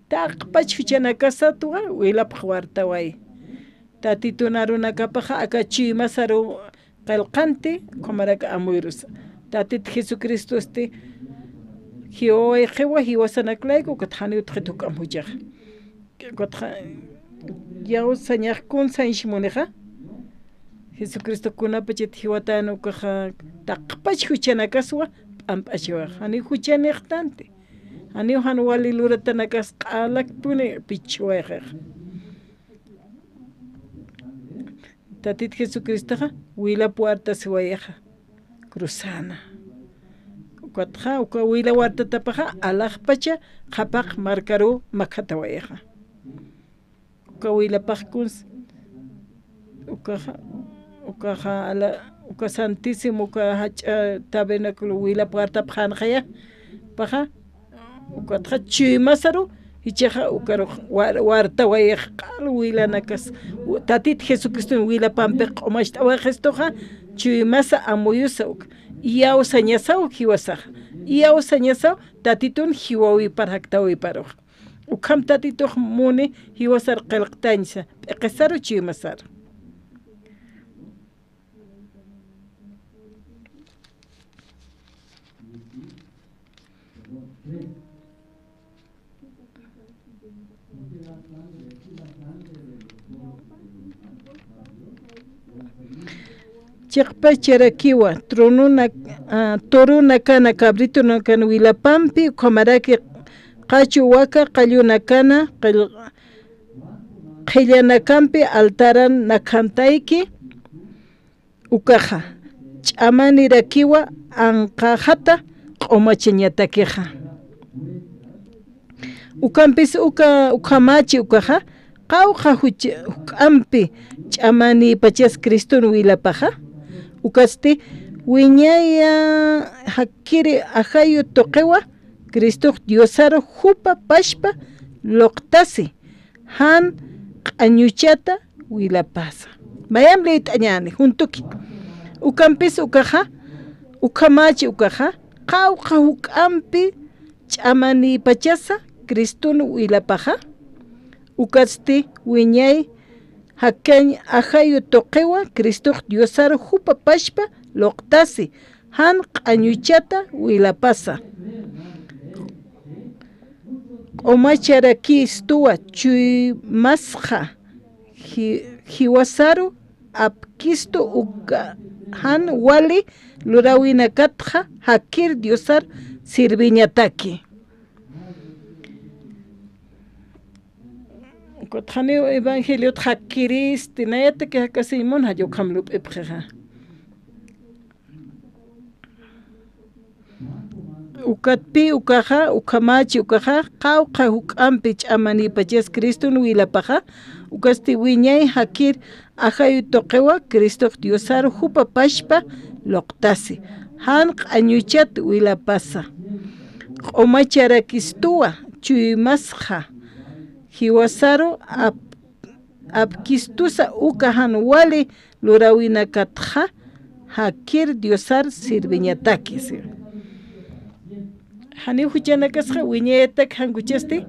Taqpach juchanakasatwa, wilapx wartawayi. Tatitun arunakapaxa, aka chuymasaru qillqanti, ukhamarak amuyrusa. Tatit Jesucristosti jiwawayxiwa, jiwasanak layku, ukat janiw utjit juk'amp juchaxa. Ukatxa, yaw sañax kun sañshi munixa. Jesucristo kunapachat jiwatän ukaxa, taqpach juchanakaswa p'amp'achiwax. Janiw juchanïxtanti. Janiw jan wali luratanakas q'alakpuni pichhuwayxixa. Tatit Jesucristoxa wilap wartasiwayixa, cruzana. Ukatxa, uka wila wartatapaxa, alaxpacha qhapaq markaruw makhatawayxa. Uka wilapax kuns, ukaxa, ukaxa ala, uka santísimo, uka jach'a tabernáculo wilap wartap janxaya, paxa, ukatxa chuymasaru, jichhaxa ukarux war-, wartawayix q'al wilanakas, u-, Tatit Jesucriston wilapampi q'umacht'awayixistuxa, chuymasa amuyusa uk, iyawsañasaw jiwasaxa, iyawsañasaw Tatitun jiwawipar jaktawiparux. Ukham Tatitux muni jiwasar qillqtañsa, p'iqisaru chuymasaru. Chiqpacharakiwa, tronuna-, ah, torunakana, cabritonakana wilapampi, ukhamaraki qachu waka qallunakana, qall-, qhillanakampi altaran nakhantayki, ukaxa, ch'amanirakiwa anqaxata q'umachañatakixa. Ukampis uka, ukhamächi ukaxa, qawqha juch-, juk'ampi ch'amanïpachas Cristun wilapaxa, ukasti wiñaya jakkiri ajayu tuqiwa, Cristux Diosaru jupa pachpa luqtasi, jan q'añuchata wilapasa. Mayamp liyt'añäni, juntuki. Ukampis ukaxa, ukhamächi ukaxa, qawqha juk'ampi ch'amanïpachasa Cristun wilapaxa, ukatsti wiñay jakkañ ajayu tuqiwa Cristux Diosaru jupa pachpa luqtasi, jan q'añuchata wilapasa. Q'umacharakistuwa chuymasxa ji-, jiwasaru apkistu uka jan wali luräwinakatxa jakkir Diosar sirviñataki. Ukatxa janiw evangeliot jakkiristi, nayataki jakasiñ mun, jall ukham lup'ipxixa. Ukatpï ukaxa, ukhamächi ukaxa, qawqha juk'ampi ch'amanïpachas Cristun wilapaxa, ukatsti wiñay jakkir ajayu tuqiwa Cristux Diosaru jupa pachpa luqtasi, jan q'añuchat wilapasa. Q'umacharakistuwa chuymasxa jiwasaru ap-, apkistusa uka jan wali luräwinakatxa jakkir Diosar sirviñataki, si. Janiw juchanakasxa wiñayatak jan juchasti,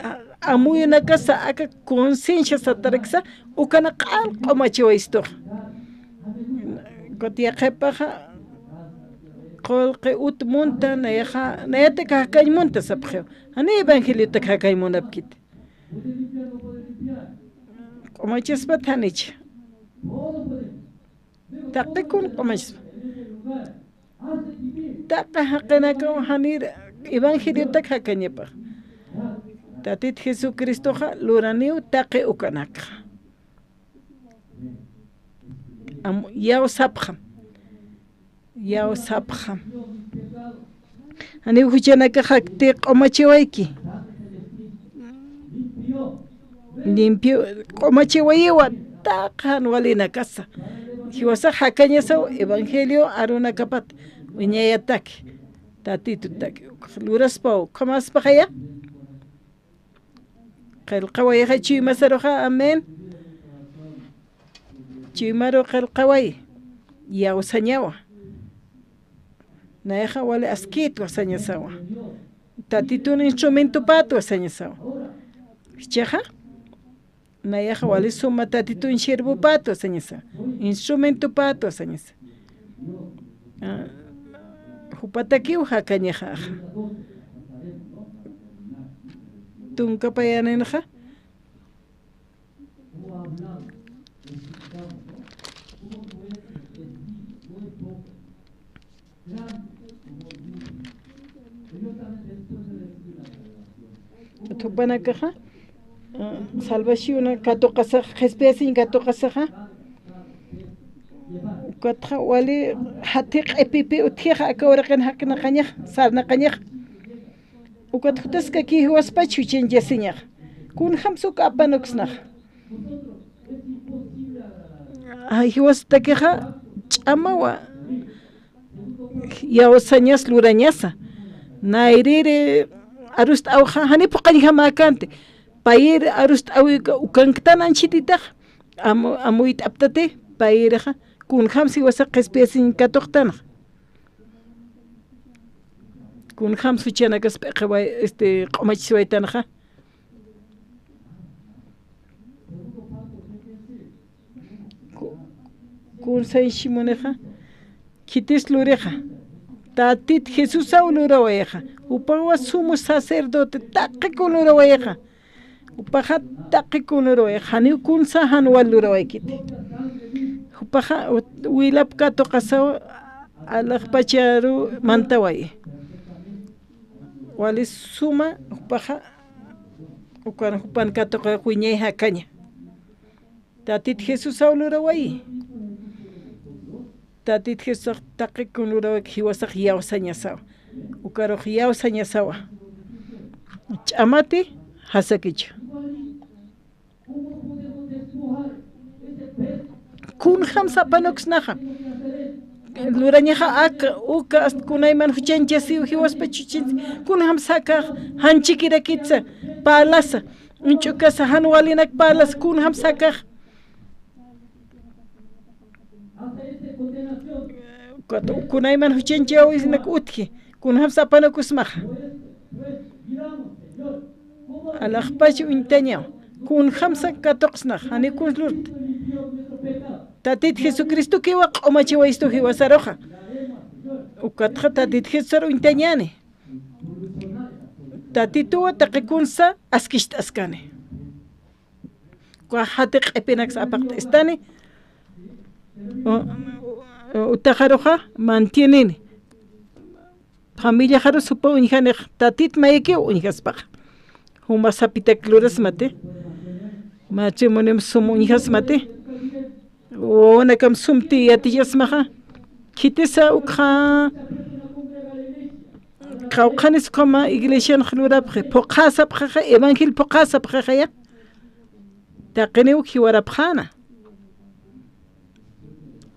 a-, amuyunakasa aka conciencia sataraksa, ukana q'al q'umachiwayistux. Ukat yaqhipaxa qullqi ut munta, nayaxa, nayatak jakkañ munta sapxiw. Janiw evangeliotak jakkañ munapkiti. Q'umachaspat janicha. Taqi kun q'umachaspa. Taqi jaqinakaw janir evangeliotak jakañapax. Tatit Jesucristoxa luraniw taqi ukanakxa. Am, yaw sapxam. Yaw sapxam. Janiw juchanakax jakti q'umachiwayki. Limpio, q'umachiwayiwa taqi jan walinakasa. Jiwasax jakañasaw evangelio arunakapat wiñayataki. Tatitutaki. Luraspaw, ukhamaspaxaya. Qillqawayixa chuymasaruxa, amén. Chuymaru qillqaway, yawsañawa. Nayaxa wali askïtwa sañasawa. Tatitun instrumentopatwa sañasawa. Jichhaxa, nayaxa wali suma Tatitun siervopatwa sañasawa. instrumentopätwa sañasa. Ah, jupatakiw jakañaxa. Tunkapayaninxa. Jupanakaxa, ah, salvación katuqasaxa, qhispiyasiñ katuqasaxa, ukatxa wali jathiq q'ipipi utjixa, aka uraqin jaknaqañax, sarnaqañax. Ukat jutaskakiw jiwaspach juchañchasiñax. Kunjamsa uk apanuksnax. Ay, jiwastakixa ch'amawa. Yawsañas lurañasa. Nayrïri arust'awxa, jani phuqañjamäkänti. Payïri arust'awi ukanktan anchhititax. Amu-, amuyt'aptati, payïrixa. Kunjamsa jiwasax qhispiyasiñ katuqtanxa. Kunjamsa juchanakas p'iqiway, este, q'umachasiwaytanxa. Ku-, kun sañshi munixa, khitis lurixa, Tatit Jesusaw lurawayixa, jupawa sumo sacerdote, taqi kun lurawayixa, jupaxa taqi kun lurawayixa, janiw kunsa jan wal lurawaykiti. Jupaxa, u-, wilap katuqasaw alaxpacharu mantawayi. Wali suma, jupaxa, ukan jupan katuqax wiñay jakaña. Tatit Jesusaw lurawayi. Tatit Jesusax taqi kun lurawayki jiwasax yawsañasawa. Ukarux yawsañasawa. Ch'amati jasakichu. Kunjamsa apanuksnaxa. Lurañaxa aka, uka, hasta kunayman juchañchasiw jiwaspach juchañchasiw. Kunjamsa akax janchikirakitsa, parlasa, uñch'ukasa, jan walinak parlasa, kunjamsa akax. Ukat kunayman juchañchawisinak utji, kunjamsa apanukusmaxa. Alaxpach uñtañaw, kunjamsa katuqsnax, jani kuns lurta. Tatit Jesucristokiwa q'umachiwaystu jiwasaruxa. Ukatxa Tatit Jesusar uñtañäni. Tatituwa taqi kunsa askicht'askani. Uka jati q'ipinaksa apaqt'istani. U-, u-, utaxaruxa mantienini. Familiaxarus jupa uñjanix, Tatit mayikiw uñjaspaxa. Juma sapitak lurasmati. Matrimoniom sum uñjasmati. Wawanakam sumti yatichasmaxa. Khitisa ukxa. Qawqhanis ukhama iglesianx lurapxi. Phuqhasapxaxa, evangelio phuqhasapxaxaya. Taqiniw jiwarapxäna.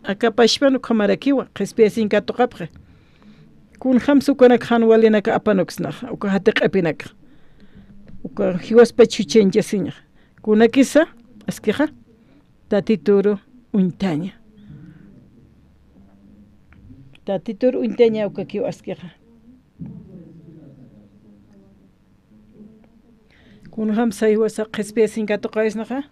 Aka pachpan ukhamarakiwa, qhispiyasiñ katuqapxi. Kunjamsa ukanak jan walinak apanuksnaxa, uka jati q'ipinakxa. Uka jiwaspach juchañchasiñaxa. Kunakisa, askixa, Tatituru uñtaña. Tatituru uñtaña ukakiw askixa. Kunjamsa jiwasa qhispiyasiñ katuqawisnaxa.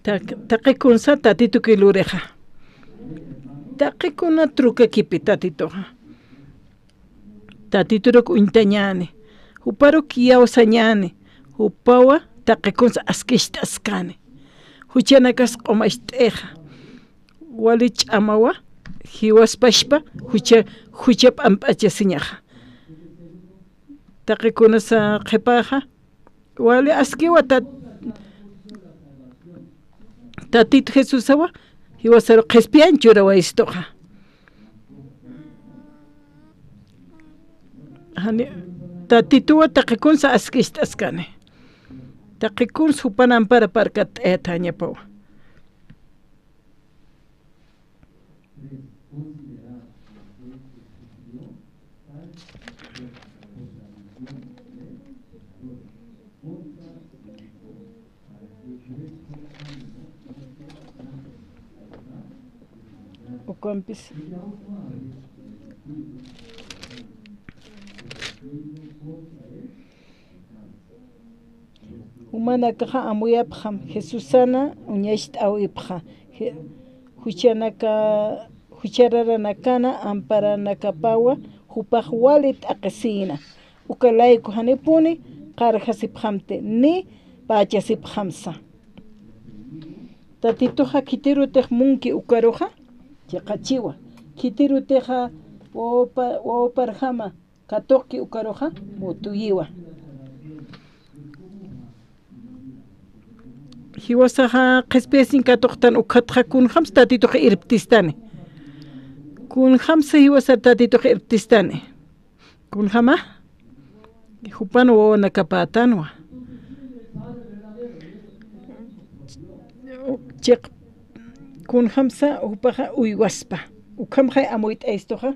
Taq-, taqi kunsa Tatituki lurixa. Taqi kuna trukakipi Tatituxa. Tatituruk uñtañäni. Juparuk yawsañäni. Jupawa taqi kunsa askicht'askani. Juchanakas q'umacht'ixa. Wali ch'amawa, jiwaspachpa, jucha, jucha p'amp'achasiñaxa. Taqi kunasa qhipaxa, wali askiwa tat-, Tatit Jesusawa, jiwasaru qhispiyañ churawayistuxa. Jani, Tatituwa taqi kunsa askicht'askani. Taqi kunsa jupan amparaparkatt'ayathañapawa. Ukampis. Jumanakaxa amuyapxam Jesusana uñacht'äwipxa. Je-, juchanaka, juchararanakana amparanakapawa jupax wali t'aqhisïna. Uka layku janipuni qarjasipxamti ni pächasipxamsa. Tatituxa khitirutix munki ukaruxa chiqachiwa. Khitirutixa wawpa-, wawparjama katuqki ukaruxa mutuyiwa. Jiwasaxa qhispiyasiñ katuqtan ukhatxa kunjamsa Tatituxa irptistani. Kunjamsa jiwasa Tatituxa irptistani. Kunjama, jupan wawanakapätanwa. Chiq-, kunjamsa jupaxa uywaspa. Ukhamxay amuyt'ayistuxa.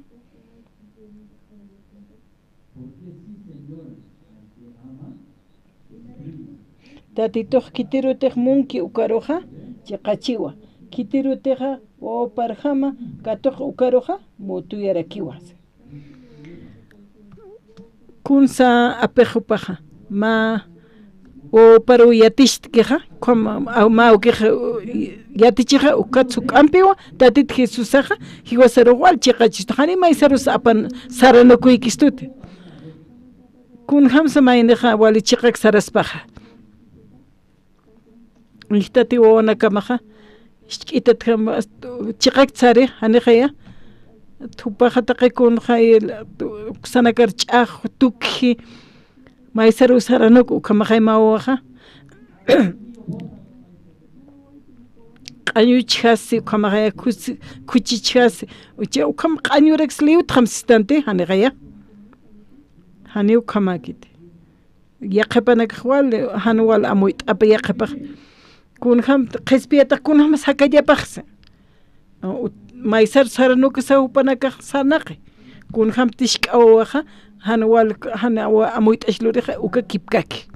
Tatitux khitirutix munki ukaruxa chiqachiwa. Khitirutixa wawparjama katuq ukaruxa mutuyarakiwa. Kunsa apix jupaxa, mä wawparuw yaticht'kixa, ukham, mä awkixa yatichixa, ukat juk'ampiwa, Tatit Jesusaxa, jiwasarux wal chiqachista, jani maysarus apan saranakuykistuti. Kunjamsa maynixa wali chiqak saraspaxa. Ijtati wawanakamaxa, jisk'itatjam, chiqak sari, janixaya, thupaxa taqi kunxay, uksanakar ch'ax, tukji, maysaru saranuk, ukhamaxay mä wawaxa. Q'añuchjasi, ukhamaxaya, khusi-, khuchichjasi, ucha ukham q'añurak sliwtxam sistanti, janixaya. Jani ukhamäkiti. Yaqhipanakax wal, jan wal amuyt'apa yaqhipax. Kunjam, qhispiyatax kunjam sakallapaxsa. U-, maysar saranuksa jupanakax sarnaqi. Kunjam tisk'a wawaxa, jan wal, jan wa-, amuyt'ax lurixa, uka kipkaki.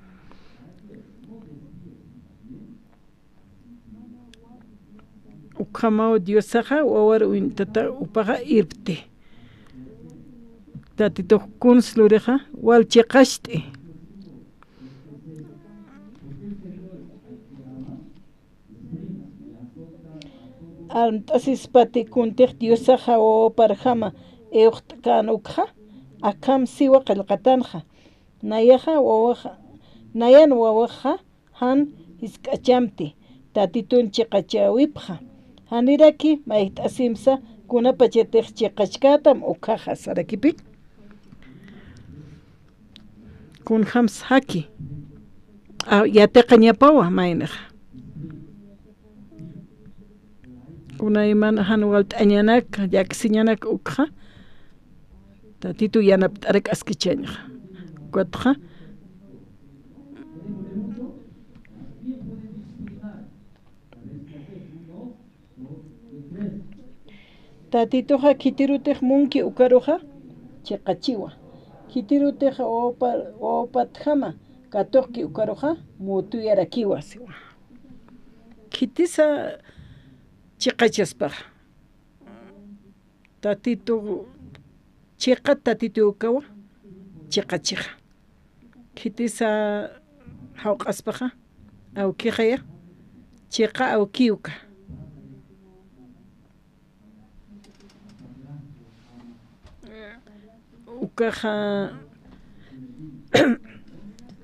Ukhamaw Diosaxa wawar uñt'ata jupaxa irpti. Tatitux kuns lurixa wal chiqacht'i. Armt'asispati kuntix Diosaxa wawaparjama iwxt'kän ukxa, akham siwa qillqatanxa. Nayaxa wawaxa, nayan wawaxa, jan jisk'achamti, Tatitun chiqachäwipxa. Janiraki mayjt'asimsa kunapachatix chiqachkätam ukkhaxa sarakipi. Kunjamsa jaki. A, yatiqañapawa maynixa. Kunayman jan walt'añanak, llaksiñanak ukxa, Tatitu yanapt'arak askichañxa. Ukatxa, Tatituxa khitirutix munki ukaruxa chiqachiwa. Khitirutix wawpa-, wawpatjama katuqki ukaruxa mutuyarakiwa siwa. Khitisa chiqachaspaxa. Tatitu, chiqa Tatitu ukawa, chiqachixa. Khitisa jawq'aspaxa, awkixaya, chiqa awki uka. Ukaxa,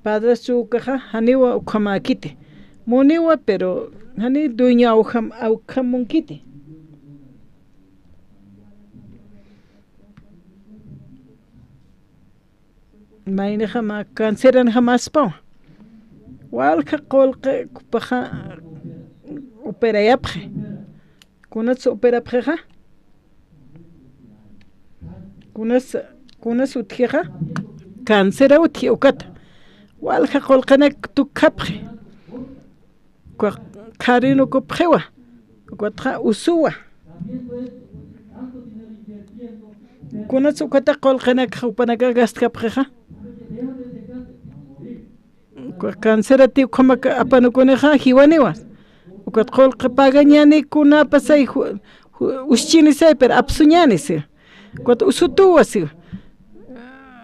padrastru ukaxa, janiwa ukhamäkiti. Muniwa, pero jani dueño awjam-, awkhamunkiti. Maynixama canceranxamaspawa. Walja qullqi jupaxa operayapxi. Kunats operapxixa? Kunas, kunas utjixa? Cancera utji ukata. Walja qullqinak tukjapxi. Uka qharinukupxiwa, ukatxa usuwa. Kunats ukata qullqinak jupanakax gastkapxixa? Uka cancerati ukhamak apanukunixa jiwaniwa. Ukat qullqi pagañäni kunapasay ju-, u-, uschinisay, pero apsuñäni si. Ukat usutuwa si.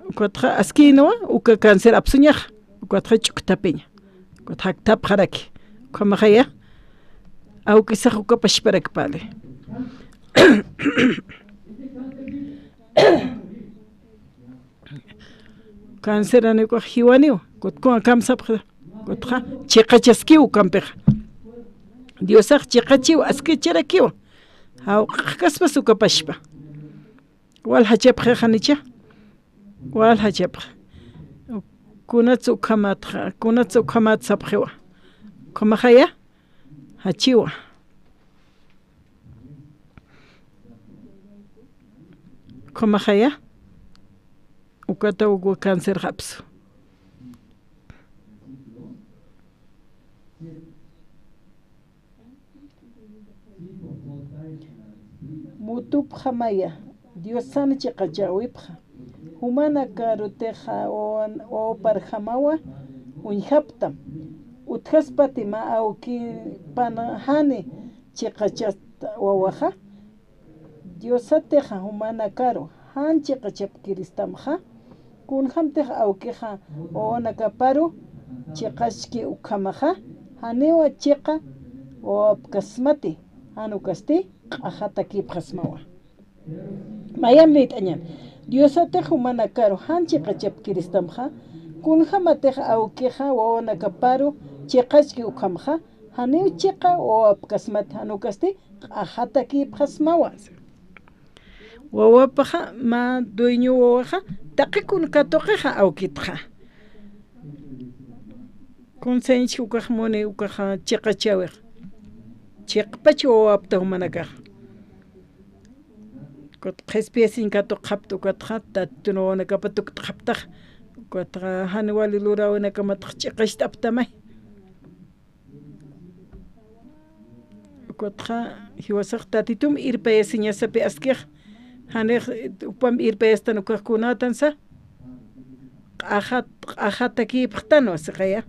Ukatxa askïnwa, uka cáncer apsuñaxa. Ukatxa ch'ukthapiña. Ukat jakthapxaraki. Ukhamaxaya. Awkisax uka pachparak pali. Cáncer aniw ukax jiwaniw, kutkuwan kamsapxa, kutxa chiqachaskiw ukampixa. Diosax chiqachiw, askicharakiw. Jawq'axkaspas uka pachpa. Waljachapxi janicha. Waljachapxi. Kunats ukhamatxa, kunats ukhamat sapxiwa. Ukhamaxaya. Jachiwa. Ukhamaxaya, ukata uka cáncer japsu. Mutupxamaya, Diosan chiqachäwipxa. Jumanakaru tixa wawan-, wawaparjamawa uñjaptam. Utjaspati mä awkipan jani chiqachasta wawaxa. Diosatixa jumanakaru jan chiqachapkiristamxa. Kunjamtix awkixa wawanakaparu chiqachki ukhamaxa. Janiwa chiqa wawapkasmati. Jan ukasti q'axatakipxasmawa. Mayam liyt'añan. Diosatix jumanakaru jan chiqachapkiristamxa, kunjamatix awkixa wawanakaparu chiqachki ukhamxa, janiw chiqa wawapkasmat jan ukasti q'axatakipxasmawa. Wawapaxa, mä dueño wawaxa, taqi kun katuqixa awkitxa. Kun sañchki ukax muni ukaxa chiqachäwix. Chiqpach wawapta jumanakax. Ukat qhispiyasiñ katuqxapta ukatxa, Tatitun wawanakapa tukt'xaptax. Ukatxa jan wali luräwinakamatax chiqacht'aptamay. Ukatxa jiwasax Tatitum irpayasiñasapi askix. Janix, eh, jupam irpayastan ukax kunätansa. Q'axat, q'axatakipxtanwa siqaya.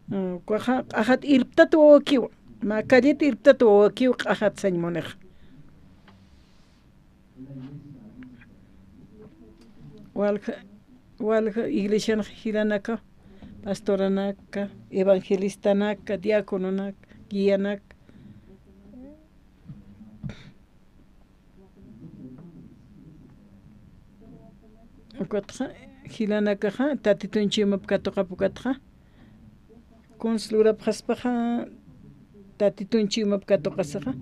Mm, ukaxa q'axat irptat wawakiw. Mä callet irptat wawakiw q'axat sañ munix. Walja, walja iglesianxa jilanaka, pastoranaka, evangelístanaka, diácononaka, guíanaka. Ukatxa, jilanakaxa, Tatitun chuymap katuqap ukatxa. Kuns lurapxaspaxa, Tatitun chuymap katuqasixa.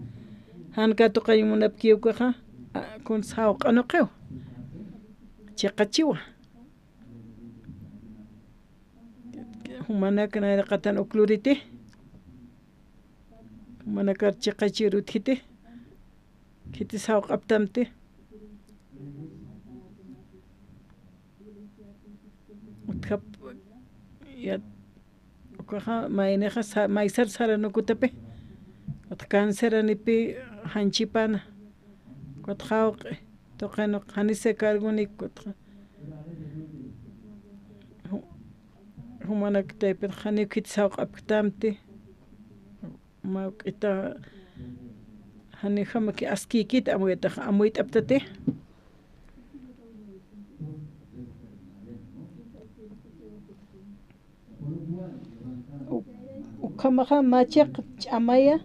Jan katuqañ munapkiw ukaxa, a, kuns jawq'anuqiw. Chiqachiwa. Jumanak nayraqatan uk luriti. Jumanakar chiqachir utjiti. Khitis jawq'aptamti. Utjap, ya, ukaxa maynixa sa-, maysar saranukutapi. Ukat canceranipi janchipana. Ukat jawq'i, tuqinuk janisa cargonik, ukat ja-, ju-, jumanak taypit janiw khitis jawq'apktamti. Mawk'ita, janijamaki askïkit amuyatax amuyt'aptati. U-, ukhamaxa machiq ch'amaya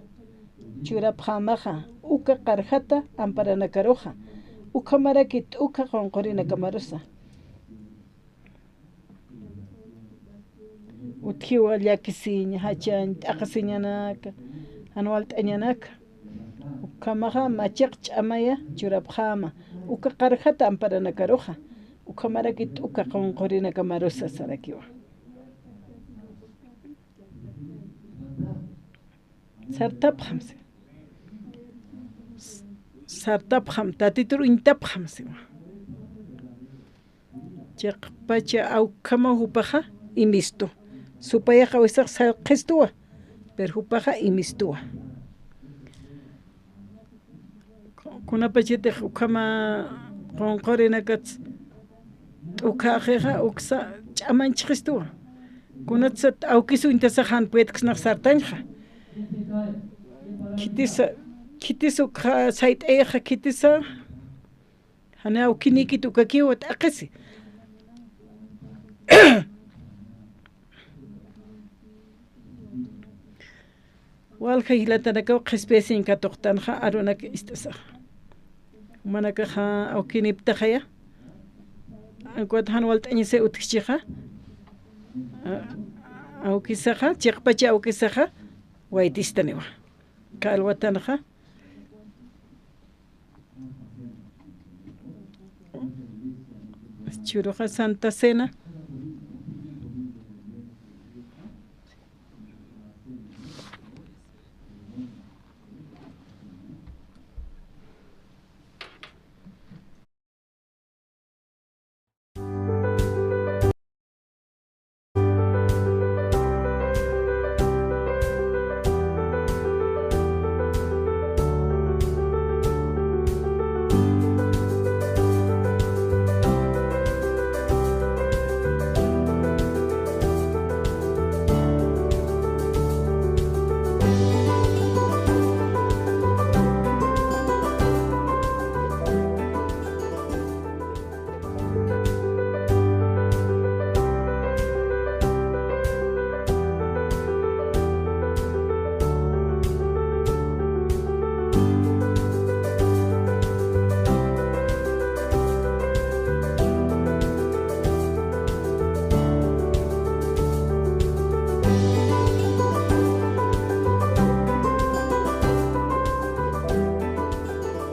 churapxämaxa, uka qarjata amparanakaruxa, ukhamaraki t'ukha qunqurinakamarusa. Utjiwa llakisiñ, jachañ, t'aqasiñanaka, jan walt'añanaka. Ukhamaxa machiq ch'amaya churapxäma, uka qarjata amparanakaruxa, ukhamaraki t'ukha qunqurinakamarusa sarakiwa. Sartapxam si. Sartapxam, Tatitur uñtapxam siwa. Chiqpacha awkhamaw jupaxa imistu. Supayaxa wisax sallqhistuwa, pero jupaxa imistuwa. Kunapachatix ukhama qunqurinakats t'ukhaxixa uksa ch'amañchxistuwa. Kunatsat awkis uñtasax jan puyatksnax sartañxa. Khitisa Khitis ukxa sayt'ayaxa khitisa. Jani awkinikit ukakiwa t'aqhisi. Walja jilatanakaw qhispiyasiñ katuqtanxa arunak ist'asaxa. Jumanakaxa awkiniptaxaya. Ankuwat jan walt'añisa utjchixa. A-, awkisaxa, chiqpacha awkisaxa, waytistaniwa. Kalwatanxa. Churuxa Santa Cena.